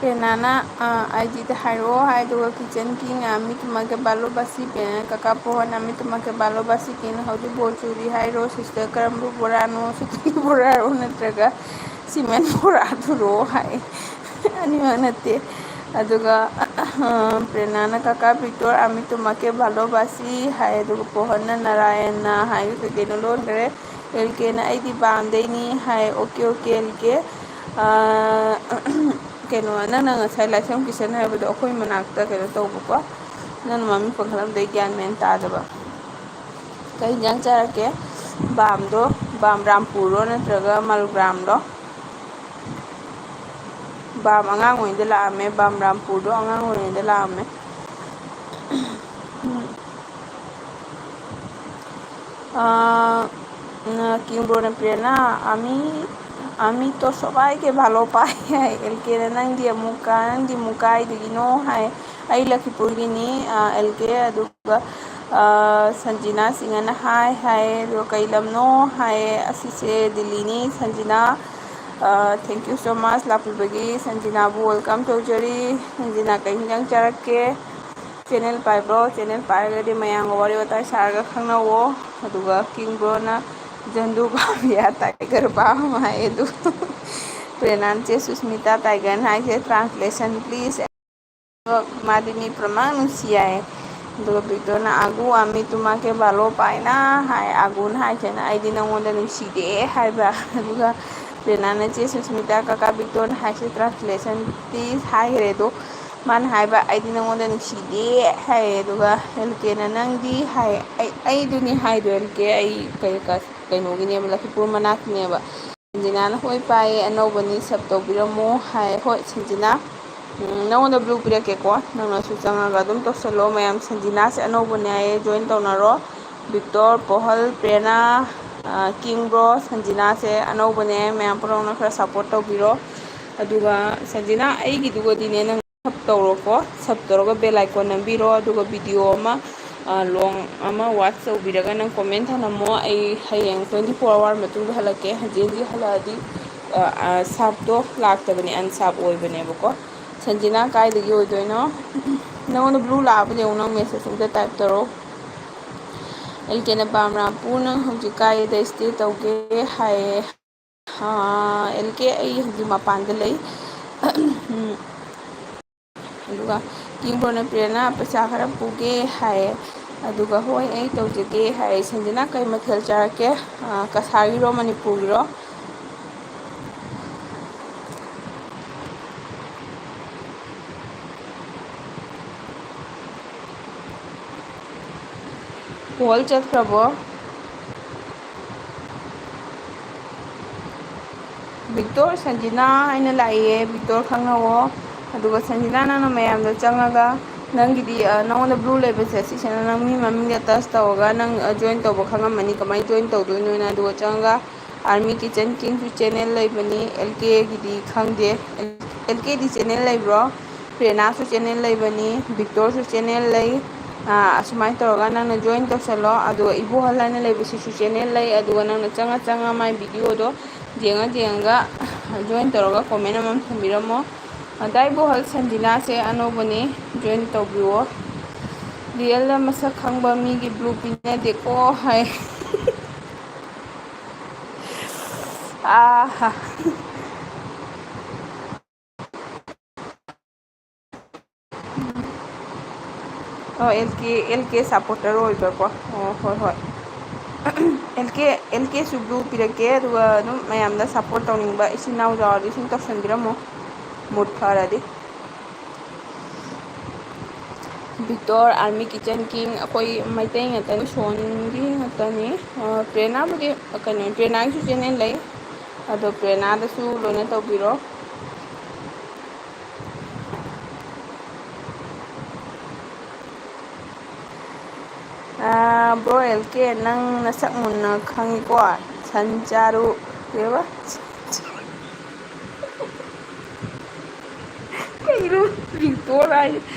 ꯄꯦꯅꯥꯅ, ꯑ, ꯑꯥꯏꯖꯤꯗ ꯍꯥꯏꯔꯛꯑꯣ ꯍꯥꯏ, ꯑꯗꯨꯒ ꯀꯤꯆꯟ ꯀꯤꯡ, ꯑ, "আমি তোমাকে ভালোবাসি", ꯄꯦꯅꯥꯅ "ꯀꯀꯥ ꯄꯣꯍꯟ, আমি তোমাকে ভালোবাসি", ꯀꯤꯡꯅ "ꯍꯧꯖꯤꯛ ꯕꯣꯜ ꯆꯨꯔꯤ ꯍꯥꯏꯔꯣ, sister ꯀꯔꯝꯕ ꯕꯣꯔꯥꯅꯣ, ꯁꯨꯇꯤ ꯕꯣꯔꯥꯔꯣ ꯅꯠꯇ꯭ꯔꯒ ꯁꯤꯃꯦꯟ ꯕꯣꯔꯥꯗꯨꯔꯣ?" ꯍꯥꯏ꯫ ꯑꯅꯤꯃꯛ ꯅꯠꯇꯦ꯫ ꯑꯗꯨꯒ, ꯑ, ꯄ꯭ꯔꯦꯔꯅꯥꯅ "ꯀꯀꯥ ꯄꯤꯇꯣꯔ, আমি তোমাকে ভালোবাসি" ꯍꯥꯏ, ꯑꯗꯨꯒ ꯄꯣꯍꯟꯅ "ꯅꯥꯔꯥꯌꯟꯅ" ꯍꯥꯏ, ꯀꯩ ꯀꯩꯅꯣ ꯂꯣꯟꯈ꯭ꯔꯦ꯫ ꯑꯦꯜ ꯀꯦꯅ "ꯑꯩꯗꯤ ꯕꯥꯝꯗꯩꯅꯤ" ꯍꯥꯏ꯫ ꯑꯣꯀꯦ, ꯑꯣꯀꯦ, ꯑꯦꯜ ꯀꯦ꯫ ꯑ, ꯀꯩꯅꯣ, ꯅꯪꯅ ꯉꯁꯥꯏ ꯂꯥꯏꯁ꯭ꯔꯝ ꯀꯤꯁꯟ ꯍꯥꯏꯕꯗꯣ ꯑꯩꯈꯣꯏ ꯃꯅꯥꯛꯇ ꯀꯩꯅꯣ ꯇꯧꯕꯀꯣ, ꯅꯪꯅ ꯃꯃꯤꯡ ꯄꯟꯈꯠꯂꯝꯕꯗꯩ ꯒ꯭ꯌꯥꯟ ꯃꯦꯟ ꯇꯥꯗꯕ꯫ ꯀꯩ ꯏꯟꯖꯥꯡ ꯆꯥꯔꯛꯀꯦ? ꯕꯥꯝꯗꯣ, ꯕꯥꯝ ꯔꯥꯝꯄꯨꯔꯔꯣ ꯅꯠꯇ꯭ꯔꯒ ꯃꯜꯒ꯭ꯔꯥꯝꯂꯣ? ꯕꯥꯝ ꯑꯉꯥꯡ ꯑꯣꯏꯔꯤꯉꯩꯗ ꯂꯥꯛꯑꯝꯃꯦ, ꯕꯥꯝ ꯔꯥꯝꯄꯨꯔꯗꯣ ꯑꯉꯥꯡ ꯑꯣꯏꯔꯤꯉꯩꯗ ꯂꯥꯛꯑꯝꯃꯦ꯫ ꯎꯝ꯫ ꯑꯥ, ꯎꯝ, ꯀꯤꯡꯕ꯭ꯔꯣꯅ ꯄ꯭ꯔꯦꯔꯅꯥ, "আমি, আমি তো সবাইকে ভালো পাই" ꯍꯥꯏ꯫ ꯑꯦꯜ ꯀꯦꯅ "ꯅꯪꯗꯤ ꯑꯃꯨꯛ ꯀꯥ-, ꯅꯪꯗꯤ ꯑꯃꯨꯛ ꯀꯥꯏꯗꯒꯤꯅꯣ?" ꯍꯥꯏ꯫ "ꯑꯩ ꯂꯈꯤꯄꯨꯔꯒꯤꯅꯤ", ꯑꯥ, ꯑꯦꯜ ꯀꯦ꯫ ꯑꯗꯨꯒ, ꯁꯟꯖꯤꯅꯥ ꯁꯤꯡꯍꯅ ꯍꯥꯏ ꯍꯥꯏꯌꯦ꯫ ꯑꯗꯨꯒ ꯀꯩ ꯂꯝꯅꯣ ꯍꯥꯏꯌꯦ꯫ ꯑꯁꯤꯁꯦ ꯗꯤꯜꯂꯤꯅꯤ꯫ ꯁꯟꯖꯤꯅꯥ, thank you so much ꯂꯥꯛꯄꯤꯕꯒꯤ꯫ ꯁꯟꯖꯤꯅꯥꯕꯨ welcome ꯇꯧꯖꯔꯤ꯫ ꯁꯟꯖꯤꯅꯥ, ꯀꯩ ꯍꯤꯟꯖꯥꯡ ꯆꯥꯔꯛꯀꯦ? ꯆꯦꯅꯦꯜ ꯄꯥꯏꯕ꯭ꯔꯣ? ꯆꯦꯅꯦꯜ ꯄꯥꯏꯔꯒꯗꯤ ꯃꯌꯥꯝꯒ ꯋꯥꯔꯤ ꯋꯥꯇꯥꯏ ꯁꯥꯔꯒ ꯈꯪꯅꯧꯋꯣ꯫ ꯑꯗꯨꯒ ꯀꯤꯡ ꯕ꯭ꯔꯣꯅ ꯖꯟꯗꯨ ꯕꯥꯕꯤꯌꯥ ꯇꯥꯏꯒꯔ ꯄꯥꯝ ꯍꯥꯏ꯫ ꯑꯗꯨ ꯄ꯭ꯔꯦꯔꯅꯥ ꯆꯦ ꯁꯨꯁꯃꯤꯇꯥ ꯇꯥꯏꯒꯔ ꯍꯥꯏꯁꯦ translation please꯫ ꯑꯗꯣ ꯃꯥꯗꯤ ꯃꯤ ꯄꯨꯝꯅꯃꯛ ꯅꯨꯡꯁꯤ ꯌꯥꯏ꯫ ꯑꯗꯨꯒ ꯕꯤꯛꯇꯣꯔꯅ "ꯑꯥꯒꯨ ꯑꯥꯃꯤ ꯇꯨꯃꯥꯀꯦ ꯚꯥꯂꯣ ꯄꯥꯏꯅ" ꯍꯥꯏ꯫ ꯑꯥꯒꯨꯅ ꯍꯥꯏꯁꯤꯅ "ꯑꯩꯗꯤ ꯅꯪꯉꯣꯟꯗ ꯅꯨꯡꯁꯤꯗꯦ" ꯍꯥꯏꯕ꯫ ꯑꯗꯨꯒ ꯄ꯭ꯔꯦꯔꯅꯥꯅ "ꯆꯦ ꯁꯨꯁꯃꯤꯇꯥ, ꯀꯀꯥ ꯕꯤꯛꯇꯣꯔꯅ ꯍꯥꯏꯁꯦ translation please" ꯍꯥꯏꯈ꯭ꯔꯦ꯫ ꯑꯗꯣ ꯃꯥꯅ ꯍꯥꯏꯕ "ꯑꯩꯗꯤ ꯅꯪꯉꯣꯟꯗ ꯅꯨꯡꯁꯤꯗꯦ" ꯍꯥꯏꯌꯦ꯫ ꯑꯗꯨꯒ ꯑꯦꯜ ꯀꯦꯅ "ꯅꯪꯗꯤ" ꯍꯥꯏ꯫ "ꯑꯩ, ꯑꯩꯗꯨꯅꯤ ꯍꯥꯏꯗꯣ ꯑꯦꯜ ꯀꯦ, ꯑꯩ ꯀꯩ ꯀ-, ꯀꯩꯅꯣꯒꯤꯅꯦꯕ, ꯂꯛꯈꯤꯄꯨꯔ ꯃꯅꯥꯛꯀꯤꯅꯦꯕ꯫ ꯁꯟꯖꯤꯅꯥꯅ "ꯍꯣꯏ ꯄꯥꯏꯌꯦ, ꯑꯅꯧꯕꯅꯤ, sub ꯇꯧꯕꯤꯔꯝꯃꯣ" ꯍꯥꯏ꯫ ꯍꯣꯏ ꯁꯟꯖꯤꯅꯥ, ꯎꯝ, ꯅꯉꯣꯟꯗ blue ꯄꯤꯔꯛꯀꯦꯀꯣ, ꯅꯪꯅꯁꯨ ꯆꯪꯉꯒ ꯑꯗꯨꯝ ꯇꯧꯁꯜꯂꯣ꯫ ꯃꯌꯥꯝ, ꯁꯟꯖꯤꯅꯥꯁꯦ ꯑꯅꯧꯕꯅꯦ ꯍꯥꯏꯌꯦ, join ꯇꯧꯅꯔꯣ꯫ ꯕꯤꯛꯇꯣꯔ, ꯄꯣꯍꯜ, ꯄ꯭ꯔꯦꯔꯅꯥ, ꯑ, ꯀꯤꯡ ꯕ꯭ꯔꯣ, ꯁꯟꯖꯤꯅꯥꯁꯦ ꯑꯅꯧꯕꯅꯦ, ꯃꯌꯥꯝ ꯄꯨꯝꯅꯃꯛꯅ ꯈꯔ support ꯇꯧꯕꯤꯔꯣ꯫ ꯑꯗꯨꯒ ꯁꯟꯖꯤꯅꯥ, ꯑꯩꯒꯤꯗꯨꯒꯗꯤꯅꯦ ꯅꯪ sub ꯇꯧꯔꯣꯀꯣ, sub ꯇꯧꯔꯒ bell icon ꯅꯝꯕꯤꯔꯣ, ꯑꯗꯨꯒ video ꯑꯃ, ꯑ, long ꯑꯃ watch ꯇꯧꯕꯤꯔꯒ ꯅꯪ comment ꯊꯅꯝꯃꯣ꯫ ꯑꯩ ꯍꯌꯦꯡ twenty four hour ꯃꯇꯨꯡꯗ ꯍꯜꯂꯛꯀꯦ꯫ ꯍꯧꯖꯤꯛ ꯍꯧꯖꯤꯛ ꯍꯜꯂꯛꯑꯗꯤ, ꯑ, ꯑ, subꯇꯣ ꯂꯥꯛꯇꯕꯅꯦ, unsub ꯑꯣꯏꯕꯅꯦꯕꯀꯣ꯫ ꯁꯟꯖꯤꯅꯥ, ꯀꯥꯏꯗꯒꯤ ꯑꯣꯏꯗꯣꯏꯅꯣ? ꯅꯉꯣꯟꯗ blue ꯂꯥꯛꯑꯕ ꯌꯦꯡꯉꯨ, ꯅꯪ message ꯑꯝꯇ type ꯇꯧꯔꯣ꯫ ꯑꯦꯜ ꯀꯦꯅ ꯄꯥꯝ ꯔꯥꯝꯄꯨ, ꯅꯪ ꯍꯧꯖꯤꯛ ꯀꯥꯏꯗ stay ꯇꯧꯒꯦ ꯍꯥꯏꯌꯦ꯫ ꯑꯦꯜ ꯀꯦ, ꯑꯩ ꯍꯧꯖꯤꯛ ꯃꯄꯥꯟꯗ ꯂꯩ꯫ ꯎꯝ꯫ ꯑꯗꯨꯒ ꯀꯤꯡꯕ꯭ꯔꯣꯅ ꯄ꯭ꯔꯦꯔꯅꯥ ꯄꯩꯁꯥ ꯈꯔ ꯄꯨꯒꯦ ꯍꯥꯏꯌꯦ꯫ ꯑꯗꯨꯒ "ꯍꯣꯏ, ꯑꯩ ꯇꯧꯖꯒꯦ" ꯍꯥꯏꯌꯦ꯫ ꯁꯟꯖꯤꯅꯥ, ꯀꯩ ꯃꯊꯦꯜ ꯆꯥꯔꯛꯀꯦ? ꯑ, ꯀꯁꯥꯔꯒꯤꯔꯣ, ꯃꯅꯤꯄꯨꯔꯒꯤꯔꯣ? ꯀꯣꯜ ꯆꯠꯈ꯭ꯔꯕꯣ? ꯕꯤꯛꯇꯣꯔ, ꯁꯟꯖꯤꯅꯥ ꯍꯥꯏꯅ ꯂꯥꯛꯏꯌꯦ, ꯕꯤꯛꯇꯣꯔ ꯈꯪꯅꯧꯋꯣ꯫ ꯑꯗꯨꯒ ꯁꯟꯖꯤꯅꯥ, ꯅꯪꯅ ꯃꯌꯥꯝꯗ ꯆꯪꯉꯒ ꯅꯪꯒꯤꯗꯤ, ꯑ, ꯅꯉꯣꯟꯗ blue ꯂꯩꯕꯁꯦ, ꯁꯤꯁꯤꯅ ꯅꯪ ꯃꯤ ꯃꯃꯤꯡꯗ touch ꯇꯧꯔꯒ ꯅꯪ, ꯑ, join ꯇꯧꯕ ꯈꯪꯉꯝꯃꯅꯤ, ꯀꯃꯥꯏꯅ join ꯇꯧꯗꯣꯏꯅꯣꯅ꯫ ꯑꯗꯨꯒ ꯆꯪꯉꯒ Army Kitchen Kingꯁꯨ channel ꯂꯩꯕꯅꯤ, ꯑꯦꯜ ꯀꯦꯒꯤꯗꯤ ꯈꯪꯗꯦ꯫ ꯑꯦꯜ ꯀꯦꯗꯤ channel ꯂꯩꯕ꯭ꯔꯣ? ꯄ꯭ꯔꯦꯔꯅꯥꯁꯨ channel ꯂꯩꯕꯅꯤ, ꯕꯤꯛꯇꯣꯔꯁꯨ channel ꯂꯩ꯫ ꯑꯥ, ꯑꯁꯨꯃꯥꯏꯅ ꯇꯧꯔꯒ ꯅꯪꯅ join ꯇꯧꯁꯜꯂꯣ꯫ ꯑꯗꯨꯒ ꯏꯕꯣꯍꯜ ꯍꯥꯏꯅ ꯂꯩꯕꯁꯤꯁꯨ channel ꯂꯩ꯫ ꯑꯗꯨꯒ ꯅꯪꯅ ꯆꯪꯉ ꯆꯪꯉ ꯃꯥꯏ videoꯗꯣ ꯌꯦꯡꯉ ꯌꯦꯡꯉꯒ join ꯇꯧꯔꯒ comment ꯑꯃꯃꯝ ꯊꯝꯕꯤꯔꯝꯃꯣ꯫ ꯑꯗ ꯏꯕꯣꯍꯜ ꯁꯟꯖꯤꯅꯥꯁꯦ ꯑꯅꯧꯕꯅꯤ, join ꯇꯧꯕꯤꯌꯣ꯫ Realꯗ ꯃꯁꯛ ꯈꯪꯕ ꯃꯤꯒꯤ blue ꯄꯤꯅꯗꯦꯀꯣ ꯍꯥꯏ꯫ ꯑꯥ ꯍꯥ꯫ ꯑꯣ, ꯑꯦꯜ ꯀꯦ, ꯑꯦꯜ ꯀꯦ supporter ꯑꯣꯏꯕꯀꯣ꯫ ꯑꯣ, ꯍꯣꯏ, ꯍꯣꯏ꯫ ꯑꯦꯜ ꯀꯦ, ꯑꯦꯜ ꯀꯦꯁꯨ blue ꯄꯤꯔꯛꯀꯦ, ꯑꯗꯨꯒ ꯑꯗꯨꯝ ꯃꯌꯥꯝꯅ support ꯇꯧꯅꯤꯡꯕ ꯏꯆꯤꯟ ꯏꯅꯥꯎ ꯌꯥꯎꯔꯗꯤ ꯁꯨꯝ ꯇꯧꯁꯟꯕꯤꯔꯝꯃꯣ꯫ Mood ꯐꯔꯗꯤ꯫ Victor, Army Kitchen King, ꯑꯩꯈꯣꯏ ꯃꯩꯇꯩ ꯉꯥꯛꯇꯅꯤ, ꯁꯣꯟꯒꯤ ꯉꯥꯛꯇꯅꯤ꯫ ꯑ, ꯄ꯭ꯔꯦꯔꯅꯥꯕꯨꯗꯤ, ꯀꯩꯅꯣ, ꯄ꯭ꯔꯦꯔꯅꯥꯒꯤꯁꯨ channel ꯂꯩ, ꯑꯗꯣ ꯄ꯭ꯔꯦꯔꯅꯥꯗꯁꯨ ꯂꯣꯏꯅ ꯇꯧꯕꯤꯔꯣ꯫ ꯑꯥ, bro ꯑꯦꯜ ꯀꯦ, ꯅꯪ ꯅꯁꯛ ꯃꯨꯟꯅ ꯈꯪꯉꯤꯀꯣ? ꯁꯟ ꯆꯥꯔꯨ, ꯀꯩꯕ? ꯀꯩꯅꯣ? Victor ꯍꯥꯏ꯫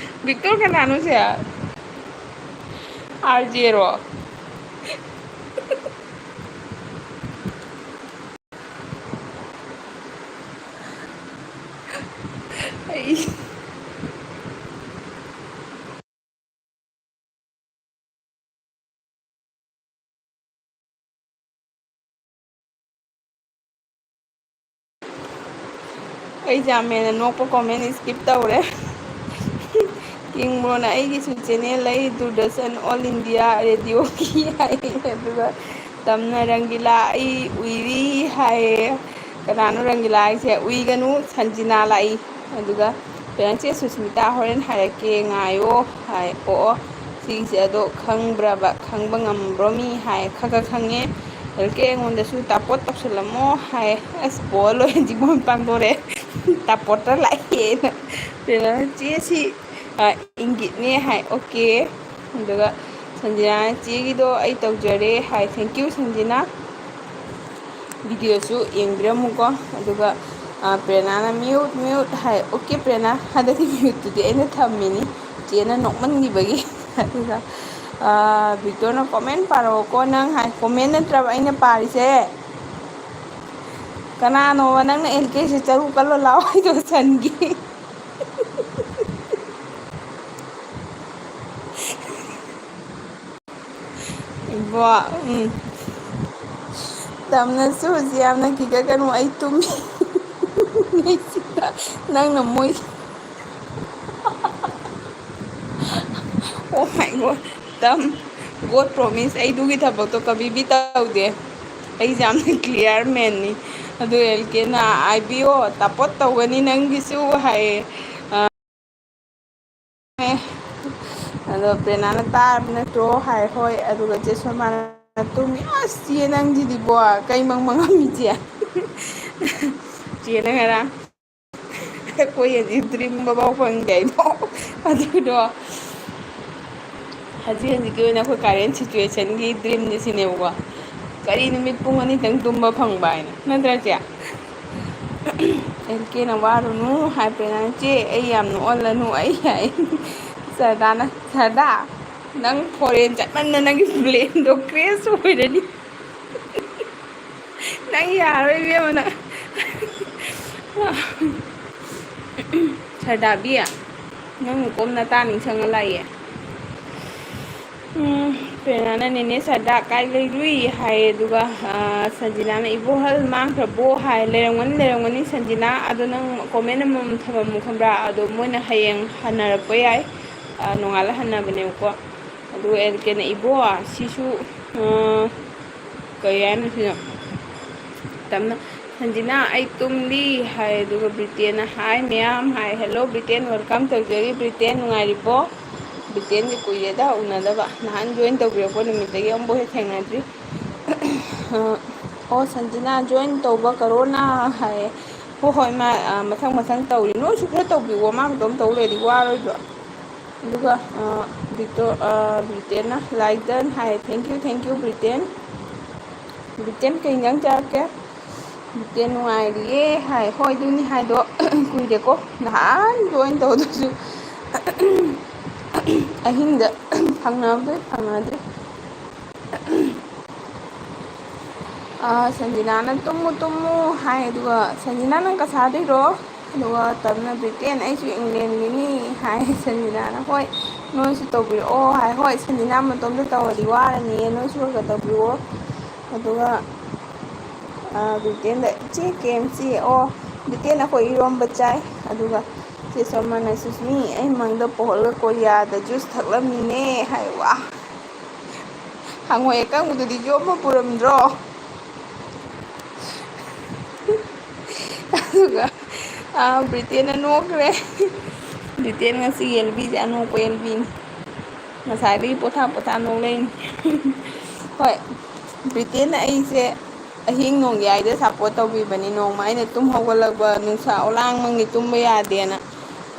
Victor ꯀꯅꯥꯅꯣ ꯁꯦ? RJꯔꯣ? ꯑꯩ ꯑꯩꯁꯦ ꯌꯥꯝ ꯍꯦꯟꯅ ꯅꯣꯛꯄ comment skip ꯇꯧꯔꯦ꯫ ꯀꯤꯡꯕ꯭ꯔꯣꯅ ꯑꯩꯒꯤꯁꯨ channel ꯂꯩ, ꯗꯨꯔꯗꯔꯁꯟ All India Radioꯒꯤ ꯍꯥꯏ꯫ ꯑꯗꯨꯒ ꯇꯝꯅ ꯔꯪꯒꯤꯂꯥ ꯑꯩ ꯎꯏꯔꯤ ꯍꯥꯏꯌꯦ꯫ ꯀꯅꯥꯅꯣ ꯔꯪꯒꯤꯂꯥ ꯍꯥꯏꯁꯦ? ꯎꯏꯒꯅꯨ, ꯁꯟꯖꯤꯅꯥ ꯂꯥꯛꯏ꯫ ꯑꯗꯨꯒ ꯄꯦꯔꯦꯟꯁꯁꯦ ꯁꯨꯁꯃꯤꯇꯥ ꯍꯣꯔꯦꯟ ꯍꯥꯏꯔꯛꯀꯦ, ꯉꯥꯏꯌꯣ ꯍꯥꯏ꯫ ꯑꯣ, ꯑꯣ, ꯁꯤꯒꯤꯁꯦ ꯑꯗꯣ ꯈꯪꯕ꯭ꯔꯕ? ꯈꯪꯕ ꯉꯝꯕ꯭ꯔꯣ ꯃꯤ ꯍꯥꯏ꯫ ꯈꯔ ꯈꯔ ꯈꯪꯉꯦ꯫ ꯑꯦꯜ ꯀꯦ ꯑꯩꯉꯣꯟꯗꯁꯨ ꯇꯥꯄꯣꯠ ꯇꯧꯁꯜꯂꯝꯃꯣ ꯍꯥꯏ꯫ ꯑꯁ, ꯕꯣꯜ ꯂꯣꯏ ꯍꯧꯖꯤꯛ ꯃꯣꯏ ꯄꯥꯡꯊꯣꯔꯛꯑꯦ꯫ ꯇꯥꯄꯣꯠꯇ ꯂꯥꯛꯑꯦꯅ꯫ ꯀꯩꯅꯣ, ꯆꯦ ꯁꯤ, ꯑ, ꯏꯪꯒꯤꯠꯅꯦ ꯍꯥꯏ꯫ ꯑꯣꯀꯦ꯫ ꯑꯗꯨꯒ ꯁꯟꯖꯤꯅꯥꯅ ꯆꯦꯒꯤꯗꯣ ꯑꯩ ꯇꯧꯖꯔꯦ ꯍꯥꯏ꯫ Thank you, ꯁꯟꯖꯤꯅꯥ꯫ Videoꯁꯨ ꯌꯦꯡꯕꯤꯔꯝꯃꯨꯀꯣ꯫ ꯑꯗꯨꯒ, ꯑ, ꯄ꯭ꯔꯦꯔꯅꯥꯅ mute, mute ꯍꯥꯏ꯫ ꯑꯣꯀꯦ, ꯄ꯭ꯔꯦꯔꯅꯥ, ꯍꯟꯗꯛꯇꯤ muteꯇꯨꯗꯤ ꯑꯩꯅ ꯊꯝꯃꯤꯅꯤ, ꯆꯦꯅ ꯅꯣꯛꯃꯟꯈꯤꯕꯒꯤ꯫ ꯑꯗꯨꯒ ꯕꯤꯛꯇꯣꯔꯅ "ꯀꯣꯃꯦꯟ ꯄꯥꯔꯛꯑꯣꯀꯣ ꯅꯪ" ꯍꯥꯏ꯫ ꯀꯣꯃꯦꯟ ꯅꯠꯇ꯭ꯔꯕ ꯑꯩꯅ ꯄꯥꯔꯤꯁꯦ? ꯀꯅꯥꯅꯣꯕ ꯅꯪꯅ "ꯑꯦꯜ ꯀꯦꯁꯦ ꯆꯔꯨ ꯀꯜꯂꯣ ꯂꯥꯛꯑꯣ" ꯍꯥꯏꯗꯣ? ꯁꯟꯒꯤ ꯏꯕꯣ, ꯎꯝ꯫ ꯇꯝꯅꯁꯨ ꯍꯧꯖꯤꯛ ꯌꯥꯝꯅ ꯀꯤꯒꯠꯀꯅꯨ, ꯑꯩ ꯇꯨꯝꯃꯤ꯫ ꯅꯪꯅ ꯃꯣꯏ Oh my God, ꯇꯝ, God promise, ꯑꯩ ꯑꯗꯨꯒꯤ ꯊꯕꯛꯇꯣ ꯀꯕꯤꯕꯤ ꯇꯧꯗꯦ꯫ ꯑꯩꯁꯦ ꯌꯥꯝꯅ clear manꯅꯤ꯫ ꯑꯗꯨ ꯑꯦꯜ ꯀꯦꯅ "ꯍꯥꯏꯕꯤꯌꯣ, support ꯇꯧꯒꯅꯤ ꯅꯪꯒꯤꯁꯨ" ꯍꯥꯏꯌꯦ꯫ ꯑꯗꯣ ꯄ꯭ꯔꯦꯔꯅꯥꯅ "ꯇꯥꯔꯕ ꯅꯠꯇ꯭ꯔꯣ?" ꯍꯥꯏ꯫ "ꯍꯣꯏ"꯫ ꯑꯗꯨꯒ ꯆꯦ ꯁꯣꯃꯥꯅ "ꯇꯨꯝꯃꯤ"꯫ ꯑꯁ, ꯆꯦ ꯅꯪꯁꯤꯗꯤꯕꯣ, ꯀꯩ ꯃꯪ ꯃꯪꯉꯝꯃꯤ ꯆꯦ? ꯆꯦꯅ ꯉꯔꯥꯡ "ꯑꯩꯈꯣꯏ ꯍꯧꯖꯤꯛ dreamꯕꯐꯥꯎ ꯐꯪꯗꯦ" ꯍꯥꯏꯗꯣ꯫ ꯑꯗꯨꯗꯣ ꯍꯧꯖꯤꯛ ꯍꯧꯖꯤꯛꯀꯤ ꯑꯣꯏꯅ ꯑꯩꯈꯣꯏ current situationꯒꯤ dreamꯗꯤ ꯁꯤꯅꯦꯕꯀꯣ꯫ ꯀꯔꯤ ꯅꯨꯃꯤꯠ ꯄꯨꯡ ꯑꯅꯤꯇꯪ ꯇꯨꯝꯕ ꯐꯪꯕ ꯍꯥꯏꯅ, ꯅꯠꯇ꯭ꯔ ꯆꯦ? ꯑꯦꯜ ꯀꯦꯅ "ꯋꯥꯔꯨꯅꯨ" ꯍꯥꯏ꯫ ꯄ꯭ꯔꯦꯔꯅꯥꯅ "ꯆꯦ, ꯑꯩ ꯌꯥꯝ ꯅꯣꯛꯍꯜꯂꯅꯨ ꯑꯩ" ꯍꯥꯏ꯫ ꯁꯔꯗꯥꯅ "ꯁꯔꯗꯥ, ꯅꯪ foreign ꯆꯠꯃꯟꯗꯅ ꯅꯪꯒꯤ planeꯗꯣ crash ꯑꯣꯏꯔꯅꯤ꯫ ꯅꯪ ꯌꯥꯔꯣꯏ ꯏꯕꯦꯝꯃ ꯅꯪ꯫ ꯁꯔꯗꯥꯕꯤ, ꯅꯪ ꯀꯣꯝ ꯅꯇꯥ ꯅꯤꯡꯁꯪꯉ ꯂꯥꯛꯏꯌꯦ꯫ ꯎꯝ, ꯄ꯭ꯔꯦꯔꯅꯥꯅ "ꯅꯦꯅꯦ ꯁꯔꯗꯥ ꯀꯥꯏ ꯂꯩꯔꯨꯏ?" ꯍꯥꯏ, ꯑꯗꯨꯒ, ꯑ, ꯁꯟꯖꯤꯅꯥꯅ "ꯏꯕꯣꯍꯜ ꯃꯥꯡꯈ꯭ꯔꯕꯣ?" ꯍꯥꯏ꯫ "ꯂꯩꯔꯝꯒꯅꯤ, ꯂꯩꯔꯝꯒꯅꯤ ꯁꯟꯖꯤꯅꯥ, ꯑꯗꯣ ꯅꯪ comment ꯑꯃꯃꯝ ꯊꯝꯃꯝꯃꯨ ꯈꯪꯕ꯭ꯔꯥ?" ꯑꯗꯣ ꯃꯣꯏꯅ ꯍꯌꯦꯡ ꯍꯟꯅꯔꯛꯄ ꯌꯥꯏ, ꯑ, ꯅꯣꯡꯉꯥꯜꯂ ꯍꯟꯅꯕꯅꯦꯕꯀꯣ꯫ ꯑꯗꯨꯒ ꯑꯦꯜ ꯀꯦꯅ "ꯏꯕꯣ, ꯁꯤꯁꯨ, ꯑ, ꯀꯩ ꯍꯥꯏꯅꯣ ꯁꯤꯅ?" ꯇꯝꯅ "ꯁꯟꯖꯤꯅꯥ, ꯑꯩ ꯇꯨꯝꯂꯤ" ꯍꯥꯏ꯫ ꯑꯗꯨꯒ ꯕ꯭ꯔꯤꯇꯦꯟꯅ "Hi ꯃꯌꯥꯝ" ꯍꯥꯏ꯫ "Hello ꯕ꯭ꯔꯤꯇꯦꯟ, welcome ꯇꯧꯖꯔꯤ ꯕ꯭ꯔꯤꯇꯦꯟ, ꯅꯨꯡꯉꯥꯏꯔꯤꯕꯣ?" ꯕ꯭ꯔꯤꯇꯦꯟꯗꯤ ꯀꯨꯏꯔꯦꯗ ꯎꯅꯗꯕ, ꯅꯍꯥꯟ join ꯇꯧꯕꯤꯔꯛꯄ ꯅꯨꯃꯤꯠꯇꯒꯤ ꯑꯃꯨꯛꯐꯥꯎ ꯍꯦꯛ ꯊꯦꯡꯅꯗ꯭ꯔꯤ꯫ "ꯑꯣ, ꯁꯟꯖꯤꯅꯥ join ꯇꯧꯕ ꯀꯔꯣꯅꯥ" ꯍꯥꯏꯌꯦ꯫ "ꯍꯣꯏ, ꯍꯣꯏ, ꯃꯥ, ꯑ, ꯃꯊꯪ ꯃꯊꯪ ꯇꯧꯔꯤ꯫ ꯅꯣꯏꯁꯨ ꯈꯔ ꯇꯧꯕꯤꯌꯣ, ꯃꯥ ꯈꯛꯇꯪ ꯇꯧ ꯂꯩꯔꯗꯤ ꯋꯥꯔꯣꯏꯗ꯭ꯔꯣ?" ꯑꯗꯨꯒ, ꯑ, ꯕꯤꯛꯇꯣ-, ꯑ, ꯕ꯭ꯔꯤꯇꯦꯟꯅ "Like done" ꯍꯥꯏ꯫ "Thank you, thank you Britain. Britain, ꯀꯩ ꯏꯟꯖꯥꯡ ꯆꯥꯔꯛꯀꯦ?" ꯕ꯭ꯔꯤꯇꯦꯟ "ꯅꯨꯡꯉꯥꯏꯔꯤꯌꯦ" ꯍꯥꯏ꯫ "ꯍꯣꯏ, ꯑꯗꯨꯅꯤ ꯍꯥꯏꯗꯣ, ꯀꯨꯏꯔꯦꯀꯣ, ꯅꯍꯥꯟ join ꯇꯧꯗꯁꯨ" ꯑꯍꯤꯡꯗ ꯐꯪꯅꯕꯗ ꯐꯪꯅꯗ꯭ꯔꯦ꯫ ꯑꯥ, ꯁꯟꯖꯤꯅꯥꯅ "ꯇꯨꯝꯃꯨ, ꯇꯨꯝꯃꯨ" ꯍꯥꯏ, ꯑꯗꯨꯒ "ꯁꯟꯖꯤꯅꯥ, ꯅꯪ ꯀꯁꯥꯗꯩꯔꯣ?" ꯑꯗꯨꯒ ꯇꯝꯅ "ꯕ꯭ꯔꯤꯇꯦꯟ, ꯑꯩꯁꯨ ꯏꯪꯂꯦꯟꯒꯤꯅꯤ" ꯍꯥꯏ꯫ ꯁꯟꯖꯤꯅꯥꯅ "ꯍꯣꯏ, ꯅꯣꯏꯁꯨ ꯇꯧꯕꯤꯔꯛꯑꯣ" ꯍꯥꯏ꯫ "ꯍꯣꯏ, ꯁꯟꯖꯤꯅꯥ ꯃꯇꯣꯝꯇ ꯇꯧꯔꯗꯤ ꯋꯥꯔꯅꯤꯌꯦ, ꯅꯣꯏꯁꯨ ꯈꯔ ꯈꯔ ꯇꯧꯕꯤꯔꯛꯑꯣ"꯫ ꯑꯗꯨꯒ, ꯑꯥ, ꯕ꯭ꯔꯤꯇꯦꯟꯗ "ꯏꯆꯦ, ꯀꯦ ꯑꯦꯝ ꯁꯤ", ꯑꯣ, ꯕ꯭ꯔꯤꯇꯦꯟ ꯑꯩꯈꯣꯏ ꯏꯔꯣꯝꯕ ꯆꯥꯏ꯫ ꯑꯗꯨꯒ ꯆꯦ ꯁꯣꯃꯥꯅ "ꯁꯨꯁꯃꯤ, ꯑꯩ ꯃꯪꯗ ꯄꯣꯍꯜꯒ ꯀꯣꯔꯤꯌꯥꯗ ꯖꯨꯁ ꯊꯛꯂꯝꯃꯤꯅꯦ" ꯍꯥꯏ꯫ ꯋꯥ! ꯍꯪꯉꯣꯏ ꯑꯀꯪꯕꯗꯨꯗꯤ ꯌꯣꯝꯃ ꯄꯨꯔꯝꯗ꯭ꯔꯣ? ꯑꯗꯨꯒ, ꯑꯥ, ꯕ꯭ꯔꯤꯇꯦꯟꯅ ꯅꯣꯛꯈ꯭ꯔꯦ꯫ ꯕ꯭ꯔꯤꯇꯦꯟ ꯉꯁꯤ ꯑꯦꯜ ꯕꯤꯁꯦ ꯑꯅꯣꯛꯄ ꯑꯦꯜ ꯕꯤꯅꯤ꯫ ꯉꯁꯥꯏꯗꯒꯤ ꯄꯣꯊꯥ ꯄꯣꯊꯥ ꯅꯣꯛꯂꯛꯏꯅꯤ꯫ ꯍꯣꯏ, ꯕ꯭ꯔꯤꯇꯦꯟꯅ ꯑꯩꯁꯦ ꯑꯍꯤꯡ ꯅꯣꯡꯌꯥꯏꯗ ꯁꯞꯄꯣꯔꯠ ꯇꯧꯕꯤꯕꯅꯤ꯫ ꯅꯣꯡꯃ ꯑꯩꯅ ꯇꯨꯝ ꯍꯧꯒꯠꯂꯛꯄ, ꯅꯨꯡꯁꯥ ꯑꯣꯂꯥꯡ ꯃꯪꯉꯤ, ꯇꯨꯝꯕ ꯌꯥꯗꯦꯅ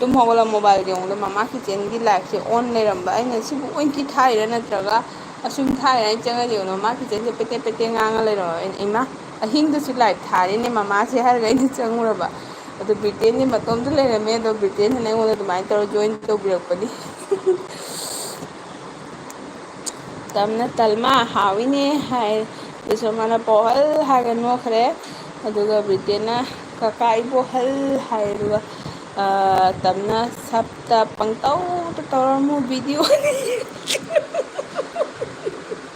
ꯇꯨꯝ ꯍꯧꯒꯠꯂ ꯃꯣꯕꯥꯏꯜ ꯌꯦꯡꯕꯗ ꯃꯃꯥ ꯀꯤꯆꯟꯒꯤ ꯂꯥꯏꯠꯁꯦ ꯑꯣꯟ ꯂꯩꯔꯝꯕ꯫ ꯑꯩꯅ "ꯁꯤꯕꯨ ꯑꯣꯏꯟꯀꯤ ꯊꯥꯏꯔꯥ ꯅꯠꯇ꯭ꯔꯒ ꯑꯁꯨꯝ ꯊꯥꯏꯔꯥ?" ꯑꯩꯅ ꯆꯪꯉ ꯌꯦꯡꯕꯗ ꯃꯃꯥ ꯀꯤꯆꯟꯁꯦ ꯄꯦꯇꯦꯛ ꯄꯦꯇꯦꯛ ꯉꯥꯡꯉ ꯂꯩꯔꯝꯃꯕ꯫ ꯑꯩꯅ "ꯏꯃꯥ, ꯑꯍꯤꯡꯗꯁꯨ ꯂꯥꯏꯠ ꯊꯥꯔꯤꯅꯦ ꯃꯃꯥꯁꯦ" ꯍꯥꯏꯔꯒ ꯑꯩꯅ ꯆꯪꯉꯨꯔꯕ꯫ ꯑꯗꯣ ꯕ꯭ꯔꯤꯇꯦꯟꯗꯤ ꯃꯇꯣꯝꯇ ꯂꯩꯔꯝꯃꯦ꯫ ꯑꯗꯣ ꯕ꯭ꯔꯤꯇꯦꯟꯁꯤꯅ ꯑꯩꯉꯣꯟꯗ ꯑꯗꯨꯃꯥꯏꯅ ꯇꯧꯔ ꯖꯣꯏꯟ ꯇꯧꯕꯤꯔꯛꯄꯅꯤ꯫ ꯇꯝꯅ "ꯇꯜꯃꯥ, ꯍꯥꯎꯏꯅꯦ" ꯍꯥꯏ꯫ ꯑꯗꯨꯁꯨ ꯃꯥꯅ "ꯄꯣꯍꯜ" ꯍꯥꯏꯔꯒ ꯅꯣꯛꯈ꯭ꯔꯦ꯫ ꯑꯗꯨꯒ ꯕ꯭ꯔꯤꯇꯦꯟꯅ "ꯀꯀꯥ, ꯑꯩ ꯄꯣꯍꯜ" ꯍꯥꯏ꯫ ꯑꯗꯨꯒ, ꯑ, ꯇꯝꯅ "ꯁꯞꯇ ꯄꯪꯇꯧꯗ ꯇꯧꯔꯝꯃꯨ, ꯚꯤꯗꯤꯑꯣ"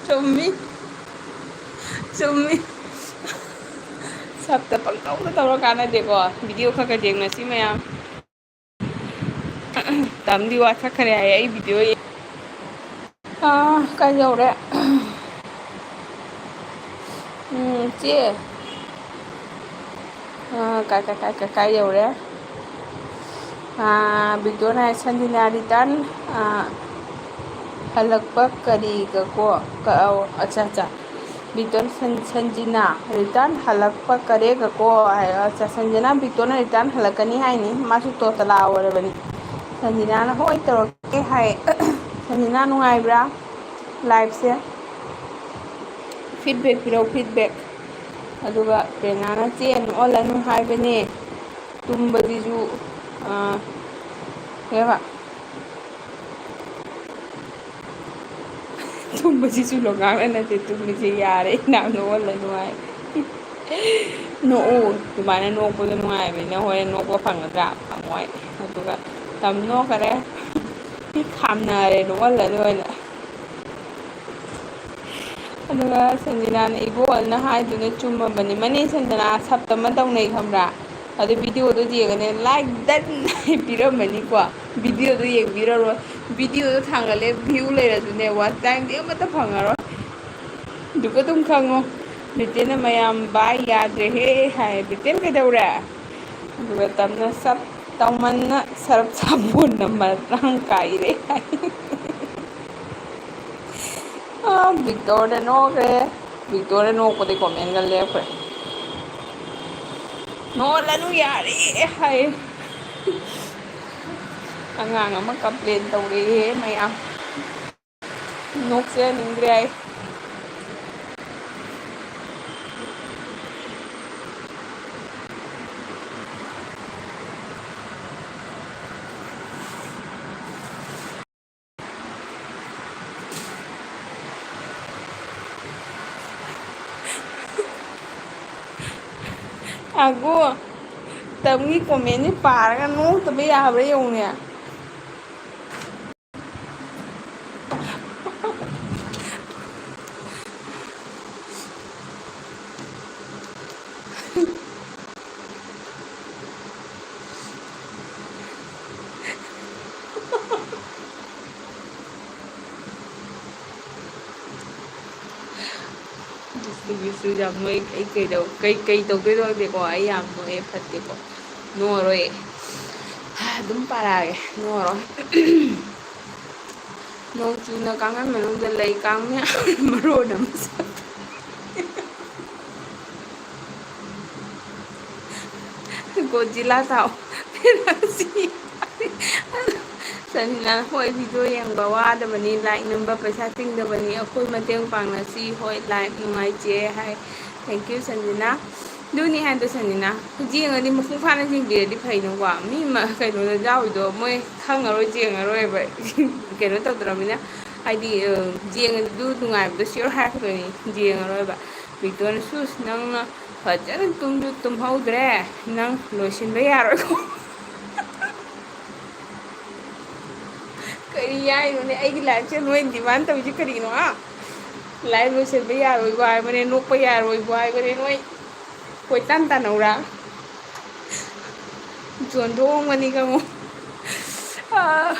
ꯆꯨꯝꯃꯤ꯫ ꯆꯨꯝꯃꯤ꯫ ꯁꯞꯇ ꯄꯪꯇꯧꯗ ꯇꯧꯔ ꯀꯥꯟꯅꯗꯦꯀꯣ꯫ ꯚꯤꯗꯤꯑꯣ ꯈꯔ ꯈꯔ ꯌꯦꯡꯅꯁꯤ ꯃꯌꯥꯝ꯫ ꯇꯝꯗꯤ ꯋꯥꯊꯛꯈꯔꯦ ꯍꯥꯏꯌꯦ ꯑꯩ ꯚꯤꯗꯤꯑꯣ ꯌꯦꯡ-, ꯑꯥ, ꯀꯥꯏ ꯌꯧꯔꯦ? ꯎꯝ, ꯆꯦ꯫ ꯑꯥ, ꯀꯥꯏ, ꯀꯥꯏ, ꯀꯥꯏ, ꯀꯥꯏ, ꯀꯥꯏ ꯌꯧꯔꯦ? ꯑꯥ, ꯕꯤꯛꯇꯣꯅ ꯍꯥꯏ, "ꯁꯟꯖꯤꯅꯥ ꯔꯤꯇꯟ, ꯑꯥ, ꯍꯜꯂꯛꯄ ꯀꯔꯤꯒꯀꯣ?" ꯀ-, ꯑꯧ, ꯑꯠꯆꯥ, ꯑꯠꯆꯥ꯫ ꯕꯤꯛꯇꯣꯟ ꯁꯟ-, ꯁꯟꯖꯤꯅꯥ ꯔꯤꯇꯟ ꯍꯜꯂꯛꯄ ꯀꯔꯦꯒꯀꯣ ꯍꯥꯏ꯫ ꯑꯠꯆꯥ, ꯁꯟꯖꯤꯅꯥ, ꯕꯤꯛꯇꯣꯟꯅ ꯔꯤꯇꯟ ꯍꯜꯂꯛꯀꯅꯤ ꯍꯥꯏꯅꯤ꯫ ꯃꯥꯁꯨ ꯇꯣꯇꯂꯥ ꯑꯣꯏꯔꯕꯅꯤ꯫ ꯁꯟꯖꯤꯅꯥꯅ "ꯍꯣꯏ, ꯇꯧꯔꯛꯀꯦ" ꯍꯥꯏ꯫ ꯁꯟꯖꯤꯅꯥ, ꯅꯨꯡꯉꯥꯏꯕ꯭ꯔꯥ ꯂꯥꯏꯐꯁꯦ? ꯐꯤꯗꯕꯦꯛ ꯄꯤꯔꯛꯎ, ꯐꯤꯗꯕꯦꯛ꯫ ꯑꯗꯨꯒ ꯄ꯭ꯔꯦꯔꯅꯥꯅ "ꯆꯦ, ꯅꯣꯛꯍꯜꯂꯅꯨ ꯍꯥꯏꯕꯅꯦ, ꯇꯨꯝꯕꯁꯤꯁꯨ", ꯑꯥ, ꯀꯩ ꯍꯥꯏꯕ? ꯇꯨꯝꯕꯁꯤꯁꯨ ꯂꯣꯡꯉꯥꯛꯅ ꯅꯠꯇꯦ ꯇꯨꯝꯕꯁꯤ, ꯌꯥꯔꯦ ꯏꯅꯥꯎ ꯅꯣꯛꯍꯜꯂꯅꯨ ꯍꯥꯏ꯫ ꯅꯣꯛꯎ, ꯑꯗꯨꯃꯥꯏꯅ ꯅꯣꯛꯄꯗꯣ ꯅꯨꯡꯉꯥꯏꯕꯅꯤꯅ꯫ ꯍꯣꯔꯦꯟ ꯅꯣꯛꯄ ꯐꯪꯒꯗ꯭ꯔꯥ? ꯐꯪꯉꯣꯏ꯫ ꯑꯗꯨꯒ ꯇꯝ ꯅꯣꯛꯈꯔꯦ꯫ ꯃꯤ ꯈꯥꯝꯅꯔꯦ ꯅꯣꯛꯍꯜꯂꯅꯨ ꯍꯥꯏꯅ꯫ ꯑꯗꯨꯒ ꯁꯟꯖꯤꯅꯥꯅ, "ꯏꯕꯣꯛꯅ ꯍꯥꯏꯗꯨꯅ ꯆꯨꯝꯃꯕꯅꯤ꯫ ꯃꯅꯦ ꯁꯟꯖꯅꯥ ꯁꯞꯇ ꯑꯃ ꯇꯧꯅꯩ ꯈꯪꯕ꯭ꯔꯥ? ꯑꯗꯨ ꯚꯤꯗꯤꯑꯣꯗꯣ ꯌꯦꯡꯉꯅꯦ ꯂꯥꯏꯛ ꯗꯟ ꯄꯤꯔꯝꯃꯅꯤꯀꯣ꯫ ꯚꯤꯗꯤꯑꯣꯗꯣ ꯌꯦꯡꯕꯤꯔꯔꯣꯏ꯫ ꯚꯤꯗꯤꯑꯣꯗꯣ ꯊꯥꯡꯒꯠꯂꯦ ꯚ꯭ꯌꯨ ꯂꯩꯔꯁꯨꯅꯦ ꯋꯥꯆ ꯇꯥꯏꯝꯗꯤ ꯑꯃꯠꯇ ꯐꯪꯉꯔꯣꯏ꯫ ꯑꯗꯨꯒ ꯑꯗꯨꯝ ꯈꯪꯉꯣ꯫ ꯕ꯭ꯔꯤꯇꯦꯟꯅ ꯃꯌꯥꯝ ꯚꯥꯏ ꯌꯥꯗ꯭ꯔꯦꯍꯦ ꯍꯥꯏ꯫ ꯕ꯭ꯔꯤꯇꯦꯟ ꯀꯩꯗꯧꯔꯦ?" ꯑꯗꯨꯒ ꯇꯞꯅ ꯁꯞ ꯇꯧꯃꯟꯅ ꯁꯔꯞ ꯁꯥꯄꯣꯟꯅ ꯃꯔꯥꯡ ꯀꯥꯏꯔꯦ ꯍꯥꯏ꯫ ꯑꯥ, ꯚꯤꯛꯇꯣꯔꯗ ꯅꯣꯛꯈ꯭ꯔꯦ꯫ ꯚꯤꯛꯇꯣꯔꯗ ꯅꯣꯛꯄꯗꯩ ꯀꯣꯃꯦꯟꯒ ꯂꯦꯞꯈ꯭ꯔꯦ꯫ "ꯅꯣꯛꯍꯜꯂꯅꯨ ꯌꯥꯔꯦ" ꯍꯥꯏ꯫ ꯑꯉꯥꯡ ꯑꯃ ꯀꯝꯄ꯭ꯂꯦꯟ ꯇꯧꯔꯦꯍꯦ ꯃꯌꯥꯝ꯫ ꯅꯣꯛꯆꯅꯤꯡꯗ꯭ꯔꯦ ꯑꯩ꯫ ꯑꯒꯣ, ꯇꯝꯒꯤ ꯀꯣꯃꯦꯟꯁꯦ ꯄꯥꯔꯒ ꯅꯣꯛꯇꯕ ꯌꯥꯕ꯭ꯔꯥ ꯌꯦꯡꯉꯨꯅꯦ꯫ ꯑꯗꯨꯒꯤꯁꯨ ꯌꯥꯝ ꯅꯣꯛꯑꯦ꯫ ꯑꯩ ꯀꯩꯗꯧ-, ꯀꯩ, ꯀꯩ ꯇꯧꯗꯣꯏꯅꯣ ꯈꯪꯗꯦꯀꯣ꯫ ꯑꯩ ꯌꯥꯝ ꯅꯣꯛꯑꯦ, ꯐꯠꯇꯦꯀꯣ꯫ ꯅꯣꯛꯑꯔꯣꯏ꯫ ꯑꯗꯨꯝ ꯄꯥꯔꯛꯑꯒꯦ꯫ ꯅꯣꯛꯑꯔꯣꯏ꯫ ꯅꯣꯡ ꯆꯨꯅ ꯀꯥꯡꯈꯟ ꯃꯅꯨꯡꯗ ꯂꯩ꯫ ꯀꯥꯡ ꯃꯌꯥꯝ ꯃꯔꯣꯟ ꯑꯃ ꯁꯛ-, ꯒꯣꯖꯤꯂꯥ ꯊꯥꯎ꯫ ꯐꯦꯟ ꯑꯁꯤ-, ꯁꯟꯖꯤꯅꯥꯅ, "ꯍꯣꯏ, ꯚꯤꯗꯤꯑꯣ ꯌꯦꯡꯕ ꯋꯥꯗꯕꯅꯤ, ꯂꯥꯏꯛ ꯅꯝꯕ ꯄꯩꯁꯥ ꯇꯤꯡꯗꯕꯅꯤ, ꯑꯩꯈꯣꯏ ꯃꯇꯦꯡ ꯄꯥꯡꯅꯁꯤ꯫ ꯍꯣꯏ, ꯂꯥꯏꯛ ꯅꯨꯡꯉꯥꯏꯇꯦ" ꯍꯥꯏ꯫ Thank you, ꯁꯟꯖꯤꯅꯥ꯫ ꯑꯗꯨꯅꯤ ꯍꯥꯏꯗꯣ, ꯁꯟꯖꯤꯅꯥ꯫ ꯌꯦꯡꯉꯗꯤ ꯃꯄꯨꯡ ꯐꯥꯅ ꯌꯦꯡꯕꯤꯔꯗꯤ ꯐꯩꯅꯀꯣ꯫ ꯃꯤ ꯃ-, ꯀꯩꯅꯣꯗ ꯌꯥꯎꯔꯤꯗꯣ ꯃꯣꯏ ꯈꯪꯉꯔꯣꯏ, ꯌꯦꯡꯉꯔꯣꯏꯕ꯫ ꯀꯩꯅꯣ ꯇꯧꯗ꯭ꯔꯕꯅꯤꯅ꯫ ꯍꯥꯏꯗꯤ, ꯑ, ꯌꯦꯡꯉꯗꯤ ꯑꯗꯨ ꯅꯨꯡꯉꯥꯏꯕꯗꯣ sure ꯍꯥꯏꯔꯛꯀꯗꯣꯏꯅꯤ, ꯌꯦꯡꯉꯔꯣꯏꯕ꯫ ꯕꯤꯛꯇꯣꯅ, "ꯁꯨꯁ, ꯅꯪꯅ ꯐꯖꯅ ꯇꯨꯝꯁꯨ ꯇꯨꯝꯍꯧꯗ꯭ꯔꯦ, ꯅꯪ ꯂꯣꯏꯁꯤꯟꯕ ꯌꯥꯔꯣꯏꯀꯣ?" ꯀꯔꯤ ꯍꯥꯏꯅꯣꯅꯦ? ꯑꯩꯒꯤ life ꯁꯦ ꯅꯣꯏ demand ꯇꯧꯔꯤꯁꯦ ꯀꯔꯤꯅꯣ, ꯍꯥ? Life ꯂꯣꯏꯁꯤꯟꯕ ꯌꯥꯔꯣꯏꯕꯨ ꯍꯥꯏꯕꯅꯦ, ꯅꯣꯛꯄ ꯌꯥꯔꯣꯏꯕꯨ ꯍꯥꯏꯕꯅꯦ, ꯅꯣꯏ ꯀꯣꯏꯇꯥꯟ ꯇꯥꯟꯅꯧꯔꯥ? ꯆꯣꯟꯊꯣꯛꯑꯝꯒꯅꯤꯒ ꯑꯃꯨꯛ꯫ ꯑꯥ꯫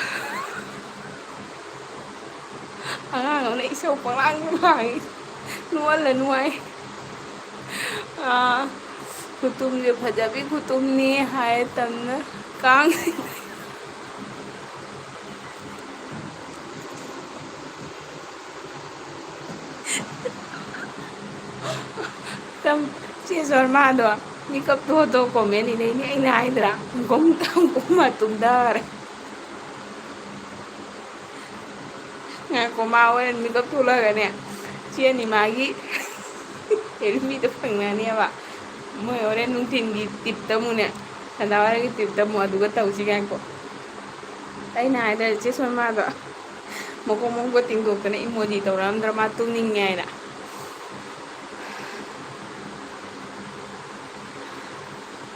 ꯑꯉꯥꯡ ꯑꯃꯅ ꯏꯁꯧ ꯄꯪꯂꯥꯡꯗ ꯂꯥꯡꯉꯤ꯫ ꯅꯣꯛꯍꯜꯂꯅꯨ ꯍꯥꯏ꯫ ꯑꯥ, ꯈꯨꯇꯨꯝꯁꯦ ꯐꯖꯕꯤ ꯈꯨꯇꯨꯝꯅꯤ ꯍꯥꯏ ꯇꯝꯅ ꯀꯥꯡ꯫ ꯇꯝ-, ꯆꯦ ꯁꯣꯔꯃꯥꯗꯣ ꯃꯤꯀꯞ ꯊꯣꯛꯑꯣ comment ꯏꯅꯩꯅꯦ, ꯑꯩꯅ ꯍꯥꯏꯗ꯭ꯔꯥ? ꯒꯨꯝ ꯇꯝ ꯒꯨꯝ ꯃꯥ ꯇꯨꯝꯊꯈꯔꯦ꯫ ꯉꯥꯏꯈꯣ, ꯃꯥ ꯍꯣꯔꯦꯟ ꯃꯤꯀꯞ ꯊꯣꯛꯂꯛꯑꯒꯅꯦ, ꯆꯦ ꯅꯤꯃꯥꯒꯤ ꯍꯦꯔꯤꯃꯤꯗꯣ ꯐꯪꯅꯅꯦꯕ꯫ ꯃꯣꯏ ꯍꯣꯔꯦꯟ ꯅꯨꯡꯊꯤꯟꯒꯤ ꯇꯤꯞꯇ ꯑꯃꯨꯛꯅꯦ, ꯁꯟꯗꯥꯋꯥꯏꯔꯝꯒꯤ ꯇꯤꯞꯇ ꯑꯃꯨꯛ ꯑꯗꯨꯒ ꯇꯧꯁꯤ ꯉꯥꯏꯈꯣ꯫ ꯑꯩꯅ ꯍꯥꯏꯗ꯭ꯔꯥ ꯆꯦ ꯁꯣꯃꯥꯗꯣ ꯃꯀꯣꯛ ꯃꯀꯣꯛꯀ ꯇꯤꯡꯊꯣꯛꯇꯅ emoji ꯇꯧꯔꯛꯑꯝꯗ꯭ꯔꯥ ꯃꯥ ꯇꯨꯝꯅꯤꯡꯉꯦ ꯍꯥꯏꯅ꯫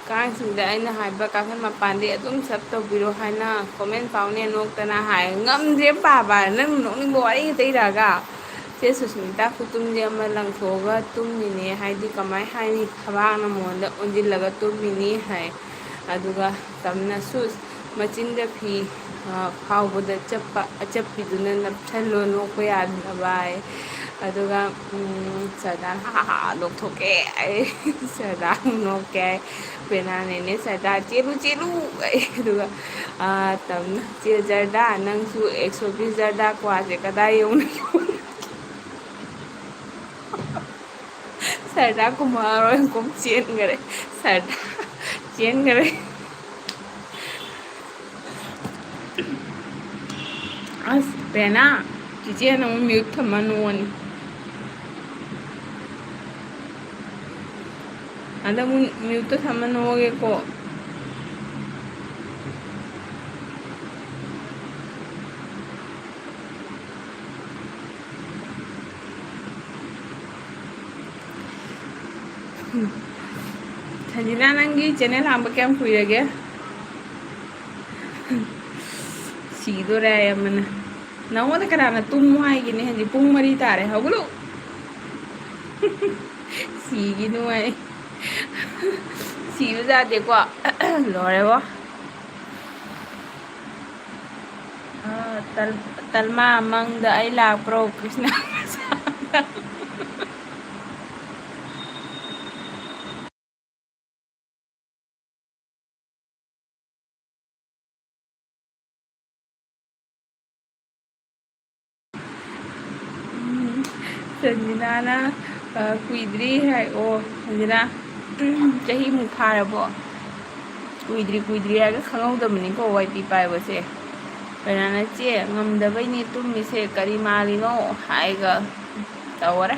ꯀꯥꯡꯁꯤꯡꯗ ꯑꯩꯅ ꯍꯥꯏꯕ ꯀꯥꯡꯈꯟ ꯃꯄꯥꯟꯗꯤ ꯑꯗꯨꯝ ꯁꯞ ꯇꯧꯕꯤꯔꯣ ꯍꯥꯏꯅ comment ꯄꯥꯎꯅꯦ ꯅꯣꯛꯇꯅ ꯍꯥꯏ꯫ ꯉꯝꯗ꯭ꯔꯦ ꯄꯥꯕ, ꯅꯪ ꯅꯣꯛꯅꯤꯡꯕ ꯋꯥꯔꯤ ꯉꯥꯛꯇ ꯏꯔꯛꯑꯒ꯫ ꯆꯦ ꯁꯨꯁꯃꯤꯇꯥ ꯈꯨꯇꯨꯝꯁꯦ ꯑꯃ ꯂꯪꯊꯣꯛꯑꯒ ꯇꯨꯝꯃꯤꯅꯦ, ꯍꯥꯏꯗꯤ ꯀꯃꯥꯏ ꯍꯥꯏꯅꯤ, ꯊꯕꯥꯛꯅ ꯃꯉꯣꯟꯗ ꯑꯣꯟꯁꯤꯜꯂꯒ ꯇꯨꯝꯃꯤꯅꯤ ꯍꯥꯏ꯫ ꯑꯗꯨꯒ ꯇꯝꯅꯁꯨ ꯃꯆꯤꯟꯗ ꯐꯤ, ꯑ, ꯐꯥꯎꯕꯗ ꯆꯞꯄ ꯑꯆꯞꯄꯤꯗꯨꯅ ꯅꯞꯁꯜꯂꯣ ꯅꯣꯛꯄ ꯌꯥꯗꯅꯕ ꯍꯥꯏ꯫ ꯑꯗꯨꯒ, ꯎꯝ, ꯁꯔꯗꯥꯔ ꯍꯥ ꯍꯥ ꯅꯣꯛꯊꯣꯛꯀꯦ ꯍꯥꯏ꯫ ꯁꯔꯗꯥꯔ ꯑꯃꯨꯛ ꯅꯣꯛꯀꯦ ꯍꯥꯏ꯫ ꯄꯦꯅꯥꯅꯅꯦ, "ꯁꯔꯗꯥꯔ ꯆꯦꯜꯂꯨ, ꯆꯦꯜꯂꯨ" ꯍꯥꯏ꯫ ꯑꯗꯨꯒ, ꯑ, ꯇꯝꯅ, "ꯆꯦ ꯖꯔꯗꯥ, ꯅꯪꯁꯨ ꯑꯦꯛꯁꯣ ꯕꯤꯁ ꯖꯔꯗꯥ ꯀ꯭ꯋꯥꯁꯦ ꯀꯗꯥꯏ ꯌꯧꯅ ꯌꯣꯟꯒꯦ?" ꯁꯔꯗꯥ ꯀꯨꯝꯃꯛꯑꯔꯣꯏ, ꯀꯨꯝ ꯆꯦꯟꯈꯔꯦ꯫ ꯁꯔꯗꯥ ꯆꯦꯟꯈꯔꯦ꯫ ꯑꯁ, ꯄꯦꯅꯥ, ꯆꯤꯆꯦꯅ ꯑꯃꯨꯛ mute ꯊꯝꯃ ꯅꯣꯛꯑꯅꯤ꯫ ꯑꯗ ꯑꯃꯨꯛ mute ꯊꯝꯃ ꯅꯣꯛꯑꯒꯦꯀꯣ꯫ ꯁꯟꯖꯤꯅꯥ, ꯅꯪꯒꯤ ꯆꯦꯅꯦꯜ ꯍꯥꯡꯕ ꯀꯌꯥꯝ ꯀꯨꯏꯔꯒꯦ? ꯁꯤꯗꯣꯔꯦ ꯑꯃꯅ꯫ ꯅꯪꯉꯣꯟꯗ ꯀꯅꯥꯅ ꯇꯨꯝꯃꯨ ꯍꯥꯏꯒꯦꯅꯦ? ꯍꯧꯖꯤꯛ ꯄꯨꯡ ꯃꯔꯤ ꯇꯥꯔꯦ, ꯍꯧꯒꯠꯂꯨ꯫ ꯁꯤꯒꯤꯅꯨ ꯑꯩ꯫ ꯁꯤꯕ ꯌꯥꯗꯦꯀꯣ꯫ ꯂꯣꯏꯔꯦꯕꯣ꯫ ꯑꯥ, ꯇꯜ-, ꯇꯜꯃꯥ, ꯃꯪꯗ ꯑꯩ ꯂꯥꯛꯄ꯭ꯔꯣ ꯀ꯭ꯔꯤꯁꯅ? ꯎꯝ, ꯁꯟꯖꯤꯅꯥꯅ, ꯑ, ꯀꯨꯏꯗ꯭ꯔꯤ ꯍꯥꯏ꯫ ꯑꯣ, ꯁꯟꯖꯤꯅꯥ, ꯆꯍꯤꯃꯨꯛ ꯐꯥꯔꯕꯣ? ꯀꯨꯏꯗ꯭ꯔꯤ, ꯀꯨꯏꯗ꯭ꯔꯤ ꯍꯥꯏꯔꯒ ꯈꯪꯍꯧꯗꯕꯅꯤꯀꯣ ꯋꯥꯏ ꯄꯤ ꯄꯥꯏꯕꯁꯦ꯫ ꯀꯩꯅꯥꯅ, "ꯆꯦ, ꯉꯝꯗꯕꯩꯅꯦ ꯇꯨꯝꯃꯤꯁꯦ, ꯀꯔꯤ ꯃꯥꯜꯂꯤꯅꯣ?" ꯍꯥꯏꯒ ꯇꯧꯔꯦ꯫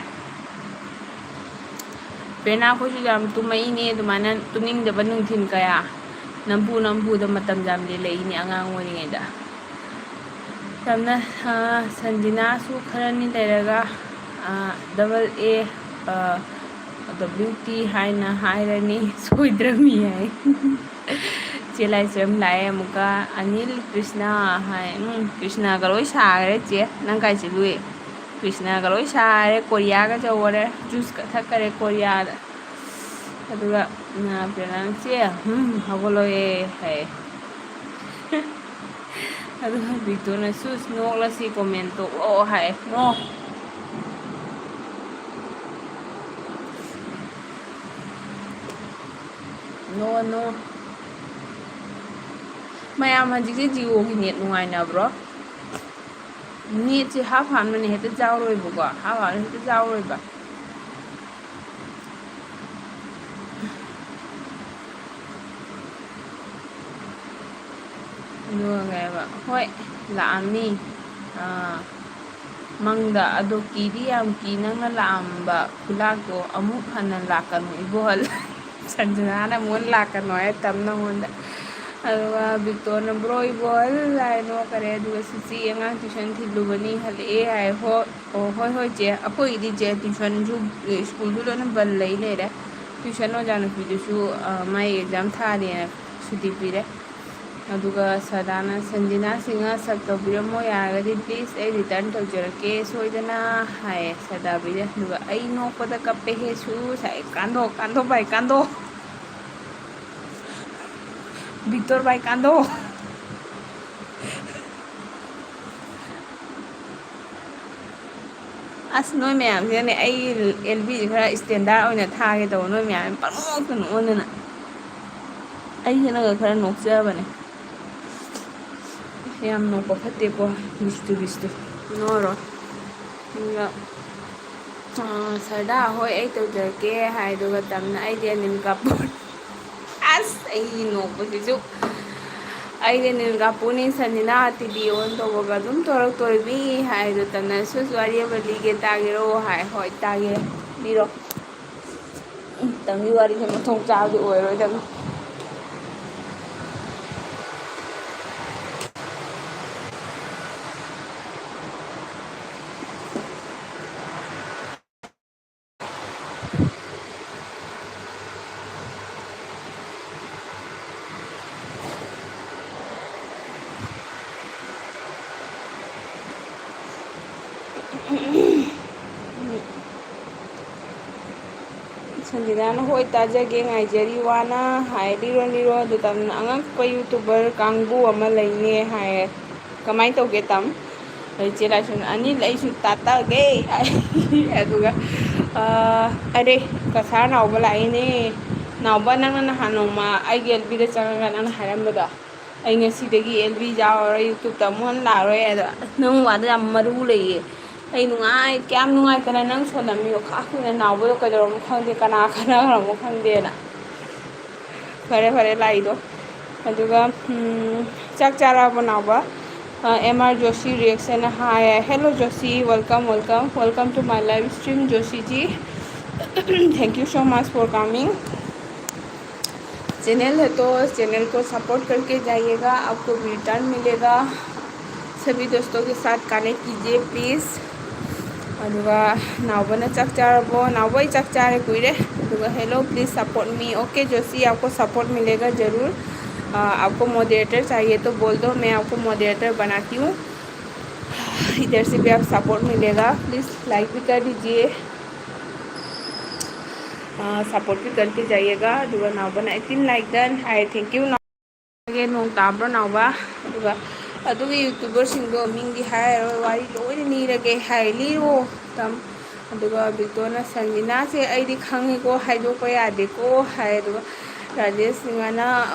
ꯄ꯭ꯔꯦꯔꯅꯥ, ꯑꯩꯈꯣꯏꯁꯨ ꯌꯥꯝ ꯇꯨꯝꯃꯛꯏꯅꯦ ꯑꯗꯨꯃꯥꯏꯅ ꯇꯨꯝꯅꯤꯡꯗꯕ ꯅꯨꯡꯊꯤꯜ ꯀꯌꯥ꯫ ꯅꯝꯐꯨ ꯅꯝꯐꯨꯗ ꯃꯇꯝ ꯌꯥꯝ ꯂꯦꯜꯂꯛꯏꯅꯦ ꯑꯉꯥꯡ ꯑꯣꯏꯔꯤꯉꯩꯗ꯫ ꯌꯥꯝꯅ, ꯑ, ꯁꯟꯖꯤꯅꯥꯁꯨ ꯈꯔꯅꯤ ꯂꯩꯔꯒ, ꯑ, ꯗꯕꯜ ꯑꯦ, ꯑ, ꯗꯕ꯭ꯂꯤꯎ ꯇꯤ ꯍꯥꯏꯅ ꯍꯥꯏꯔꯅꯤ, ꯁꯣꯏꯗ꯭ꯔꯕꯅꯤ ꯍꯥꯏ꯫ ꯆꯦ ꯂꯥꯏꯁ꯭ꯔꯝ ꯂꯥꯛꯑꯦ ꯑꯃꯨꯛꯀ, ꯑꯅꯤꯜ ꯀ꯭ꯔꯤꯁꯅ ꯍꯥꯏ꯫ ꯎꯝ, ꯀ꯭ꯔꯤꯁꯅꯒ ꯂꯣꯏ ꯁꯥꯈ꯭ꯔꯦ ꯆꯦ, ꯅꯪ ꯀꯥꯏ ꯆꯠꯂꯨꯏ? ꯀ꯭ꯔꯤꯁꯅꯒ ꯂꯣꯏ ꯁꯥꯔꯦ, ꯀꯣꯔꯤꯌꯥꯒ ꯆꯧꯔꯦ, ꯖꯨꯁꯀ ꯊꯛꯈꯔꯦ ꯀꯣꯔꯤꯌꯥꯗ꯫ ꯑꯗꯨꯒ, ꯎꯝ, ꯄ꯭ꯔꯦꯔꯅꯥ, "ꯆꯦ, ꯍꯨꯝ, ꯍꯧꯒꯠꯂꯣꯌꯦ" ꯍꯥꯏꯌꯦ꯫ ꯑꯗꯨꯒ ꯕꯤꯇꯨꯅ, "ꯁꯨꯁ, ꯅꯣꯛꯂꯁꯤ, ꯀꯣꯃꯦꯟ ꯇꯣꯛꯂꯛꯑꯣ" ꯍꯥꯏ꯫ ꯅꯣ꯫ ꯅꯣ, ꯅꯣ꯫ ꯃꯌꯥꯝ ꯍꯧꯖꯤꯛꯁꯦ ꯖꯤꯑꯣꯒꯤ ꯅꯦꯠ ꯅꯨꯡꯉꯥꯏꯅꯕ꯭ꯔꯣ? ꯅꯦꯠꯁꯦ ꯍꯥꯞ ꯍꯥꯟꯕꯅꯦ ꯍꯦꯛꯇ ꯌꯥꯎꯔꯣꯏꯕꯀꯣ, ꯍꯥꯞ ꯍꯥꯟꯕ ꯍꯦꯛꯇ ꯌꯥꯎꯔꯣꯏꯕ꯫ ꯑꯗꯨꯒ ꯀꯩ ꯍꯥꯏꯕ? ꯍꯣꯏ, ꯂꯥꯛꯑꯝꯃꯤ꯫ ꯑꯥ, ꯃꯪꯗ꯫ ꯑꯗꯣ ꯀꯤꯗꯤ ꯌꯥꯝ ꯀꯤ, ꯅꯪꯅ ꯂꯥꯛꯑꯝꯕ ꯈꯨꯂꯥꯛꯇꯣ ꯑꯃꯨꯛ ꯍꯟꯅ ꯂꯥꯛꯀꯅꯨ ꯏꯕꯣꯍꯜ꯫ ꯁꯟꯖꯅꯥꯅ ꯑꯃꯨꯛ ꯂꯥꯛꯀꯅꯨ ꯍꯥꯏ ꯇꯝ ꯅꯪꯉꯣꯟꯗ꯫ ꯑꯗꯨꯒ ꯕꯤꯛꯇꯣꯅ, "ꯕ꯭ꯔꯣ, ꯏꯕꯣꯍꯜ" ꯍꯥꯏ ꯅꯣꯛꯈꯔꯦ꯫ ꯑꯗꯨꯒ ꯁꯤꯁꯤ ꯑꯉꯥꯡ ꯇ꯭ꯌꯨꯁꯟ ꯊꯤꯜꯂꯨꯕꯅꯤ, ꯍꯜꯂꯛꯑꯦ ꯍꯥꯏ꯫ ꯍꯣ-, ꯑꯣ, ꯍꯣꯏ, ꯍꯣꯏ, ꯆꯦ, ꯑꯩꯈꯣꯏꯒꯤꯗꯤ, ꯆꯦ, ꯇ꯭ꯌꯨꯁꯟꯁꯨ, ꯁ꯭ꯀꯨꯜꯁꯨ ꯂꯣꯏꯅ ꯕꯟ ꯂꯩ ꯂꯩꯔꯦ꯫ ꯇ꯭ꯌꯨꯁꯟ ꯑꯣꯖꯥ ꯅꯨꯄꯤꯗꯨꯁꯨ, ꯑ, ꯃꯥꯏ ꯑꯦꯛꯖꯥꯝ ꯊꯥꯔꯦꯅ ꯁꯨꯇꯤ ꯄꯤꯔꯦ꯫ ꯑꯗꯨꯒ ꯁꯗꯥꯅ, "ꯁꯟꯖꯤꯅꯥ ꯁꯤꯡꯍ ꯁꯛ ꯇꯧꯕꯤꯔꯝꯃꯣ, ꯌꯥꯔꯒꯗꯤ please ꯑꯩ return ꯇꯧꯖꯔꯛꯀꯦ ꯁꯣꯏꯗꯅ" ꯍꯥꯏꯌꯦ ꯁꯗꯥꯕꯤꯗ꯫ ꯑꯗꯨꯒ ꯑꯩ ꯅꯣꯛꯄꯗ ꯀꯞꯄꯦꯍꯦ ꯁꯨ ꯁꯥꯏ, "ꯀꯥꯟꯗꯣ, ꯀꯥꯟꯗꯣ ꯚꯥꯏ, ꯀꯥꯟꯗꯣ꯫ ꯚꯤꯛꯇꯣꯔ ꯚꯥꯏ, ꯀꯥꯟꯗꯣ"꯫ ꯑꯁ, ꯅꯣꯏ ꯃꯌꯥꯝꯁꯤꯅꯅꯦ, ꯑꯩ ꯑꯦꯜ ꯕꯤꯁꯦ ꯈꯔ standard ꯑꯣꯏꯅ ꯊꯥꯒꯦ ꯇꯧꯕ, ꯅꯣꯏ ꯃꯌꯥꯝ ꯄꯪꯅꯣꯛꯇ ꯅꯣꯛꯑꯣꯟꯗꯅ꯫ ꯑꯩꯁꯤꯅꯒ ꯈꯔ ꯅꯣꯛꯆꯕꯅꯦ꯫ ꯌꯥꯝ ꯅꯣꯛꯄ ꯐꯠꯇꯦꯀꯣ, ꯕꯤꯁꯇꯨ, ꯕꯤꯁꯇꯨ꯫ ꯅꯣꯛꯑꯔꯣꯏ꯫ ꯑꯗꯨꯒ, ꯑꯥ, "ꯁꯔꯗꯥ, ꯍꯣꯏ, ꯑꯩ ꯇꯧꯖꯔꯛꯀꯦ" ꯍꯥꯏꯗꯨꯒ ꯇꯝꯅ, "ꯑꯩꯗꯤ ꯑꯅꯤꯜ ꯀꯥꯄꯨꯔ"꯫ ꯑꯁ, ꯑꯩ ꯅꯣꯛꯄꯁꯤꯁꯨ꯫ "ꯑꯩꯗꯤ ꯑꯅꯤꯜ ꯀꯥꯄꯨꯔꯅꯤ, ꯁꯟꯖꯤꯅꯥ ꯇꯤ ꯚꯤ on ꯇꯧꯕꯒ ꯑꯗꯨꯝ ꯊꯣꯔꯛꯇꯣꯔꯤꯕꯤ" ꯍꯥꯏꯗꯣ ꯇꯝꯅ, "ꯁꯨꯁ, ꯋꯥꯔꯤ ꯑꯃ ꯂꯤꯒꯦ, ꯇꯥꯒꯦꯔꯣ?" ꯍꯥꯏ꯫ "ꯍꯣꯏ, ꯇꯥꯒꯦ, ꯂꯤꯔꯣ"꯫ ꯎꯝ, ꯇꯝꯒꯤ ꯋꯥꯔꯤꯁꯦ ꯃꯊꯣꯡ ꯆꯥꯕꯗꯤ ꯑꯣꯏꯔꯣꯏꯗꯕꯅꯤ꯫ ꯁꯟꯖꯤꯅꯥꯅ "ꯍꯣꯏ, ꯇꯥꯖꯒꯦ, ꯉꯥꯏꯖꯔꯤ ꯋꯥꯅ" ꯍꯥꯏ꯫ "ꯂꯤꯔꯣ, ꯂꯤꯔꯣ"꯫ ꯑꯗꯨ ꯇꯝꯅ "ꯑꯉꯛꯄ YouTuber ꯀꯥꯡꯕꯨ ꯑꯃ ꯂꯩꯅꯦ" ꯍꯥꯏꯌꯦ꯫ "ꯀꯃꯥꯏꯅ ꯇꯧꯒꯦ ꯇꯝ?" ꯑꯗꯩ ꯆꯦ ꯂꯥꯏꯁ꯭ꯔꯝꯅ, "ꯑꯅꯤꯜ, ꯑꯩꯁꯨ ꯇꯥꯇꯒꯦ" ꯍꯥꯏ꯫ ꯑꯗꯨꯒ, ꯑ, "ꯑꯔꯦ, ꯀꯁꯥꯔ ꯅꯥꯎꯕ ꯂꯥꯛꯏꯅꯦ꯫ ꯅꯥꯎꯕ, ꯅꯪꯅ ꯅꯍꯥꯟ ꯅꯣꯡꯃ ꯑꯩꯒꯤ ꯑꯦꯜ ꯕꯤꯗ ꯆꯪꯉꯒ ꯅꯪꯅ ꯍꯥꯏꯔꯝꯕꯗꯣ, ꯑꯩ ꯉꯁꯤꯗꯒꯤ ꯑꯦꯜ ꯕꯤ ꯌꯥꯎꯔꯔꯣꯏ, YouTube-ꯇ ꯑꯃꯨꯛ ꯍꯟꯅ ꯂꯥꯛꯑꯔꯣꯏ" ꯍꯥꯏꯗꯣ, ꯑꯁ, ꯅꯪ ꯋꯥꯗꯣ ꯌꯥꯝ ꯃꯔꯨ ꯂꯩꯌꯦ꯫ ꯑꯩ ꯅꯨꯡꯉꯥꯏ, ꯀꯌꯥꯝ ꯅꯨꯡꯉꯥꯏꯇꯅ ꯅꯪ ꯁꯣꯟꯂꯝꯃꯤꯅꯣ꯫ ꯈꯥ ꯀꯨꯏꯅ ꯅꯥꯎꯕꯗꯣ ꯀꯩꯗꯧꯔꯝꯅꯣ ꯈꯪꯗꯦ, ꯀꯅꯥ ꯈꯠꯅꯈ꯭ꯔꯃꯣ ꯈꯪꯗꯦꯅ꯫ ꯐꯔꯦ, ꯐꯔꯦ, ꯂꯥꯛꯏꯗꯣ꯫ ꯑꯗꯨꯒ, ꯎꯝ, "ꯆꯥꯛ ꯆꯥꯔꯕꯣ ꯅꯥꯎꯕ?" ꯑ, M R Joshi reaction ꯍꯥꯏꯌꯦ꯫ "Hello Joshi, welcome, welcome, welcome to my live stream, Joshi ji." Thank you so much for coming. Channel है तो चैनल को सपोर्ट करके जाइएगा, आपको भी रिटर्न मिलेगा। सभी दोस्तों के साथ कनेक्ट कीजिए प्लीज़। ꯑꯗꯨꯒ ꯅꯥꯎꯕꯅ "ꯆꯥꯛ ꯆꯥꯔꯕꯣ?" ꯅꯥꯎꯕ, ꯑꯩ ꯆꯥꯛ ꯆꯥꯔꯦ, ꯀꯨꯏꯔꯦ꯫ Hello, please support me. OK Joshi, आपको सपोर्ट मिलेगा ज़रूर। आपको मॉडरेटर चाहिए तो बोल दो, मैं आपको मॉडरेटर बनाती हूँ। इधर से भी आप सपोर्ट मिलेगा। प्लीज़ लाइक भी कर दीजिए, सपोर्ट भी करके जाइएगा। ꯑꯗꯨꯒ ꯅꯥꯎꯕꯅ ꯑꯩꯠꯇꯤꯟ ꯂꯥꯏꯛ ꯗꯟ ꯍꯥꯏ, ꯊꯦꯡꯀ꯭ꯌꯨ꯫ ꯅꯣꯡ ꯇꯥꯕ꯭ꯔꯣ ꯅꯥꯎꯕ? ꯑꯗꯨꯒ ꯑꯗꯨꯒꯤ ꯌꯨꯇ꯭ꯌꯨꯕꯔꯁꯤꯡꯗꯣ ꯃꯤꯡꯗꯤ ꯍꯥꯏꯔꯔꯣꯏ, ꯋꯥꯔꯤ ꯂꯣꯏꯅ ꯂꯤꯔꯒꯦ ꯍꯥꯏ, ꯂꯤꯔꯣ ꯇꯝ꯫ ꯑꯗꯨꯒ ꯕꯤꯛꯇꯣꯅ ꯁꯟꯖꯤꯅꯥꯁꯦ ꯑꯩꯗꯤ ꯈꯪꯉꯤꯀꯣ, ꯍꯥꯏꯗꯣꯛꯄ ꯌꯥꯗꯦꯀꯣ ꯍꯥꯏ꯫ ꯑꯗꯨꯒ ꯔꯥꯖꯦꯁ ꯁꯤꯡꯍꯅ,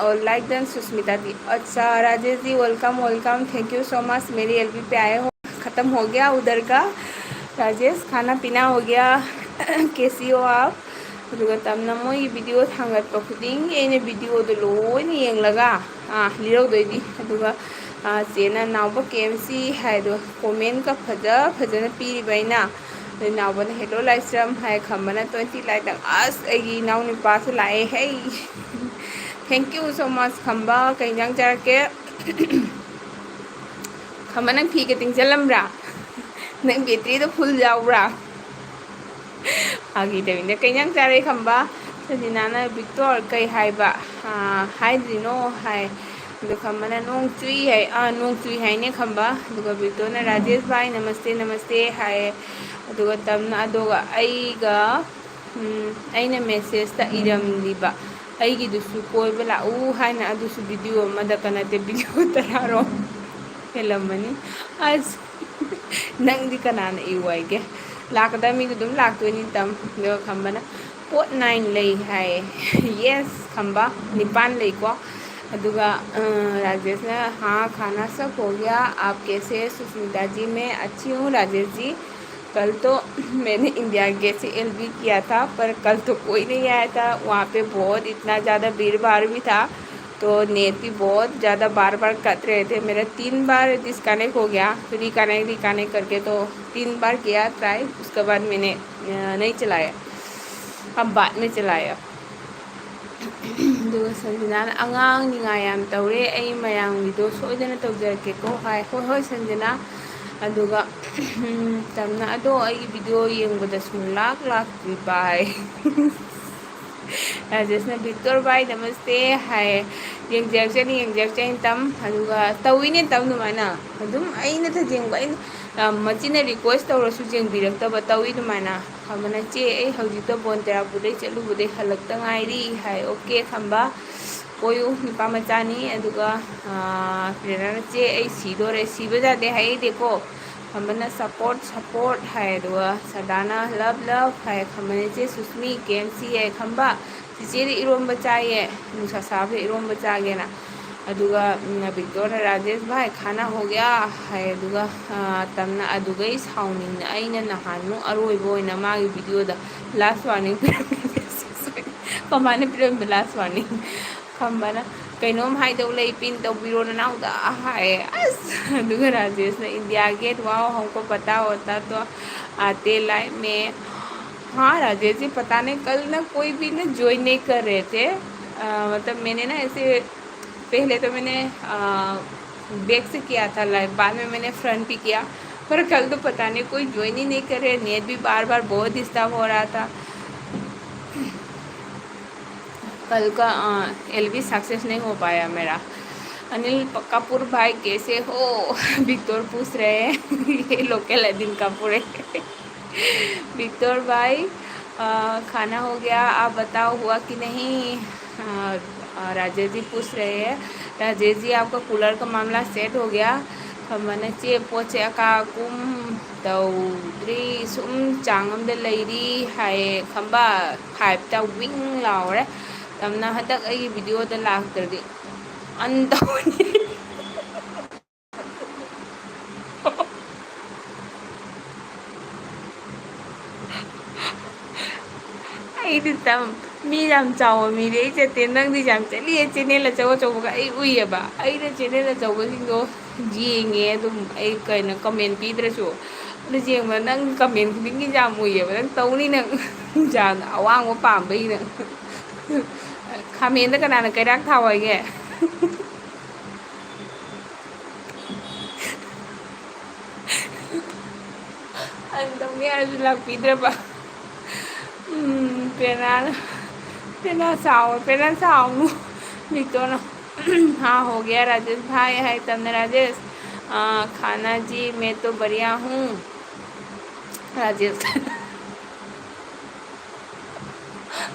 "ꯂꯥꯏꯛ ꯗꯟ ꯁꯨꯁꯃꯤꯇꯥ ꯗꯤ"꯫ "अच्छा Rajesh ji, welcome welcome, thank you so much, मेरी एलबी पे आए हो।" खत्म हो गया उधर का। राजेश, खाना पीना हो गया? कैसी हो आप? ꯑꯗꯨꯒ ꯇꯝꯅ ꯃꯣꯏꯒꯤ ꯚꯤꯗꯤꯑꯣ ꯊꯥꯡꯒꯠꯄ ꯈꯨꯗꯤꯡꯒꯤ ꯑꯩꯅ ꯚꯤꯗꯤꯑꯣꯗꯣ ꯂꯣꯏꯅ ꯌꯦꯡꯂꯒ, ꯑꯥ, ꯂꯤꯔꯧꯗꯣꯏꯅꯤ꯫ ꯑꯗꯨꯒ, ꯑꯥ, ꯆꯦꯅ ꯅꯥꯎꯕ ꯀꯦ ꯑꯦꯝ ꯁꯤ ꯍꯥꯏꯗꯣ ꯀꯣꯃꯦꯟꯒ ꯐꯖ ꯐꯖꯅ ꯄꯤꯔꯤꯕ ꯑꯩꯅ꯫ ꯑꯗꯩ ꯅꯥꯎꯕꯅ "ꯍꯦꯜꯂꯣ ꯂꯥꯏꯁ꯭ꯔꯝ" ꯍꯥꯏ, ꯈꯝꯕꯅ "ꯇ꯭ꯋꯦꯟꯇꯤ ꯂꯥꯏꯛ ꯗꯟ"꯫ ꯑꯁ, ꯑꯩꯒꯤ ꯏꯅꯥꯎ ꯅꯨꯄꯥꯁꯨ ꯂꯥꯛꯑꯦ ꯍꯩ꯫ Thank you so much ꯈꯝꯕ꯫ ꯀꯩ ꯏꯟꯖꯥꯡ ꯆꯥꯔꯛꯀꯦ? ꯈꯝꯕ, ꯅꯪ ꯐꯤꯒ ꯇꯤꯡꯁꯤꯜꯂꯝꯕ꯭ꯔꯥ? ꯅꯪ ꯕꯦꯇ꯭ꯔꯤꯗꯣ ꯐꯨꯜ ꯌꯥꯎꯕ꯭ꯔꯥ? ꯐꯥꯒꯤ ꯇꯧꯕꯅꯤꯗ꯫ "ꯀꯩ ꯏꯟꯖꯥꯡ ꯆꯥꯔꯦ ꯈꯝꯕ?" ꯁꯟꯖꯤꯅꯥꯅ, "ꯕꯤꯛꯇꯣꯔ, ꯀꯩ ꯍꯥꯏꯕ? ꯑꯥ, ꯍꯥꯏꯗ꯭ꯔꯤꯅꯣ?" ꯍꯥꯏ꯫ ꯑꯗꯨ ꯈꯝꯕꯅ, "ꯅꯣꯡ ꯆꯨꯏ" ꯍꯥꯏ꯫ "ꯑꯥ, ꯅꯣꯡ ꯆꯨꯏ ꯍꯥꯏꯅꯦ ꯈꯝꯕ?" ꯑꯗꯨꯒ ꯕꯤꯛꯇꯣꯔꯅ, "ꯔꯥꯖꯦꯁ ꯚꯥꯏ, ꯅꯃꯁꯇꯦ, ꯅꯃꯁꯇꯦ" ꯍꯥꯏ꯫ ꯑꯗꯨꯒ ꯇꯝꯅ, ꯑꯗꯨꯒ ꯑꯩꯒ ꯎꯝ, ꯑꯩꯅ ꯃꯦꯁꯦꯖꯇ ꯏꯔꯝꯂꯤꯕ, "ꯑꯩꯒꯤꯗꯨꯁꯨ ꯀꯣꯏꯕ ꯂꯥꯛꯎ" ꯍꯥꯏꯅ, ꯑꯗꯨꯁꯨ ꯚꯤꯗꯤꯑꯣ ꯑꯃꯗꯀ ꯅꯠꯇꯦ, ꯚꯤꯗꯤꯑꯣ ꯇꯔꯥꯔꯣꯝ ꯍꯦꯜꯂꯝꯃꯅꯤ꯫ ꯑꯁ, ꯅꯪꯗꯤ ꯀꯅꯥꯅ ꯏꯌꯨ ꯍꯥꯏꯒꯦ? ꯂꯥꯛꯀꯗꯕ ꯃꯤꯗꯣ ꯑꯗꯨꯝ ꯂꯥꯛꯇꯣꯏꯅꯤ ꯇꯝ꯫ ꯑꯗꯨꯒ ꯈꯝꯕꯅ, "ꯄꯣꯠ ꯅꯥꯏꯟ ꯂꯩ" ꯍꯥꯏꯌꯦ꯫ Yes, ꯈꯝꯕ, ꯅꯤꯄꯥꯟ ꯂꯩꯀꯣ꯫ ꯑꯗꯨꯒ, ꯑ, ꯔꯥꯖꯦꯁꯅ, "हाँ, खाना सब हो गया, आप कैसे हैं?" सुष्मिता जी, "मैं अच्छी हूँ राजेश जी।" कल तो मैंने इंडिया गेट से एलबी किया था, पर कल तो कोई नहीं आया था। वहाँ पे बहुत इतना ज़्यादा भीड़ भाड़ भी था, तो नेट भी बहुत ज़्यादा बार बार कट रहे थे। मेरा तीन बार डिस्कनेक्ट हो गया, रिकनेक्ट रिकनेक्ट करके, तो तीन बार किया ट्राई, उसके बाद मैंने, अ, नहीं चलाया, अब बाद में चलाया। ꯑꯗꯨꯒ ꯁꯟꯖꯤꯅꯥꯅ, "ꯑꯉꯥꯡ ꯅꯤꯡꯉꯥꯏ ꯌꯥꯝ ꯇꯧꯔꯦ, ꯑꯩ ꯃꯌꯥꯝꯒꯤꯗꯣ ꯁꯣꯏꯗꯅ ꯇꯧꯖꯔꯛꯀꯦꯀꯣ" ꯍꯥꯏ꯫ "ꯍꯣꯏ ꯍꯣꯏ ꯁꯟꯖꯤꯅꯥ"꯫ ꯑꯗꯨꯒ ꯇꯝꯅ, "ꯑꯗꯣ ꯑꯩꯒꯤ ꯚꯤꯗꯤꯑꯣ ꯌꯦꯡꯕꯗ ꯁꯨꯡꯂꯥꯛ ꯂꯥꯛꯇ꯭ꯔꯤ ꯚꯥꯏ"꯫ ꯔꯥꯖꯦꯁꯅ "ꯕꯤꯛꯇꯣꯔ ꯚꯥꯏ ꯅꯃꯁꯇꯦ" ꯍꯥꯏ꯫ "ꯌꯦꯡꯖꯔꯛꯆꯅꯤ, ꯌꯦꯡꯖꯔꯛꯆꯅꯤ ꯇꯝ"꯫ ꯑꯗꯨꯒ ꯇꯧꯏꯅꯦ ꯇꯝ ꯑꯗꯨꯃꯥꯏꯅ꯫ ꯑꯗꯨꯝ ꯑꯩꯅ ꯊꯖꯤꯡꯕ, ꯑꯩꯅ, ꯑ, ꯃꯆꯤꯟꯅ request ꯇꯧꯔꯁꯨ ꯌꯦꯡꯕꯤꯔꯛꯇꯕ ꯇꯧꯏ ꯑꯗꯨꯃꯥꯏꯅ꯫ ꯈꯝꯕꯅ "ꯆꯦ, ꯑꯩ ꯍꯧꯖꯤꯛꯇ ꯕꯣꯟ ꯇꯦꯔꯥꯄꯨꯔꯗꯩ ꯆꯠꯂꯨꯕꯗꯩ ꯍꯜꯂꯛꯇ ꯉꯥꯏꯔꯤ" ꯍꯥꯏ꯫ "ꯑꯣꯀꯦ ꯈꯝꯕ, ꯀꯣꯏꯌꯨ, ꯅꯨꯄꯥ ꯃꯆꯥꯅꯤ"꯫ ꯑꯗꯨꯒ, ꯑ, ꯄ꯭ꯔꯦꯔꯅꯥꯅ "ꯆꯦ, ꯑꯩ ꯁꯤꯗꯣꯔꯦ"꯫ "ꯁꯤꯕ ꯌꯥꯗꯦ" ꯍꯥꯏꯗꯦꯀꯣ꯫ ꯈꯝꯕꯅ "support, support" ꯍꯥꯏ꯫ ꯑꯗꯨꯒ ꯁꯗꯥꯅ "love, love" ꯍꯥꯏ꯫ ꯈꯝꯕꯅ "ꯆꯦ ꯁꯨꯁꯃꯤ, ꯀꯦ ꯑꯦꯝ ꯁꯤ" ꯍꯥꯏ꯫ "ꯈꯝꯕ, ꯆꯤꯆꯦꯗꯤ ꯏꯔꯣꯝꯕ ꯆꯥꯏꯌꯦ, ꯅꯨꯡꯁꯥ ꯁꯥꯕꯗ ꯏꯔꯣꯝꯕ ꯆꯥꯒꯦꯅ"꯫ ꯑꯗꯨꯒ, ꯎꯝ, ꯕꯤꯛꯇꯣꯔꯅ "ꯔꯥꯖꯦꯁ ꯚꯥꯏ, ꯈꯥꯅꯥ ꯍꯣ ꯒꯌꯥ" ꯍꯥꯏ꯫ ꯑꯗꯨꯒ, ꯑ, ꯇꯝꯅ "ꯑꯗꯨꯒ ꯑꯩ ꯁꯥꯎꯅꯤꯡꯅ ꯑꯩꯅ ꯅꯍꯥꯟꯃꯨꯛ ꯑꯔꯣꯏꯕ ꯑꯣꯏꯅ ꯃꯥꯒꯤ video ꯗ last warning ꯄꯤꯔꯝꯃꯤꯅꯦ"꯫ ꯀꯃꯥꯏꯅ ꯄꯤꯔꯝꯃꯤꯕ last warning? ꯈꯝꯕꯅ "ꯀꯩꯅꯣꯝ ꯍꯥꯏꯗꯧ ꯂꯩ, pin ꯇꯧꯕꯤꯔꯣ ꯅꯅꯥꯎꯗ" ꯍꯥꯏꯌꯦ꯫ ꯑꯁ! ꯑꯗꯨꯒ ꯔꯥꯖꯦꯁꯅ "India Gate, wow, हमको पता होता तो आते live में"꯫ हाँ राजेश जी, पता नहीं कल ना कोई भी ना join नहीं कर रहे थे। अ, मतलब मैंने ना ऐसे, पहले तो मैंने, अ, back से किया था live, बाद में मैंने front पे किया, पर कल तो पता नहीं कोई join ही नहीं कर रहे, net भी बार बार बहुत disturb हो रहा था। कल का, अ, एल बी सक्सेस नहीं हो पाया मेरा। अनिल प-, कपूर भाई कैसे हो? बिक्तौर पूछ रहे हैं। ये लोकल अनिल कपूर है। बिक्तौर भाई, अ, खाना हो गया, आप बताओ हुआ कि नहीं? अ, अ, राजेश जी पूछ रहे हैं। राजेश जी, आपका कूलर का मामला सेट हो गया? खमन चे पोचे का कुम ꯇꯧꯗ꯭ꯔꯤ, ꯁꯨꯝ ꯆꯥꯡ ꯑꯃꯗ ꯂꯩꯔꯤ ꯍꯥꯏꯌꯦ, ꯈꯪꯕ? ꯐꯥꯏꯚꯇ ꯋꯤꯡ ꯂꯥꯎꯔꯦ꯫ ꯇꯝꯅ ꯍꯟꯗꯛ ꯑꯩꯒꯤ ꯚꯤꯗꯤꯑꯣꯗ ꯂꯥꯛꯇ꯭ꯔꯗꯤ ꯑꯟ ꯇꯧꯅꯤ꯫ ꯑꯩꯗꯤ ꯇꯝ, ꯃꯤ ꯌꯥꯝ ꯆꯥꯎꯕ ꯃꯤꯗꯤ ꯑꯩ ꯆꯠꯇꯦ, ꯅꯪꯗꯤ ꯌꯥꯝ ꯆꯠꯂꯤꯌꯦ, ꯆꯦꯅꯦꯜ ꯑꯆꯧ ꯑꯆꯧꯕꯒ ꯑꯩ ꯎꯏꯌꯦꯕ꯫ ꯑꯩꯅ ꯆꯦꯅꯦꯜ ꯑꯆꯧꯕꯁꯤꯡꯗꯣ ꯌꯦꯡꯉꯦ ꯑꯗꯨꯝ, ꯑꯩ ꯀꯩꯅꯣ, ꯀꯃꯦꯟ ꯄꯤꯗ꯭ꯔꯁꯨ꯫ ꯑꯗꯨ ꯌꯦꯡꯕꯗ ꯅꯪ ꯀꯃꯦꯟ ꯈꯨꯗꯤꯡꯒꯤ ꯌꯥꯝ ꯎꯏꯌꯦꯕ꯫ ꯅꯪ ꯇꯧꯅꯤ ꯅꯪ꯫ ꯌꯥꯝꯅ ꯑꯋꯥꯡꯕ ꯄꯥꯝꯕꯩ ꯅꯪ꯫ ꯈꯥꯃꯦꯟꯗ ꯀꯅꯥꯅ ꯀꯩꯔꯥꯛ ꯊꯥꯎ ꯍꯥꯏꯒꯦ? ꯑꯗꯨ ꯇꯧꯅꯤ ꯍꯥꯏꯔꯁꯨ ꯂꯥꯛꯄꯤꯗ꯭ꯔꯕ꯫ ꯎꯝ, ꯄ꯭ꯔꯦꯔꯅꯥꯅ ꯄꯦꯟꯅ ꯁꯥꯎ, ꯄꯦꯟꯅ ꯁꯥꯎꯅꯨ꯫ ꯕꯤꯛꯇꯣꯅ, हाँ, हो गया राजेश भाई, है तमने राजेश। आ, खाना जी, मैं तो बढ़िया हूँ। राजेश,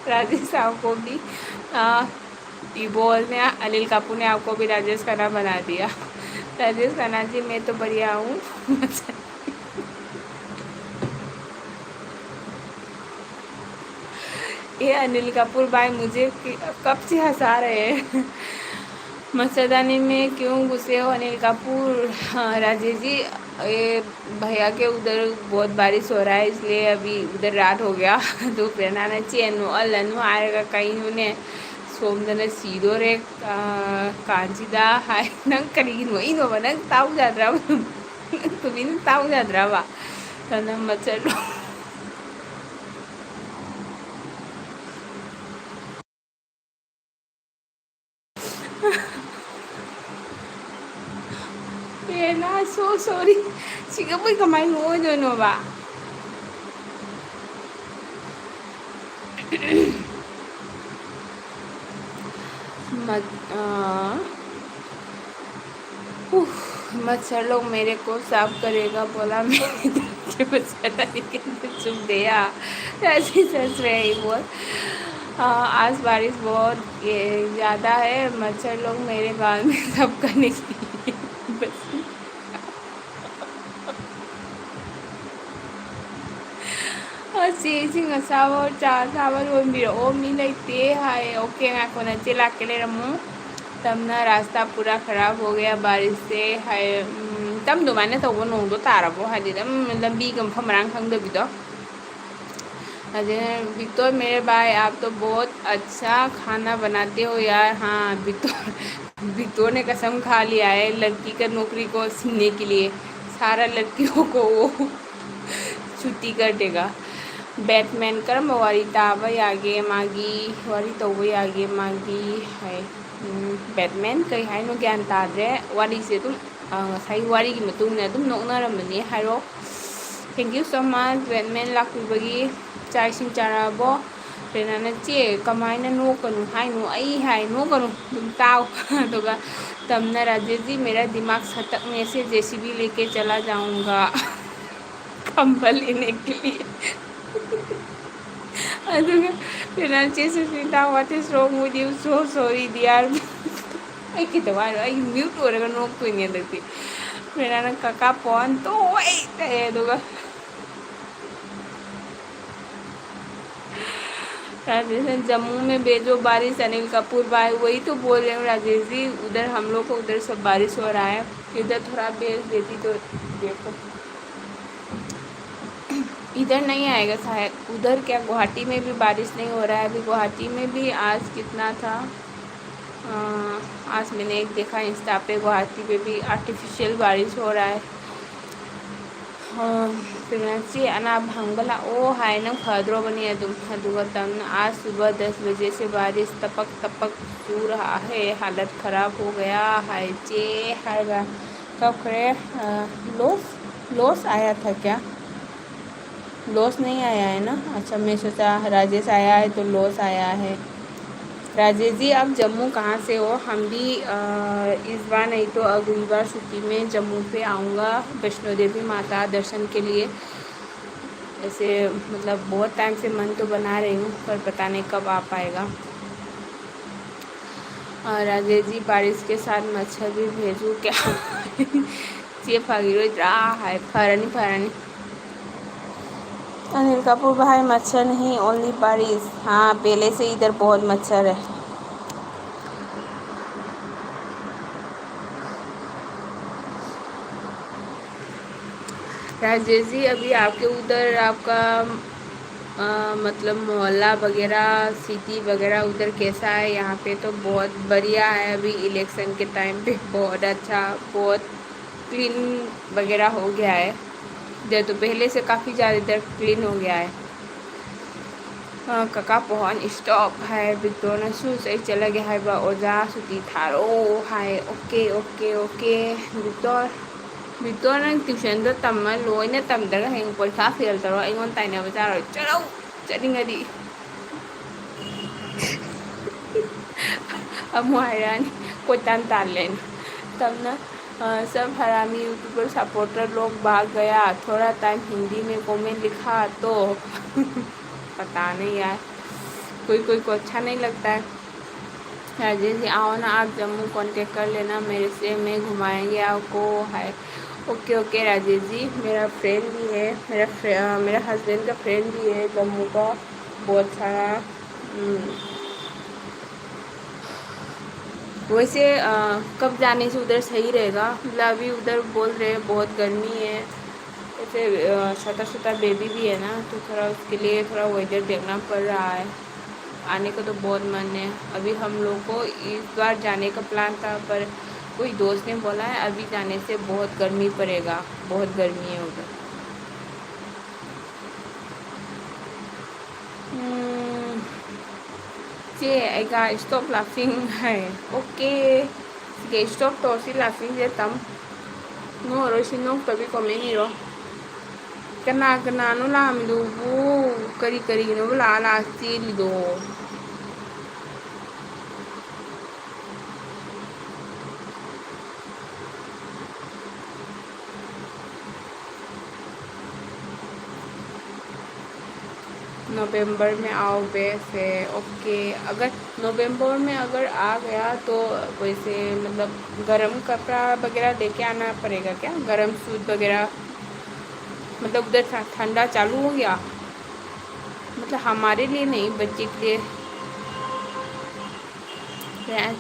राजेश आपको भी, आ, ये बोल ने अनिल कपूर ने आपको भी राजेश खन्ना बना दिया। राजेश खन्ना जी, मैं तो बढ़िया हूँ। ये अनिल कपूर भाई मुझे कि-, कब से हंसा रहे हैं। मच्छरदानी में क्यों घुसे हो अनिल कपूर? हाँ, राजेश जी, ये भैया के उधर बहुत बारिश हो रहा है, इसलिए अभी उधर रात हो गया। तो प्रेरणा ने चेन नु अल्ला नु आएगा कहीं उन्हें सोम दन सीधो रे, आ, कांचिदा हाय नंग करीन वही नो नंग ताऊ जात रहा। तुम्हें ताऊ जात रहा वा। तो नंग मच्छर लो। ꯄꯦꯅꯥ, so sorry꯫ ꯁꯤꯒ ꯃꯣꯏ ꯀꯃꯥꯏꯅ ꯑꯣꯏꯗꯣꯏꯅꯣꯕ? ꯃꯠ-, ꯑ, उफ, मच्छर लोग मेरे को साफ करेगा बोला, मैंने इधर के मच्छरदानी के अंदर चुप गया। ऐसे सच में ही बोल। आ, आज बारिश बहुत ये ज़्यादा है, मच्छर लोग मेरे गाल में सब करने के लिए बस। ꯑꯁꯤ ꯏꯁꯤꯡ ꯑꯁꯥꯕ ꯆꯥ ꯑꯁꯥꯕ ꯂꯣꯟꯕꯤꯔꯛꯑꯣ, ꯃꯤ ꯂꯩꯇꯦ ꯍꯥꯏ꯫ ꯑꯣꯀꯦ, ꯉꯥꯏꯈꯣ, ꯅꯆꯦ ꯂꯥꯛꯀꯦ, ꯂꯩꯔꯝꯃꯣ꯫ ꯇꯝꯅ रास्ता पूरा खराब हो गया बारिश से ꯍꯥꯏ꯫ ꯎꯝ, ꯇꯝ ꯑꯗꯨꯃꯥꯏꯅ ꯇꯧꯕ ꯅꯣꯡꯗꯣ ꯇꯥꯔꯕꯣ? ꯍꯥꯏꯗꯤ ꯑꯗꯨꯝ ꯂꯝꯕꯤꯒ ꯃꯐꯝ ꯃꯔꯥꯡ ꯈꯪꯗꯕꯤꯗꯣ꯫ ꯑꯗꯩ, "ꯕꯤꯛꯇꯣꯔ, मेरे भाई, आप तो बहुत अच्छा खाना बनाते हो यार।" हाँ, ꯕꯤꯛꯇꯣꯔ, ꯕꯤꯛꯇꯣꯔ ने कसम खा लिया है लड़की का नौकरी को छीनने के लिए। सारा लड़कियों को वो छुट्टी कर देगा। ꯕꯦꯠꯃꯦꯟ ꯀꯔꯝꯕ ꯋꯥꯔꯤ ꯇꯥꯕ ꯌꯥꯒꯦ ꯃꯥꯒꯤ? ꯋꯥꯔꯤ ꯇꯧꯕ ꯌꯥꯒꯦ ꯃꯥꯒꯤ ꯍꯥꯏ꯫ ꯎꯝ, ꯕꯦꯠꯃꯦꯟ ꯀꯩ ꯍꯥꯏꯅꯣ ꯒ꯭ꯌꯥꯟ ꯇꯥꯗ꯭ꯔꯦ꯫ ꯋꯥꯔꯤꯁꯦ ꯑꯗꯨꯝ, ꯑ, ꯉꯁꯥꯏꯒꯤ ꯋꯥꯔꯤꯒꯤ ꯃꯇꯨꯡ ꯏꯟꯅ ꯑꯗꯨꯝ ꯅꯣꯛꯅꯔꯝꯕꯅꯦ ꯍꯥꯏꯔꯣ꯫ Thank you so much, Batman ꯂꯥꯛꯄꯤꯕꯒꯤ꯫ ꯆꯥꯛ ꯏꯁꯤꯡ ꯆꯥꯔꯛꯑꯕꯣ? ꯄ꯭ꯔꯦꯔꯅꯥꯅ, "ꯆꯦ, ꯀꯃꯥꯏꯅ ꯅꯣꯛꯀꯅꯨ ꯍꯥꯏꯅꯣ? ꯑꯩ ꯍꯥꯏ ꯅꯣꯛꯀꯅꯨ, ꯑꯗꯨꯝ ꯇꯥꯎ꯫" ꯑꯗꯨꯒ ꯇꯝꯅ, "राजेश जी, मेरा दिमाग सटकने से जेसीबी लेके चला जाऊंगा कंबल लेने के लिए।" ꯑꯗꯨꯒ ꯄ꯭ꯔꯦꯔꯅꯥꯅ, "ꯆꯦ Susmita, what is wrong with you? So sorry, dear." ꯑꯩ ꯀꯩꯗꯧ ꯍꯥꯏꯅꯣ? ꯑꯩ ꯃ꯭ꯌꯨꯠ ꯑꯣꯏꯔꯒ ꯅꯣꯛꯇꯣꯏꯅꯦ ꯍꯟꯗꯛꯇꯤ꯫ ꯄ꯭ꯔꯦꯔꯅꯥꯅ, "ꯀꯀꯥ ꯄꯣꯟ ꯇꯣ ꯑꯩ," ꯇꯧꯑꯦ꯫ ꯑꯗꯨꯒ राजेश ने, "जम्मू में भेजो बारिश, अनिल कपूर भाई।" वही तो बोल रहे हूँ राजेश जी, उधर हम लोग को उधर सब बारिश हो रहा है, इधर थोड़ा भेज देती तो। देखो, इधर नहीं आएगा शायद। उधर क्या, गुवाहाटी में भी बारिश नहीं हो रहा है अभी? गुवाहाटी में भी आज कितना था, अ, आज मैंने एक देखा इंस्टा पे, गुवाहाटी पे भी आर्टिफिशियल बारिश हो रहा है। ꯄ꯭ꯔꯦꯔꯅꯥ, "ꯆꯦ, ꯑꯅꯥꯕ ꯍꯪꯕ ꯂꯥꯛꯑꯣ ꯍꯥꯏ, ꯅꯪ ꯐꯗ꯭ꯔꯣꯕꯅꯤ?" ꯑꯗꯨꯝ꯫ ꯑꯗꯨꯒ ꯇꯝꯅ, "आज सुबह दस बजे से बारिश टपक टपक चू रहा है, हालत खराब हो गया है चे" ꯍꯥꯏꯔꯒ ꯀꯞꯈ꯭ꯔꯦ꯫ ꯑ, ꯂꯣꯁ, ꯂꯣꯁ आया था क्या? लॉस नहीं आया है ना? अच्छा, मैं सोचा राजेश आया है तो लॉस आया है। राजेश जी, आप जम्मू कहाँ से हो? हम भी, अ, इस बार नहीं तो अगली बार छुट्टी में जम्मू पे आऊँगा, वैष्णो देवी माता दर्शन के लिए। ऐसे, मतलब, बहुत टाइम से मन तो बना रही हूँ, पर पता नहीं कब आ पाएगा। और राजेश जी, बारिश के साथ मच्छर भी भेजूँ क्या? ꯆꯦ, ꯐꯈꯤꯔꯣꯏꯗ꯭ꯔꯥ ꯍꯥꯏ꯫ ꯐꯔꯅꯤ, ꯐꯔꯅꯤ꯫ अनिल कपूर भाई, मच्छर नहीं, ओनली बारिश। हाँ, पहले से इधर बहुत मच्छर है। राजेश जी, अभी आपके उधर आपका, अ, मतलब, मोहल्ला वगैरह, सिटी वगैरह उधर कैसा है? यहाँ पे तो बहुत बढ़िया है, अभी इलेक्शन के टाइम पे बहुत अच्छा, बहुत क्लीन वगैरह हो गया है। इधर तो पहले से काफ़ी ज़्यादा इधर क्लीन हो गया है। ꯑ, ꯀꯀꯥ ꯄꯣꯍꯟ ꯁ꯭ꯇꯣꯞ ꯍꯥꯏ꯫ ꯕꯤꯛꯇꯣꯔꯅꯁꯨ, "ꯑꯩ ꯆꯠꯂꯒꯦ ꯍꯥꯏꯕ, ꯑꯣꯖꯥ ꯁꯨꯇꯤ ꯊꯥꯔꯛꯑꯣ" ꯍꯥꯏ꯫ "Okay, okay, okay. Victor, Victor, ꯅꯪ ꯇ꯭ꯌꯨꯁꯟꯗꯣ ꯇꯝꯃ ꯂꯣꯏꯅ ꯇꯝꯗ꯭ꯔꯒ ꯍꯌꯦꯡ ꯄꯔꯤꯈꯥ ꯐꯦꯜ ꯇꯧꯔꯣ, ꯑꯩꯉꯣꯟꯗ ꯇꯥꯏꯅꯕ ꯌꯥꯔꯣꯏ꯫ ꯆꯠꯂꯣ, ꯆꯠꯅꯤꯡꯉꯗꯤ"꯫ अब मुहायरानी कोई तान तान लेना। तब ना, अ, सब हरामी यूट्यूबर सपोर्टर लोग भाग गया। थोड़ा टाइम हिंदी में कमेंट लिखा तो पता नहीं यार, कोई कोई को अच्छा नहीं लगता है। राजेश जी, आओ ना आप जम्मू, कांटेक्ट कर लेना मेरे से, मैं घुमाएंगे आपको। हाय। ओके ओके राजेश जी, मेरा फ्रेंड भी है, मेरा फ्रे- अ, मेरा हस्बैंड का फ्रेंड भी है जम्मू का, बहुत सारा। हम्म। वैसे, अ, कब जाने से उधर सही रहेगा? मतलब अभी उधर बोल रहे हैं बहुत गर्मी है, ऐसे, अ, छोटा छोटा बेबी भी है ना, तो थोड़ा उसके लिए थोड़ा वेदर देखना पड़ रहा है। आने का तो बहुत मन है। अभी हम लोग को इस बार जाने का प्लान था, पर कोई दोस्त ने बोला है अभी जाने से बहुत गर्मी पड़ेगा, बहुत गर्मी है उधर। हम्म, चे, एगा stop laughing है। ओके। गे stop तो सी laughing जे तम। नो रोशी नो कभी कमी नहीं रो। ꯀꯅꯥ ꯀꯅꯥꯅꯣ ꯂꯥꯛꯑꯝꯃꯤꯗꯨꯕꯨ? ꯀꯔꯤ ꯀꯔꯤꯒꯤꯅꯣꯕ ꯂꯥꯛꯑ ꯂꯥꯛꯑ ꯆꯦꯜꯂꯤꯗꯣ? नवंबर में आओ बेस है। ओके, अगर नवंबर में अगर आ गया तो वैसे मतलब गर्म कपड़ा वगैरह लेके आना पड़ेगा क्या? गर्म सूट वगैरह, मतलब उधर ठंडा चालू हो गया, मतलब हमारे लिए नहीं, बच्चे के लिए।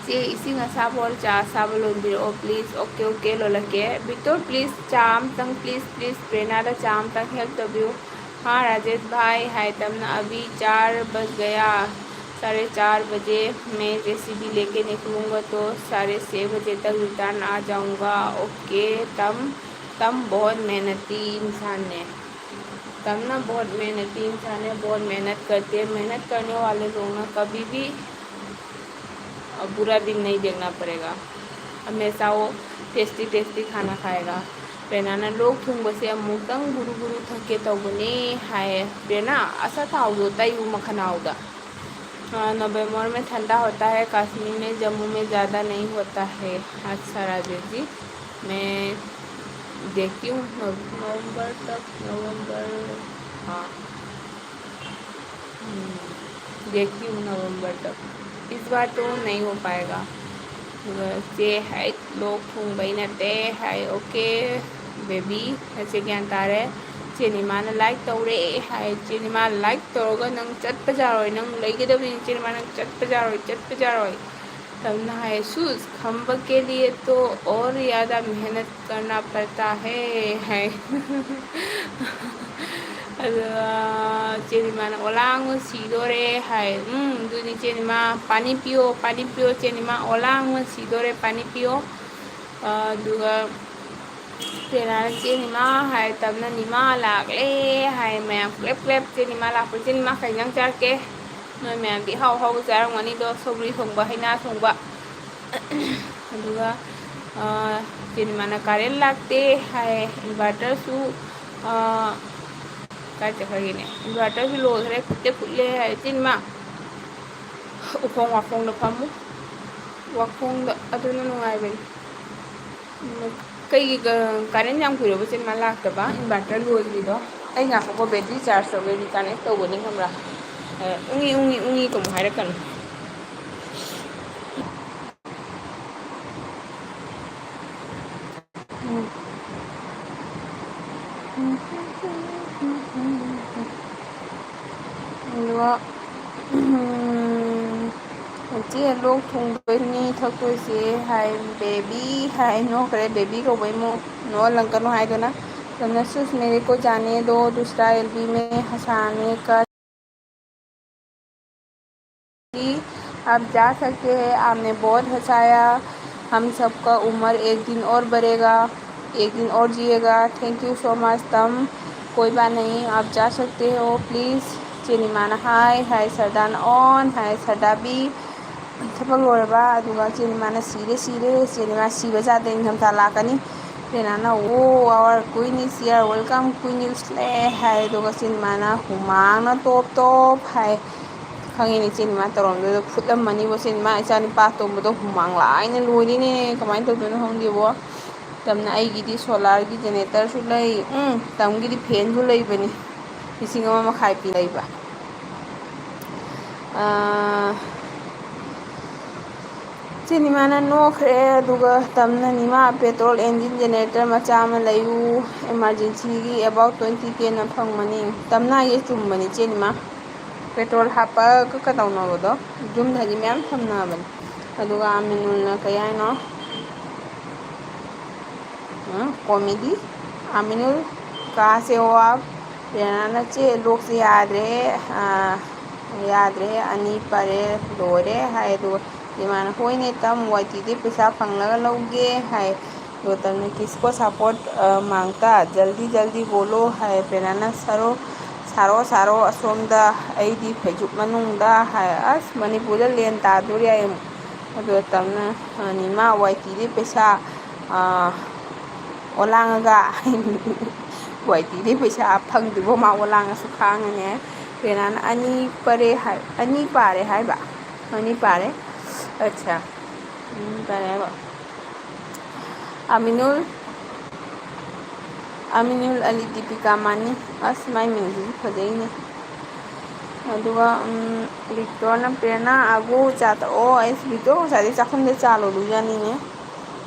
चे इसी नशा बोल चा साबल उंदिर ओ प्लीज। ओके ओके लोलके बिटो प्लीज चाम तंग प्लीज प्लीज प्रेरणा ला चाम तंग हेल्प तबियो। हाँ राजेश भाई, हाय तमना अभी चार बज गया, साढ़े चार बजे मैं जेसीबी लेके निकलूँगा तो साढ़े छः बजे तक रिटर्न आ जाऊँगा। ओके। तम तम बहुत मेहनती इंसान है। तम ना बहुत मेहनती इंसान है, बहुत मेहनत करते हैं। मेहनत करने वाले लोग ना कभी भी बुरा दिन नहीं देखना पड़ेगा, हमेशा वो टेस्टी टेस्टी खाना खाएगा। प्रेरणा ना लोग थूंग बसे अमुतंग गुरु गुरु थके तो गुने हाय। प्रेरणा असा था वो तई वो मखना होगा। हाँ, नवंबर में ठंडा होता है कश्मीर में, जम्मू में ज़्यादा नहीं होता है। अच्छा राजेश जी, मैं देखती हूँ नव-, नवंबर तक, नवंबर, हाँ। हम्म, देखती हूँ नवंबर तक। इस बार तो नहीं हो पाएगा। से हाय लोग ꯊꯨꯡꯕꯩ ꯅꯠꯇꯦ ꯍꯥꯏ꯫ ꯑꯣꯀꯦ ꯕꯦꯕꯤ, ꯅꯆꯦ ꯒ꯭ꯌꯥꯟ ꯇꯥꯔꯦ꯫ ꯆꯦꯅꯤꯃꯥꯅ ꯂꯥꯏꯛ ꯇꯧꯔꯦ ꯍꯥꯏ꯫ ꯆꯦꯅꯤꯃꯥ ꯂꯥꯏꯛ ꯇꯧꯔꯒ ꯅꯪ ꯆꯠꯄ ꯌꯥꯔꯣꯏ, ꯅꯪ ꯂꯩꯒꯗꯕꯅꯤ꯫ ꯆꯦꯅꯤꯃꯥ ꯅꯪ ꯆꯠꯄ ꯌꯥꯔꯣꯏ, ꯆꯠꯄ ꯌꯥꯔꯣꯏ꯫ ꯇꯝꯅ ꯍꯥꯏ ꯁꯨꯁ ꯈꯝꯕ ꯀꯦ ꯂꯤꯌꯦ ꯇꯣ ꯑꯣꯔ ꯌꯥꯗ ꯃꯦꯍꯅꯠ ꯀꯔꯅꯥ ꯄꯔꯇꯥ ꯍꯦ ꯍꯥꯏ꯫ ꯑꯗꯨꯒ ꯆꯦꯅꯤꯃꯥꯅ ꯑꯣꯂꯥꯡꯕ ꯁꯤꯗꯣꯔꯦ ꯍꯥꯏ꯫ ꯎꯝ, ꯑꯗꯨꯗꯤ ꯆꯦꯅꯤꯃꯥ ꯄꯥꯅꯤ ꯄꯤꯌꯣ, ꯄꯥꯅꯤ ꯄꯤꯌꯣ, ꯆꯦꯅꯤꯃꯥ ꯑꯣꯂꯥꯡꯕ ꯁꯤꯗꯣꯔꯦ, ꯄꯥꯅꯤ ꯄꯤꯌꯣ꯫ ꯑꯗꯨꯒ ꯄꯦꯅꯥꯅ ꯆꯦꯅꯤꯃꯥ ꯍꯥꯏ, ꯇꯞꯅ ꯅꯤꯃꯥ ꯂꯥꯛꯂꯦ ꯍꯥꯏ꯫ ꯃꯌꯥꯝ ꯀ꯭ꯂꯦꯞ ꯀ꯭ꯂꯦꯞ, ꯆꯦꯅꯤꯃꯥ ꯂꯥꯛꯄ꯫ ꯆꯦꯅꯤꯃꯥ ꯀꯩ ꯏꯟꯖꯥꯡ ꯆꯥꯔꯛꯀꯦ? ꯅꯣꯏ ꯃꯌꯥꯝꯗꯤ ꯑꯍꯥꯎ ꯑꯍꯥꯎꯕ ꯆꯥꯔꯝꯒꯅꯤꯗꯣ, ꯁꯧꯒ꯭ꯔꯤ ꯊꯣꯡꯕ, ꯍꯩꯅꯥ ꯊꯣꯡꯕ꯫ ꯑꯗꯨꯒ ꯆꯦꯅꯤꯃꯥꯅ ꯀꯥꯔꯦꯟ ꯂꯥꯛꯇꯦ ꯍꯥꯏ, ꯏꯟꯚꯔꯇꯔꯁꯨ ꯀꯥꯏ ꯆꯠꯈ꯭ꯔꯒꯦꯅꯦ? ꯏꯟꯚꯔꯇꯔꯁꯨ ꯂꯣꯏꯈ꯭ꯔꯦ, ꯐꯨꯠꯇꯦ ꯐꯨꯠꯂꯦ ꯍꯥꯏ꯫ ꯆꯦꯅꯤꯃꯥ ꯎꯈꯣꯡ ꯋꯥꯈꯣꯡꯗ ꯐꯝꯃꯨ, ꯋꯥꯈꯣꯡꯗ ꯑꯗꯨꯅ ꯅꯨꯡꯉꯥꯏꯕꯅꯤ꯫ ꯎꯝ, ꯀꯩꯒꯤ ꯀ-, ꯀꯔꯦꯟ ꯌꯥꯝ ꯀꯨꯏꯔꯕ ꯆꯦ ꯃꯥ ꯂꯥꯛꯇꯕ? ꯏꯟꯚꯔꯇꯔ ꯂꯣꯏꯈ꯭ꯔꯤꯗꯣ꯫ ꯑꯩ ꯉꯥꯏꯈꯣꯀꯣ, ꯕꯦꯇ꯭ꯔꯤ ꯆꯥꯔꯖ ꯇꯧꯒꯦ, ꯔꯤꯀꯅꯦꯛ ꯇꯧꯒꯅꯤ ꯈꯪꯕ꯭ꯔꯥ? ꯑ, ꯎꯪꯉꯤ, ꯎꯪꯉꯤ, ꯎꯪꯉꯤ ꯀꯃꯨꯛ ꯍꯥꯏꯔꯛꯀꯅꯨ꯫ ꯎꯝ꯫ ꯑꯗꯨꯒ, ꯎꯝ, ꯏꯆꯦ ꯂꯣꯛ ꯊꯨꯡꯗꯣꯏꯅꯤ ꯊꯛꯇꯣꯏꯁꯦ ꯍꯥꯏ, ꯕꯦꯕꯤ ꯍꯥꯏ, ꯅꯣꯛꯈ꯭ꯔꯦ, ꯕꯦꯕꯤ ꯀꯧꯕꯩ ꯃꯨꯛ ꯅꯣꯛꯍꯜꯂꯛꯀꯅꯨ ꯍꯥꯏꯗꯅ꯫ ꯇꯝꯅ ꯁꯨꯁ ꯃꯦꯔꯦ ꯀꯣ ꯖꯥꯅꯦ ꯗꯣ, ꯗꯨꯁꯔꯥ ꯑꯦꯜ ꯕꯤ ꯃꯦ ꯍꯁꯥꯅꯦ ꯀ जी, आप जा सकते हैं, आपने बहुत हंसाया, हम सबका उम्र एक दिन और बढ़ेगा, एक दिन और जिएगा। Thank you so much तम। कोई बात नहीं, आप जा सकते हो, please। ꯆꯦꯅꯤꯃꯥꯅ ꯍꯥꯏ, ꯍꯥꯏ ꯁꯔꯗꯥꯅ ꯑꯣꯟ, ꯍꯥꯏ ꯁꯔꯗꯥꯕꯤ꯫ ꯊꯕꯛ ꯂꯣꯏꯔꯕ? ꯑꯗꯨꯒ ꯆꯦꯅꯤꯃꯥꯅ ꯁꯤꯔꯦ, ꯁꯤꯔꯦ, ꯆꯦꯅꯤꯃꯥ ꯁꯤꯕ ꯖꯥꯠꯇ ꯏꯪꯊꯝꯊꯥ ꯂꯥꯛꯀꯅꯤ꯫ ꯄꯦꯅꯥꯅ, "Oh, our queen is here, welcome, queen is ꯂꯦ" ꯍꯥꯏ꯫ ꯑꯗꯨꯒ ꯆꯦꯅꯤꯃꯥꯅ ꯍꯨꯃꯥꯡꯅ ꯇꯣꯞ ꯇꯣꯞ ꯍꯥꯏ꯫ ꯈꯪꯉꯤꯅꯦ ꯏꯆꯦ ꯅꯤꯃꯥ ꯇꯧꯔꯝꯗꯣꯏꯗꯣ꯫ ꯐꯨꯠꯂꯝꯃꯅꯤꯕꯣ ꯏꯆꯦ ꯅꯤꯃꯥ꯫ ꯏꯆꯥ ꯅꯨꯄꯥ ꯑꯇꯣꯝꯕꯗꯣ ꯍꯨꯃꯥꯡ ꯂꯥꯏꯅ ꯂꯣꯏꯔꯤꯅꯦ꯫ ꯀꯃꯥꯏꯅ ꯇꯧꯗꯣꯏꯅꯣ ꯈꯪꯗꯦꯕꯣ꯫ ꯇꯝꯅ ꯑꯩꯒꯤꯗꯤ solarꯒꯤ generatorꯁꯨ ꯂꯩ꯫ ꯎꯝ, ꯇꯝꯒꯤꯗꯤ fanꯁꯨ ꯂꯩꯕꯅꯤ꯫ ꯂꯤꯁꯤꯡ ꯑꯃ ꯃꯈꯥꯏ ꯄꯤ ꯂꯩꯕ꯫ ꯑꯥ, ꯏꯆꯦ ꯅꯤꯃꯥꯅ ꯅꯣꯛꯈ꯭ꯔꯦ꯫ ꯑꯗꯨꯒ ꯇꯝꯅ, "ꯅꯤꯃꯥ, petrol engine generator ꯃꯆꯥ ꯑꯃ ꯂꯩꯌꯨ, emergencyꯒꯤ about twenty Kꯅ ꯐꯪꯕꯅꯤ"꯫ ꯇꯝꯅ ꯍꯥꯏꯁꯦ ꯆꯨꯝꯕꯅꯤ ꯏꯆꯦ ꯅꯤꯃꯥ꯫ Petrol ꯍꯥꯞꯄꯒ ꯀꯩꯗꯧꯅꯕꯗꯣ, ꯌꯨꯝꯗꯗꯤ ꯃꯌꯥꯝ ꯊꯝꯅꯕꯅꯤ꯫ ꯑꯗꯨꯒ ꯑꯃꯤꯅꯨꯜꯅ ꯀꯩ ꯍꯥꯏꯅꯣ? ꯎꯝ, comedy꯫ ꯑꯃꯤꯅꯨꯜ, "ꯀꯥꯁꯦ ꯋꯥ"꯫ ꯄ꯭ꯔꯦꯔꯅꯥꯅ, "ꯆꯦ, ꯂꯣꯛꯁꯦ ꯌꯥꯗ꯭ꯔꯦ, ꯑꯥ, ꯌꯥꯗ꯭ꯔꯦ, ꯑꯅꯤ ꯄꯔꯦ, ꯂꯣꯏꯔꯦ" ꯍꯥꯏ꯫ ꯑꯗꯨꯒ ꯏꯃꯥꯅ, "ꯍꯣꯏꯅꯦ ꯇꯝ, ꯋꯥꯏ ꯇꯤꯗꯤ ꯄꯩꯁꯥ ꯐꯪꯂꯒ ꯂꯧꯒꯦ" ꯍꯥꯏ꯫ ꯑꯗꯨꯒ ꯇꯝꯅ, "किसको support, ꯑ, मांगता, जल्दी जल्दी बोलो" ꯍꯥꯏ꯫ ꯄ꯭ꯔꯦꯔꯅꯥꯅ, "ꯁꯥꯔꯣ, ꯁꯥꯔꯣ, ꯁꯥꯔꯣ, ꯑꯁꯣꯝꯗ, ꯑꯩꯗꯤ ꯐꯩꯖꯨꯞ ꯃꯅꯨꯡꯗ" ꯍꯥꯏ꯫ ꯑꯁ, ꯃꯅꯤꯄꯨꯔꯗ ꯂꯦꯟ ꯇꯥꯗꯣꯔꯤ ꯍꯥꯏ꯫ ꯑꯗꯨꯒ ꯇꯝꯅ, ꯑ, "ꯅꯤꯃꯥ, ꯋꯥꯏ ꯇꯤꯗꯤ ꯄꯩꯁꯥ, ꯑ, ꯑꯣꯂꯥꯡꯉꯒ" ꯋꯥꯏ ꯇꯤꯗꯤ ꯄꯩꯁꯥ ꯐꯪꯗ꯭ꯔꯤꯕꯣ ꯃꯥ ꯑꯣꯂꯥꯡꯉꯁꯨ ꯈꯥꯡꯉꯅꯤ ꯍꯥꯏ꯫ ꯄ꯭ꯔꯦꯔꯅꯥꯅ, "ꯑꯅꯤ ꯄꯔꯦ" ꯍꯥꯏ, "ꯑꯅꯤ ꯄꯥꯔꯦ" ꯍꯥꯏꯕ? "ꯑꯅꯤ ꯄꯥꯔꯦ"? ꯑꯠꯁꯥ꯫ "ꯑꯅꯤ ꯄꯥꯔꯦ" ꯍꯥꯏꯕ꯫ ꯑꯃꯤꯅꯨꯜ, ꯑꯃꯤꯅꯨꯜ ꯑꯂꯤ ꯗꯤꯄꯤꯀꯥ ꯃꯥꯅꯤ꯫ ꯑꯁ, ꯃꯥꯏ ꯃꯤꯡꯁꯤꯁꯨ ꯐꯖꯩꯅꯦ꯫ ꯑꯗꯨꯒ, ꯎꯝ, ꯕꯤꯛꯇꯣꯔꯅ, "ꯄ꯭ꯔꯦꯔꯅꯥ, ꯑꯒꯨ ꯆꯥ ꯊꯛꯑꯣ"꯫ ꯑꯩꯁ, ꯕꯤꯛꯇꯣꯔ ꯉꯁꯥꯏꯗꯩ ꯆꯥꯛꯈꯨꯝꯗ ꯆꯥ ꯂꯣꯜꯂꯨꯖꯥꯠꯅꯤꯅꯦ꯫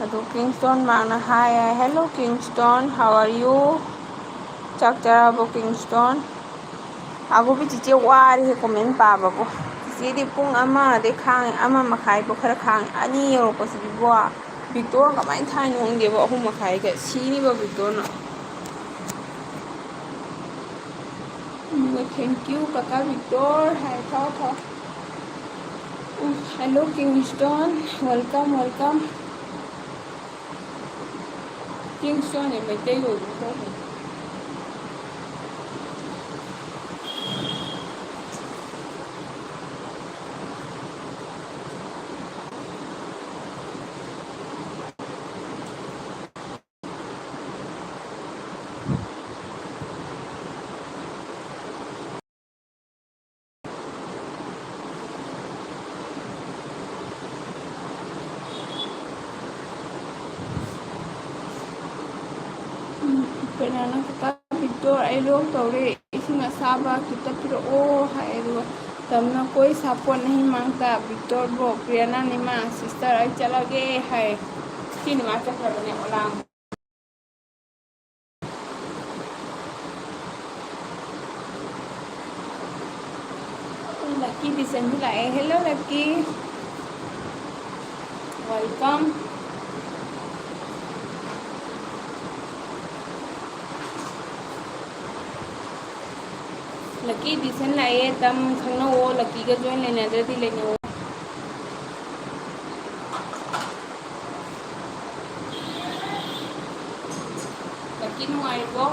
ꯑꯗꯨ ꯀꯤꯡꯁꯇꯣꯟ ꯃꯥꯔꯛꯅ ꯍꯥꯏ, "Hello Kingston, how are you? ꯆꯥꯛ ꯆꯥꯔꯕꯣ ꯀꯤꯡꯁꯇꯣꯟ?" ꯑꯒꯨꯕꯤ ꯆꯤꯆꯦ ꯋꯥꯔꯦꯍꯦ comment ꯄꯥꯕꯕꯨ꯫ ꯆꯤꯆꯦꯗꯤ ꯄꯨꯡ ꯑꯃꯗꯩ ꯈꯥꯡꯉꯦ, ꯑꯃ ꯃꯈꯥꯏꯕꯨ ꯈꯔ ꯈꯥꯡꯉꯦ, ꯑꯅꯤ ꯌꯧꯔꯛꯄꯁꯤꯗꯤꯕꯣ꯫ ꯕꯤꯛꯇꯣꯔ ꯀꯃꯥꯏꯅ ꯊꯥꯏꯅꯣ ꯈꯪꯗꯦꯕꯣ, ꯑꯍꯨꯝ ꯃꯈꯥꯏꯒ ꯁꯤꯅꯤꯕ ꯕꯤꯛꯇꯣꯔꯅ꯫ ꯑꯗꯨꯒ "Thank you ꯀꯀꯥ ꯕꯤꯛꯇꯣꯔ" ꯍꯥꯏ꯫ ꯊꯥꯎ, ꯊꯥꯎ꯫ ꯎꯝ, "Hello Kingston, welcome, welcome." ꯀꯤꯡꯁꯇꯣꯟꯁꯦ Meitei ꯑꯣꯏꯕ ꯈꯔ ꯐꯩ꯫ ꯄ꯭ꯔꯦꯔꯅꯥ, "ꯀꯀꯥ ꯕꯤꯛꯇꯣꯔ, ꯑꯩ ꯂꯣꯛ ꯇꯧꯔꯦ, ꯏꯁꯤꯡ ꯑꯁꯥꯕ ꯈꯤꯇ ꯄꯤꯔꯛꯑꯣ" ꯍꯥꯏ꯫ ꯑꯗꯨꯒ ꯇꯝꯅ, "ꯀꯣꯏ ꯁꯥꯄꯣꯠ ꯅꯍꯤ ꯃꯥꯡꯇ ꯕꯤꯛꯇꯣꯔ ꯕ꯭ꯔꯣ, ꯄ꯭ꯔꯦꯔꯅꯥ ꯅꯤꯃꯥ, ꯁꯤꯁꯇꯔ ꯑꯩ ꯆꯠꯂꯒꯦ" ꯍꯥꯏ꯫ ꯁꯤ ꯅꯤꯃꯥ ꯆꯠꯈ꯭ꯔꯕꯅꯦ ꯑꯣꯂꯥꯡ꯫ ꯂꯛꯀꯤꯗꯤ ꯆꯪꯁꯤꯜꯂꯛꯑꯦ꯫ Hello ꯂꯛꯀꯤ, welcome꯫ ꯂꯛꯀꯤꯗꯤ ꯆꯪꯁꯤꯜꯂꯛꯑꯦ꯫ ꯇꯝ ꯈꯪꯅꯧꯑꯣ, ꯂꯛꯀꯤꯒ ꯖꯣꯏꯟ ꯂꯩꯅꯗ꯭ꯔꯗꯤ ꯂꯩꯅꯧꯑꯣ꯫ ꯂꯛꯀꯤ ꯅꯨꯡꯉꯥꯏꯔꯤꯕꯣ?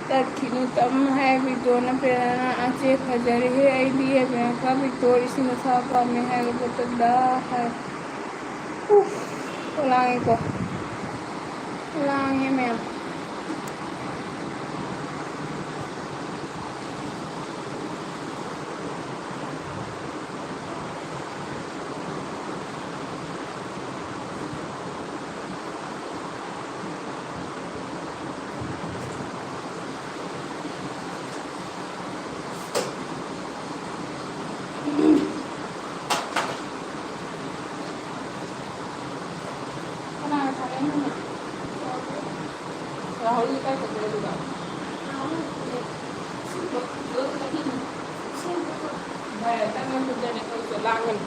ꯇꯠꯈꯤꯅꯨ ꯇꯝ ꯍꯥꯏ ꯕꯤꯇꯣꯅ꯫ ꯄ꯭ꯔꯦꯔꯅꯥ, "ꯑꯆꯦ, ꯐꯖꯔꯦꯍꯦ, ꯑꯩꯗꯤ ꯑꯃꯦꯔꯤꯀꯥ ꯕꯤꯇꯣ ꯏꯁꯤꯡ ꯑꯁꯥꯕ ꯄꯥꯝꯃꯦ" ꯍꯥꯏꯔꯕꯗꯨꯗ ꯍꯥꯏ꯫ ꯎꯐ, ꯂꯥꯡꯉꯦꯀꯣ, ꯂꯥꯡꯉꯦ ꯃꯌꯥꯝ꯫ ꯇꯞꯅ ꯀꯨꯝꯊꯔꯦ, ꯇꯧꯁꯦ, ꯂꯥꯡꯒꯅꯨ꯫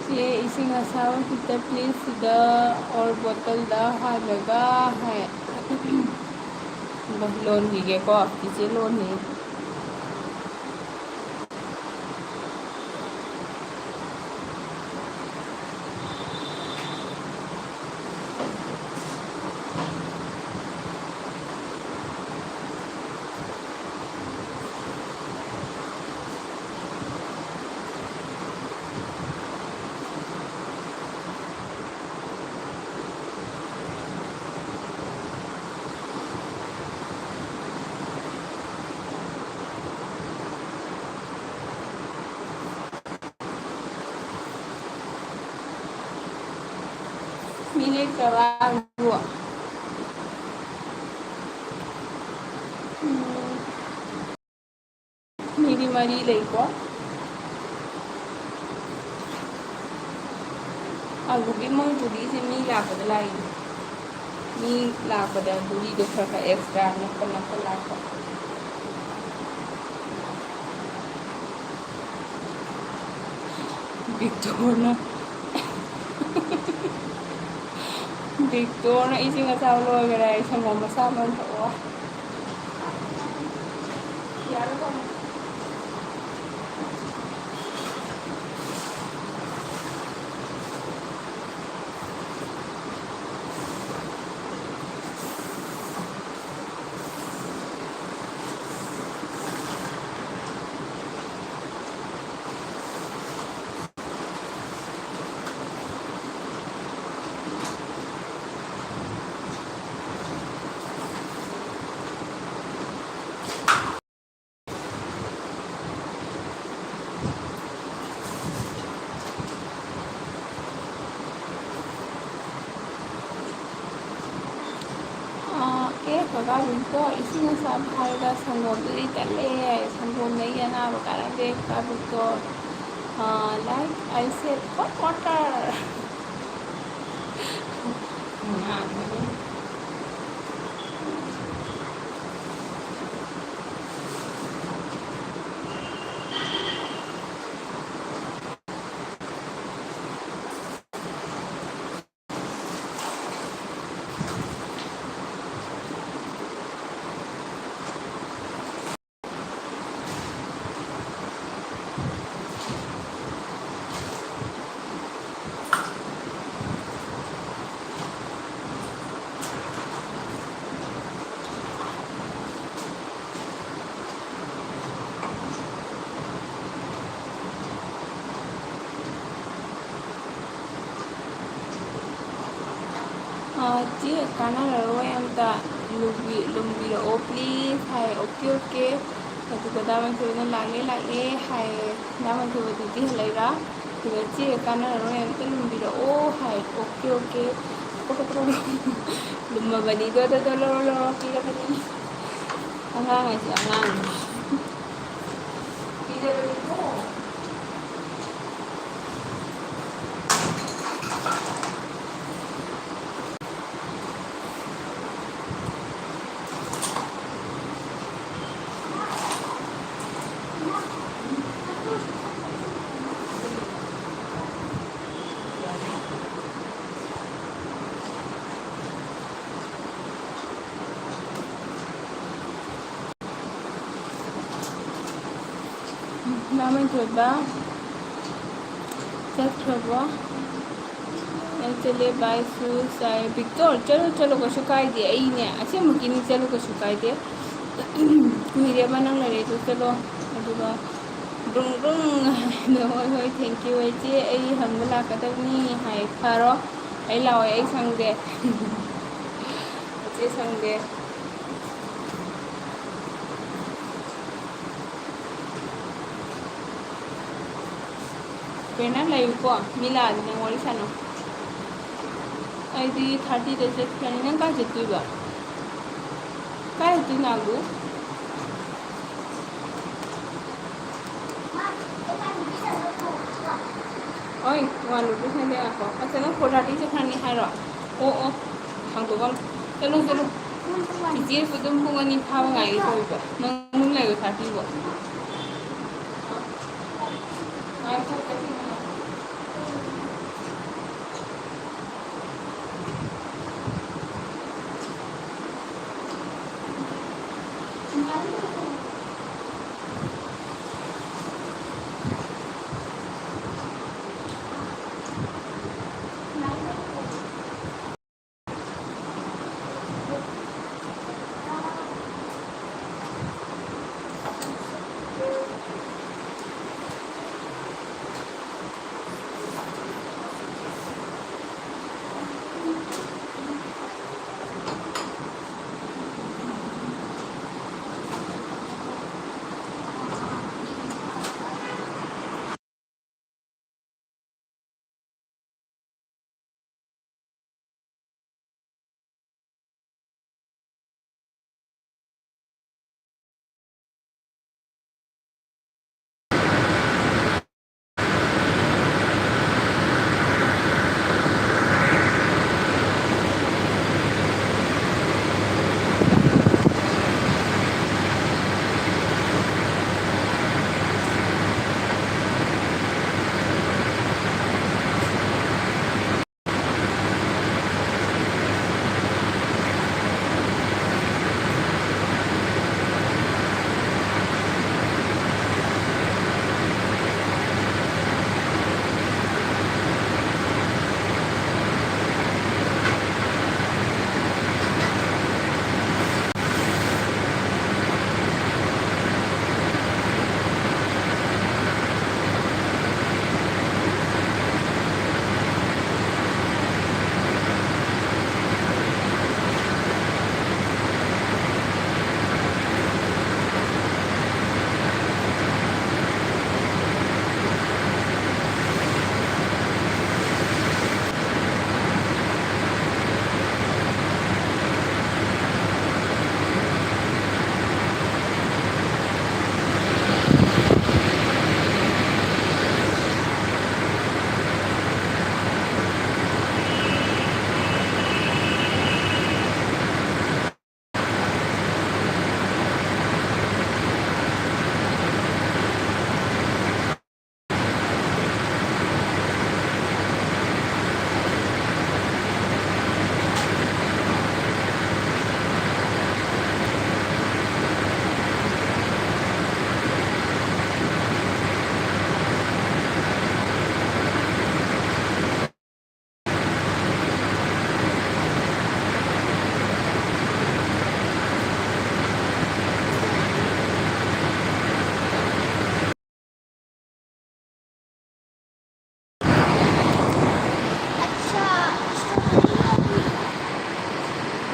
ꯆꯦ, ꯏꯁꯤꯡ ꯑꯁꯥꯕ ꯈꯤꯇ please, ꯁꯤꯗ or bottle ꯗ ꯍꯥꯜꯂꯒ ꯍꯥꯏ꯫ ꯂꯣꯟꯈꯤꯒꯦꯀꯣ, ꯆꯤꯆꯦ ꯂꯣꯟꯅꯤ꯫ ꯃꯤꯅꯤꯠ ꯇꯔꯥ꯫ ꯎꯝ꯫ ꯃꯤꯗꯤ ꯃꯔꯤ ꯂꯩꯀꯣ꯫ ꯑꯂꯨꯒꯤ ꯃꯣꯏ ꯕꯨꯗꯤꯁꯦ ꯃꯤ ꯂꯥꯛꯄꯗ ꯂꯥꯛꯏꯅꯦ꯫ ꯃꯤ ꯂꯥꯛꯄꯗ ꯕꯨꯗꯤꯗꯣ ꯈꯔ ꯈꯔ extra ꯅꯞꯄ ꯅꯞꯄ ꯂꯥꯛꯄ꯫ ꯕꯤꯛꯇꯣꯔꯅ, ꯕꯤꯛꯇꯣꯔꯅ ꯏꯁꯤꯡ ꯑꯁꯥꯕ ꯂꯣꯏꯈꯔꯦ ꯍꯥꯏ, ꯁꯪꯒꯣꯝ ꯑꯁꯥꯕ ꯑꯣꯏꯅ ꯊꯛꯑꯣ꯫ ꯌꯥꯔꯦ, ꯊꯝꯃꯣ꯫ ꯀꯥ ꯕꯤꯛꯇꯣ ꯏꯁꯤꯡ ꯑꯁꯥꯕ ꯍꯥꯏꯔꯒ ꯁꯪꯒꯣꯝꯗꯨꯗꯤ ꯇꯜꯂꯦ ꯍꯥꯏ꯫ ꯁꯪꯒꯣꯝꯅ ꯑꯩ ꯑꯅꯥꯕ ꯀꯥꯟꯅꯗꯦ꯫ ꯀꯥ ꯕꯤꯛꯇꯣ, ꯑ, like I said, hot water꯫ ꯑꯥ, ꯆꯦ, ꯀꯥꯟꯅꯔꯔꯣꯏ ꯑꯝꯇ꯫ ꯂꯨꯝꯕꯤ-, ꯂꯨꯝꯕꯤꯔꯛꯑꯣ please ꯍꯥꯏ꯫ Okay, okay꯫ ꯑꯗꯨꯒ ꯗꯥ ꯃꯟꯊꯣꯏꯅ ꯂꯥꯛꯂꯦ, ꯂꯥꯛꯂꯦ ꯍꯥꯏꯌꯦ꯫ ꯗꯥ ꯃꯟꯊꯣꯏꯕ duty ꯍꯜꯂꯛꯏꯔꯥ? ꯑꯗꯨꯒ ꯆꯦ, ꯀꯥꯟꯅꯔꯔꯣꯏ ꯑꯝꯇ ꯂꯨꯝꯕꯤꯔꯛꯑꯣ ꯍꯥꯏ꯫ Okay, okay꯫ ꯂꯨꯝꯃꯕꯅꯤꯗꯣ, ꯑꯗꯣ, ꯑꯗꯣ, ꯂꯧꯔꯣ, ꯂꯧꯔꯣ, ꯄꯤꯔꯕꯅꯤ꯫ ꯑꯉꯥꯡ ꯍꯥꯏꯁꯦ ꯑꯉꯥꯡꯅꯤ꯫ ꯄꯤꯔꯕꯅꯤꯀꯣ꯫ ꯏꯃꯥ ꯃꯟꯊꯣꯏꯕ ꯆꯠꯈ꯭ꯔꯕꯣ? ꯑꯩ ꯆꯠꯂꯦ, bye ꯁꯨ ꯆꯥꯏ꯫ ꯕꯤꯛꯇꯣꯔ, ꯆꯠꯂꯣ, ꯆꯠꯂꯣ, ꯀꯩꯁꯨ ꯀꯥꯏꯗꯦ꯫ ꯑꯩꯅꯦ, ꯑꯁꯦꯡꯕꯒꯤꯅꯤ, ꯆꯠꯂꯣ, ꯀꯩꯁꯨ ꯀꯥꯏꯗꯦ꯫ ꯀꯨꯏꯔꯦꯕ ꯅꯪ ꯂꯩꯔꯛꯏꯗꯣ, ꯆꯠꯂꯣ꯫ ꯑꯗꯨꯒ ꯕ꯭ꯔꯨꯡ ꯕ꯭ꯔꯨꯡ ꯍꯥꯏꯅ, "ꯍꯣꯏ, ꯍꯣꯏ, thank you, ꯏꯆꯦ, ꯑꯩ ꯍꯪꯕ ꯂꯥꯛꯀꯗꯕꯅꯤ" ꯍꯥꯏ꯫ ꯐꯔꯣ, ꯑꯩ ꯂꯥꯛꯑꯣꯏ, ꯑꯩ ꯁꯪꯗꯦ꯫ ꯏꯆꯦ ꯁꯪꯗꯦ꯫ ꯄ꯭ꯔꯦꯔꯅꯥ, ꯂꯩꯌꯨꯀꯣ, ꯃꯤ ꯂꯥꯛꯑꯗꯤ ꯅꯪ ꯋꯥꯔꯤ ꯁꯥꯟꯅꯧ꯫ ꯑꯩꯗꯤ thirty ꯗ ꯆꯠꯈ꯭ꯔꯅꯤ꯫ ꯅꯪ ꯀꯥꯏ ꯆꯠꯇꯣꯏꯕ? ꯀꯥꯏ ꯍꯧꯗꯣꯏꯅꯣ ꯑꯗꯨ? ꯍꯣꯏ, one rupees ꯅꯠꯇꯦ, ꯉꯥꯏꯈꯣ꯫ ꯑꯁ, ꯅꯪ four thirty ꯆꯠꯈ꯭ꯔꯅꯤ ꯍꯥꯏꯔꯣ? ꯑꯣ, ꯑꯣ, ꯍꯥꯡꯗꯣꯛꯑꯝ꯫ ꯆꯠꯂꯨ, ꯆꯠꯂꯨ꯫ ꯆꯤꯆꯦꯁꯨ ꯑꯗꯨꯝ ꯄꯨꯡ ꯑꯅꯤ ꯐꯥꯕ ꯉꯥꯏꯒꯦ ꯇꯧꯔꯤꯕ꯫ ꯅꯪ ꯑꯗꯨꯝ ꯂꯩꯌꯣ, thirty ꯕꯣ꯫ ꯉꯥꯏꯈꯣ, ꯆꯠꯈꯤꯅꯨ꯫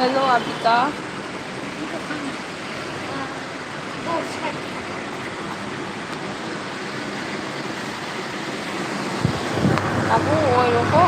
Hello, ꯑꯕꯤꯀꯥ꯫ ꯅꯥꯕꯨ ꯑꯣꯏꯔꯣꯀꯣ꯫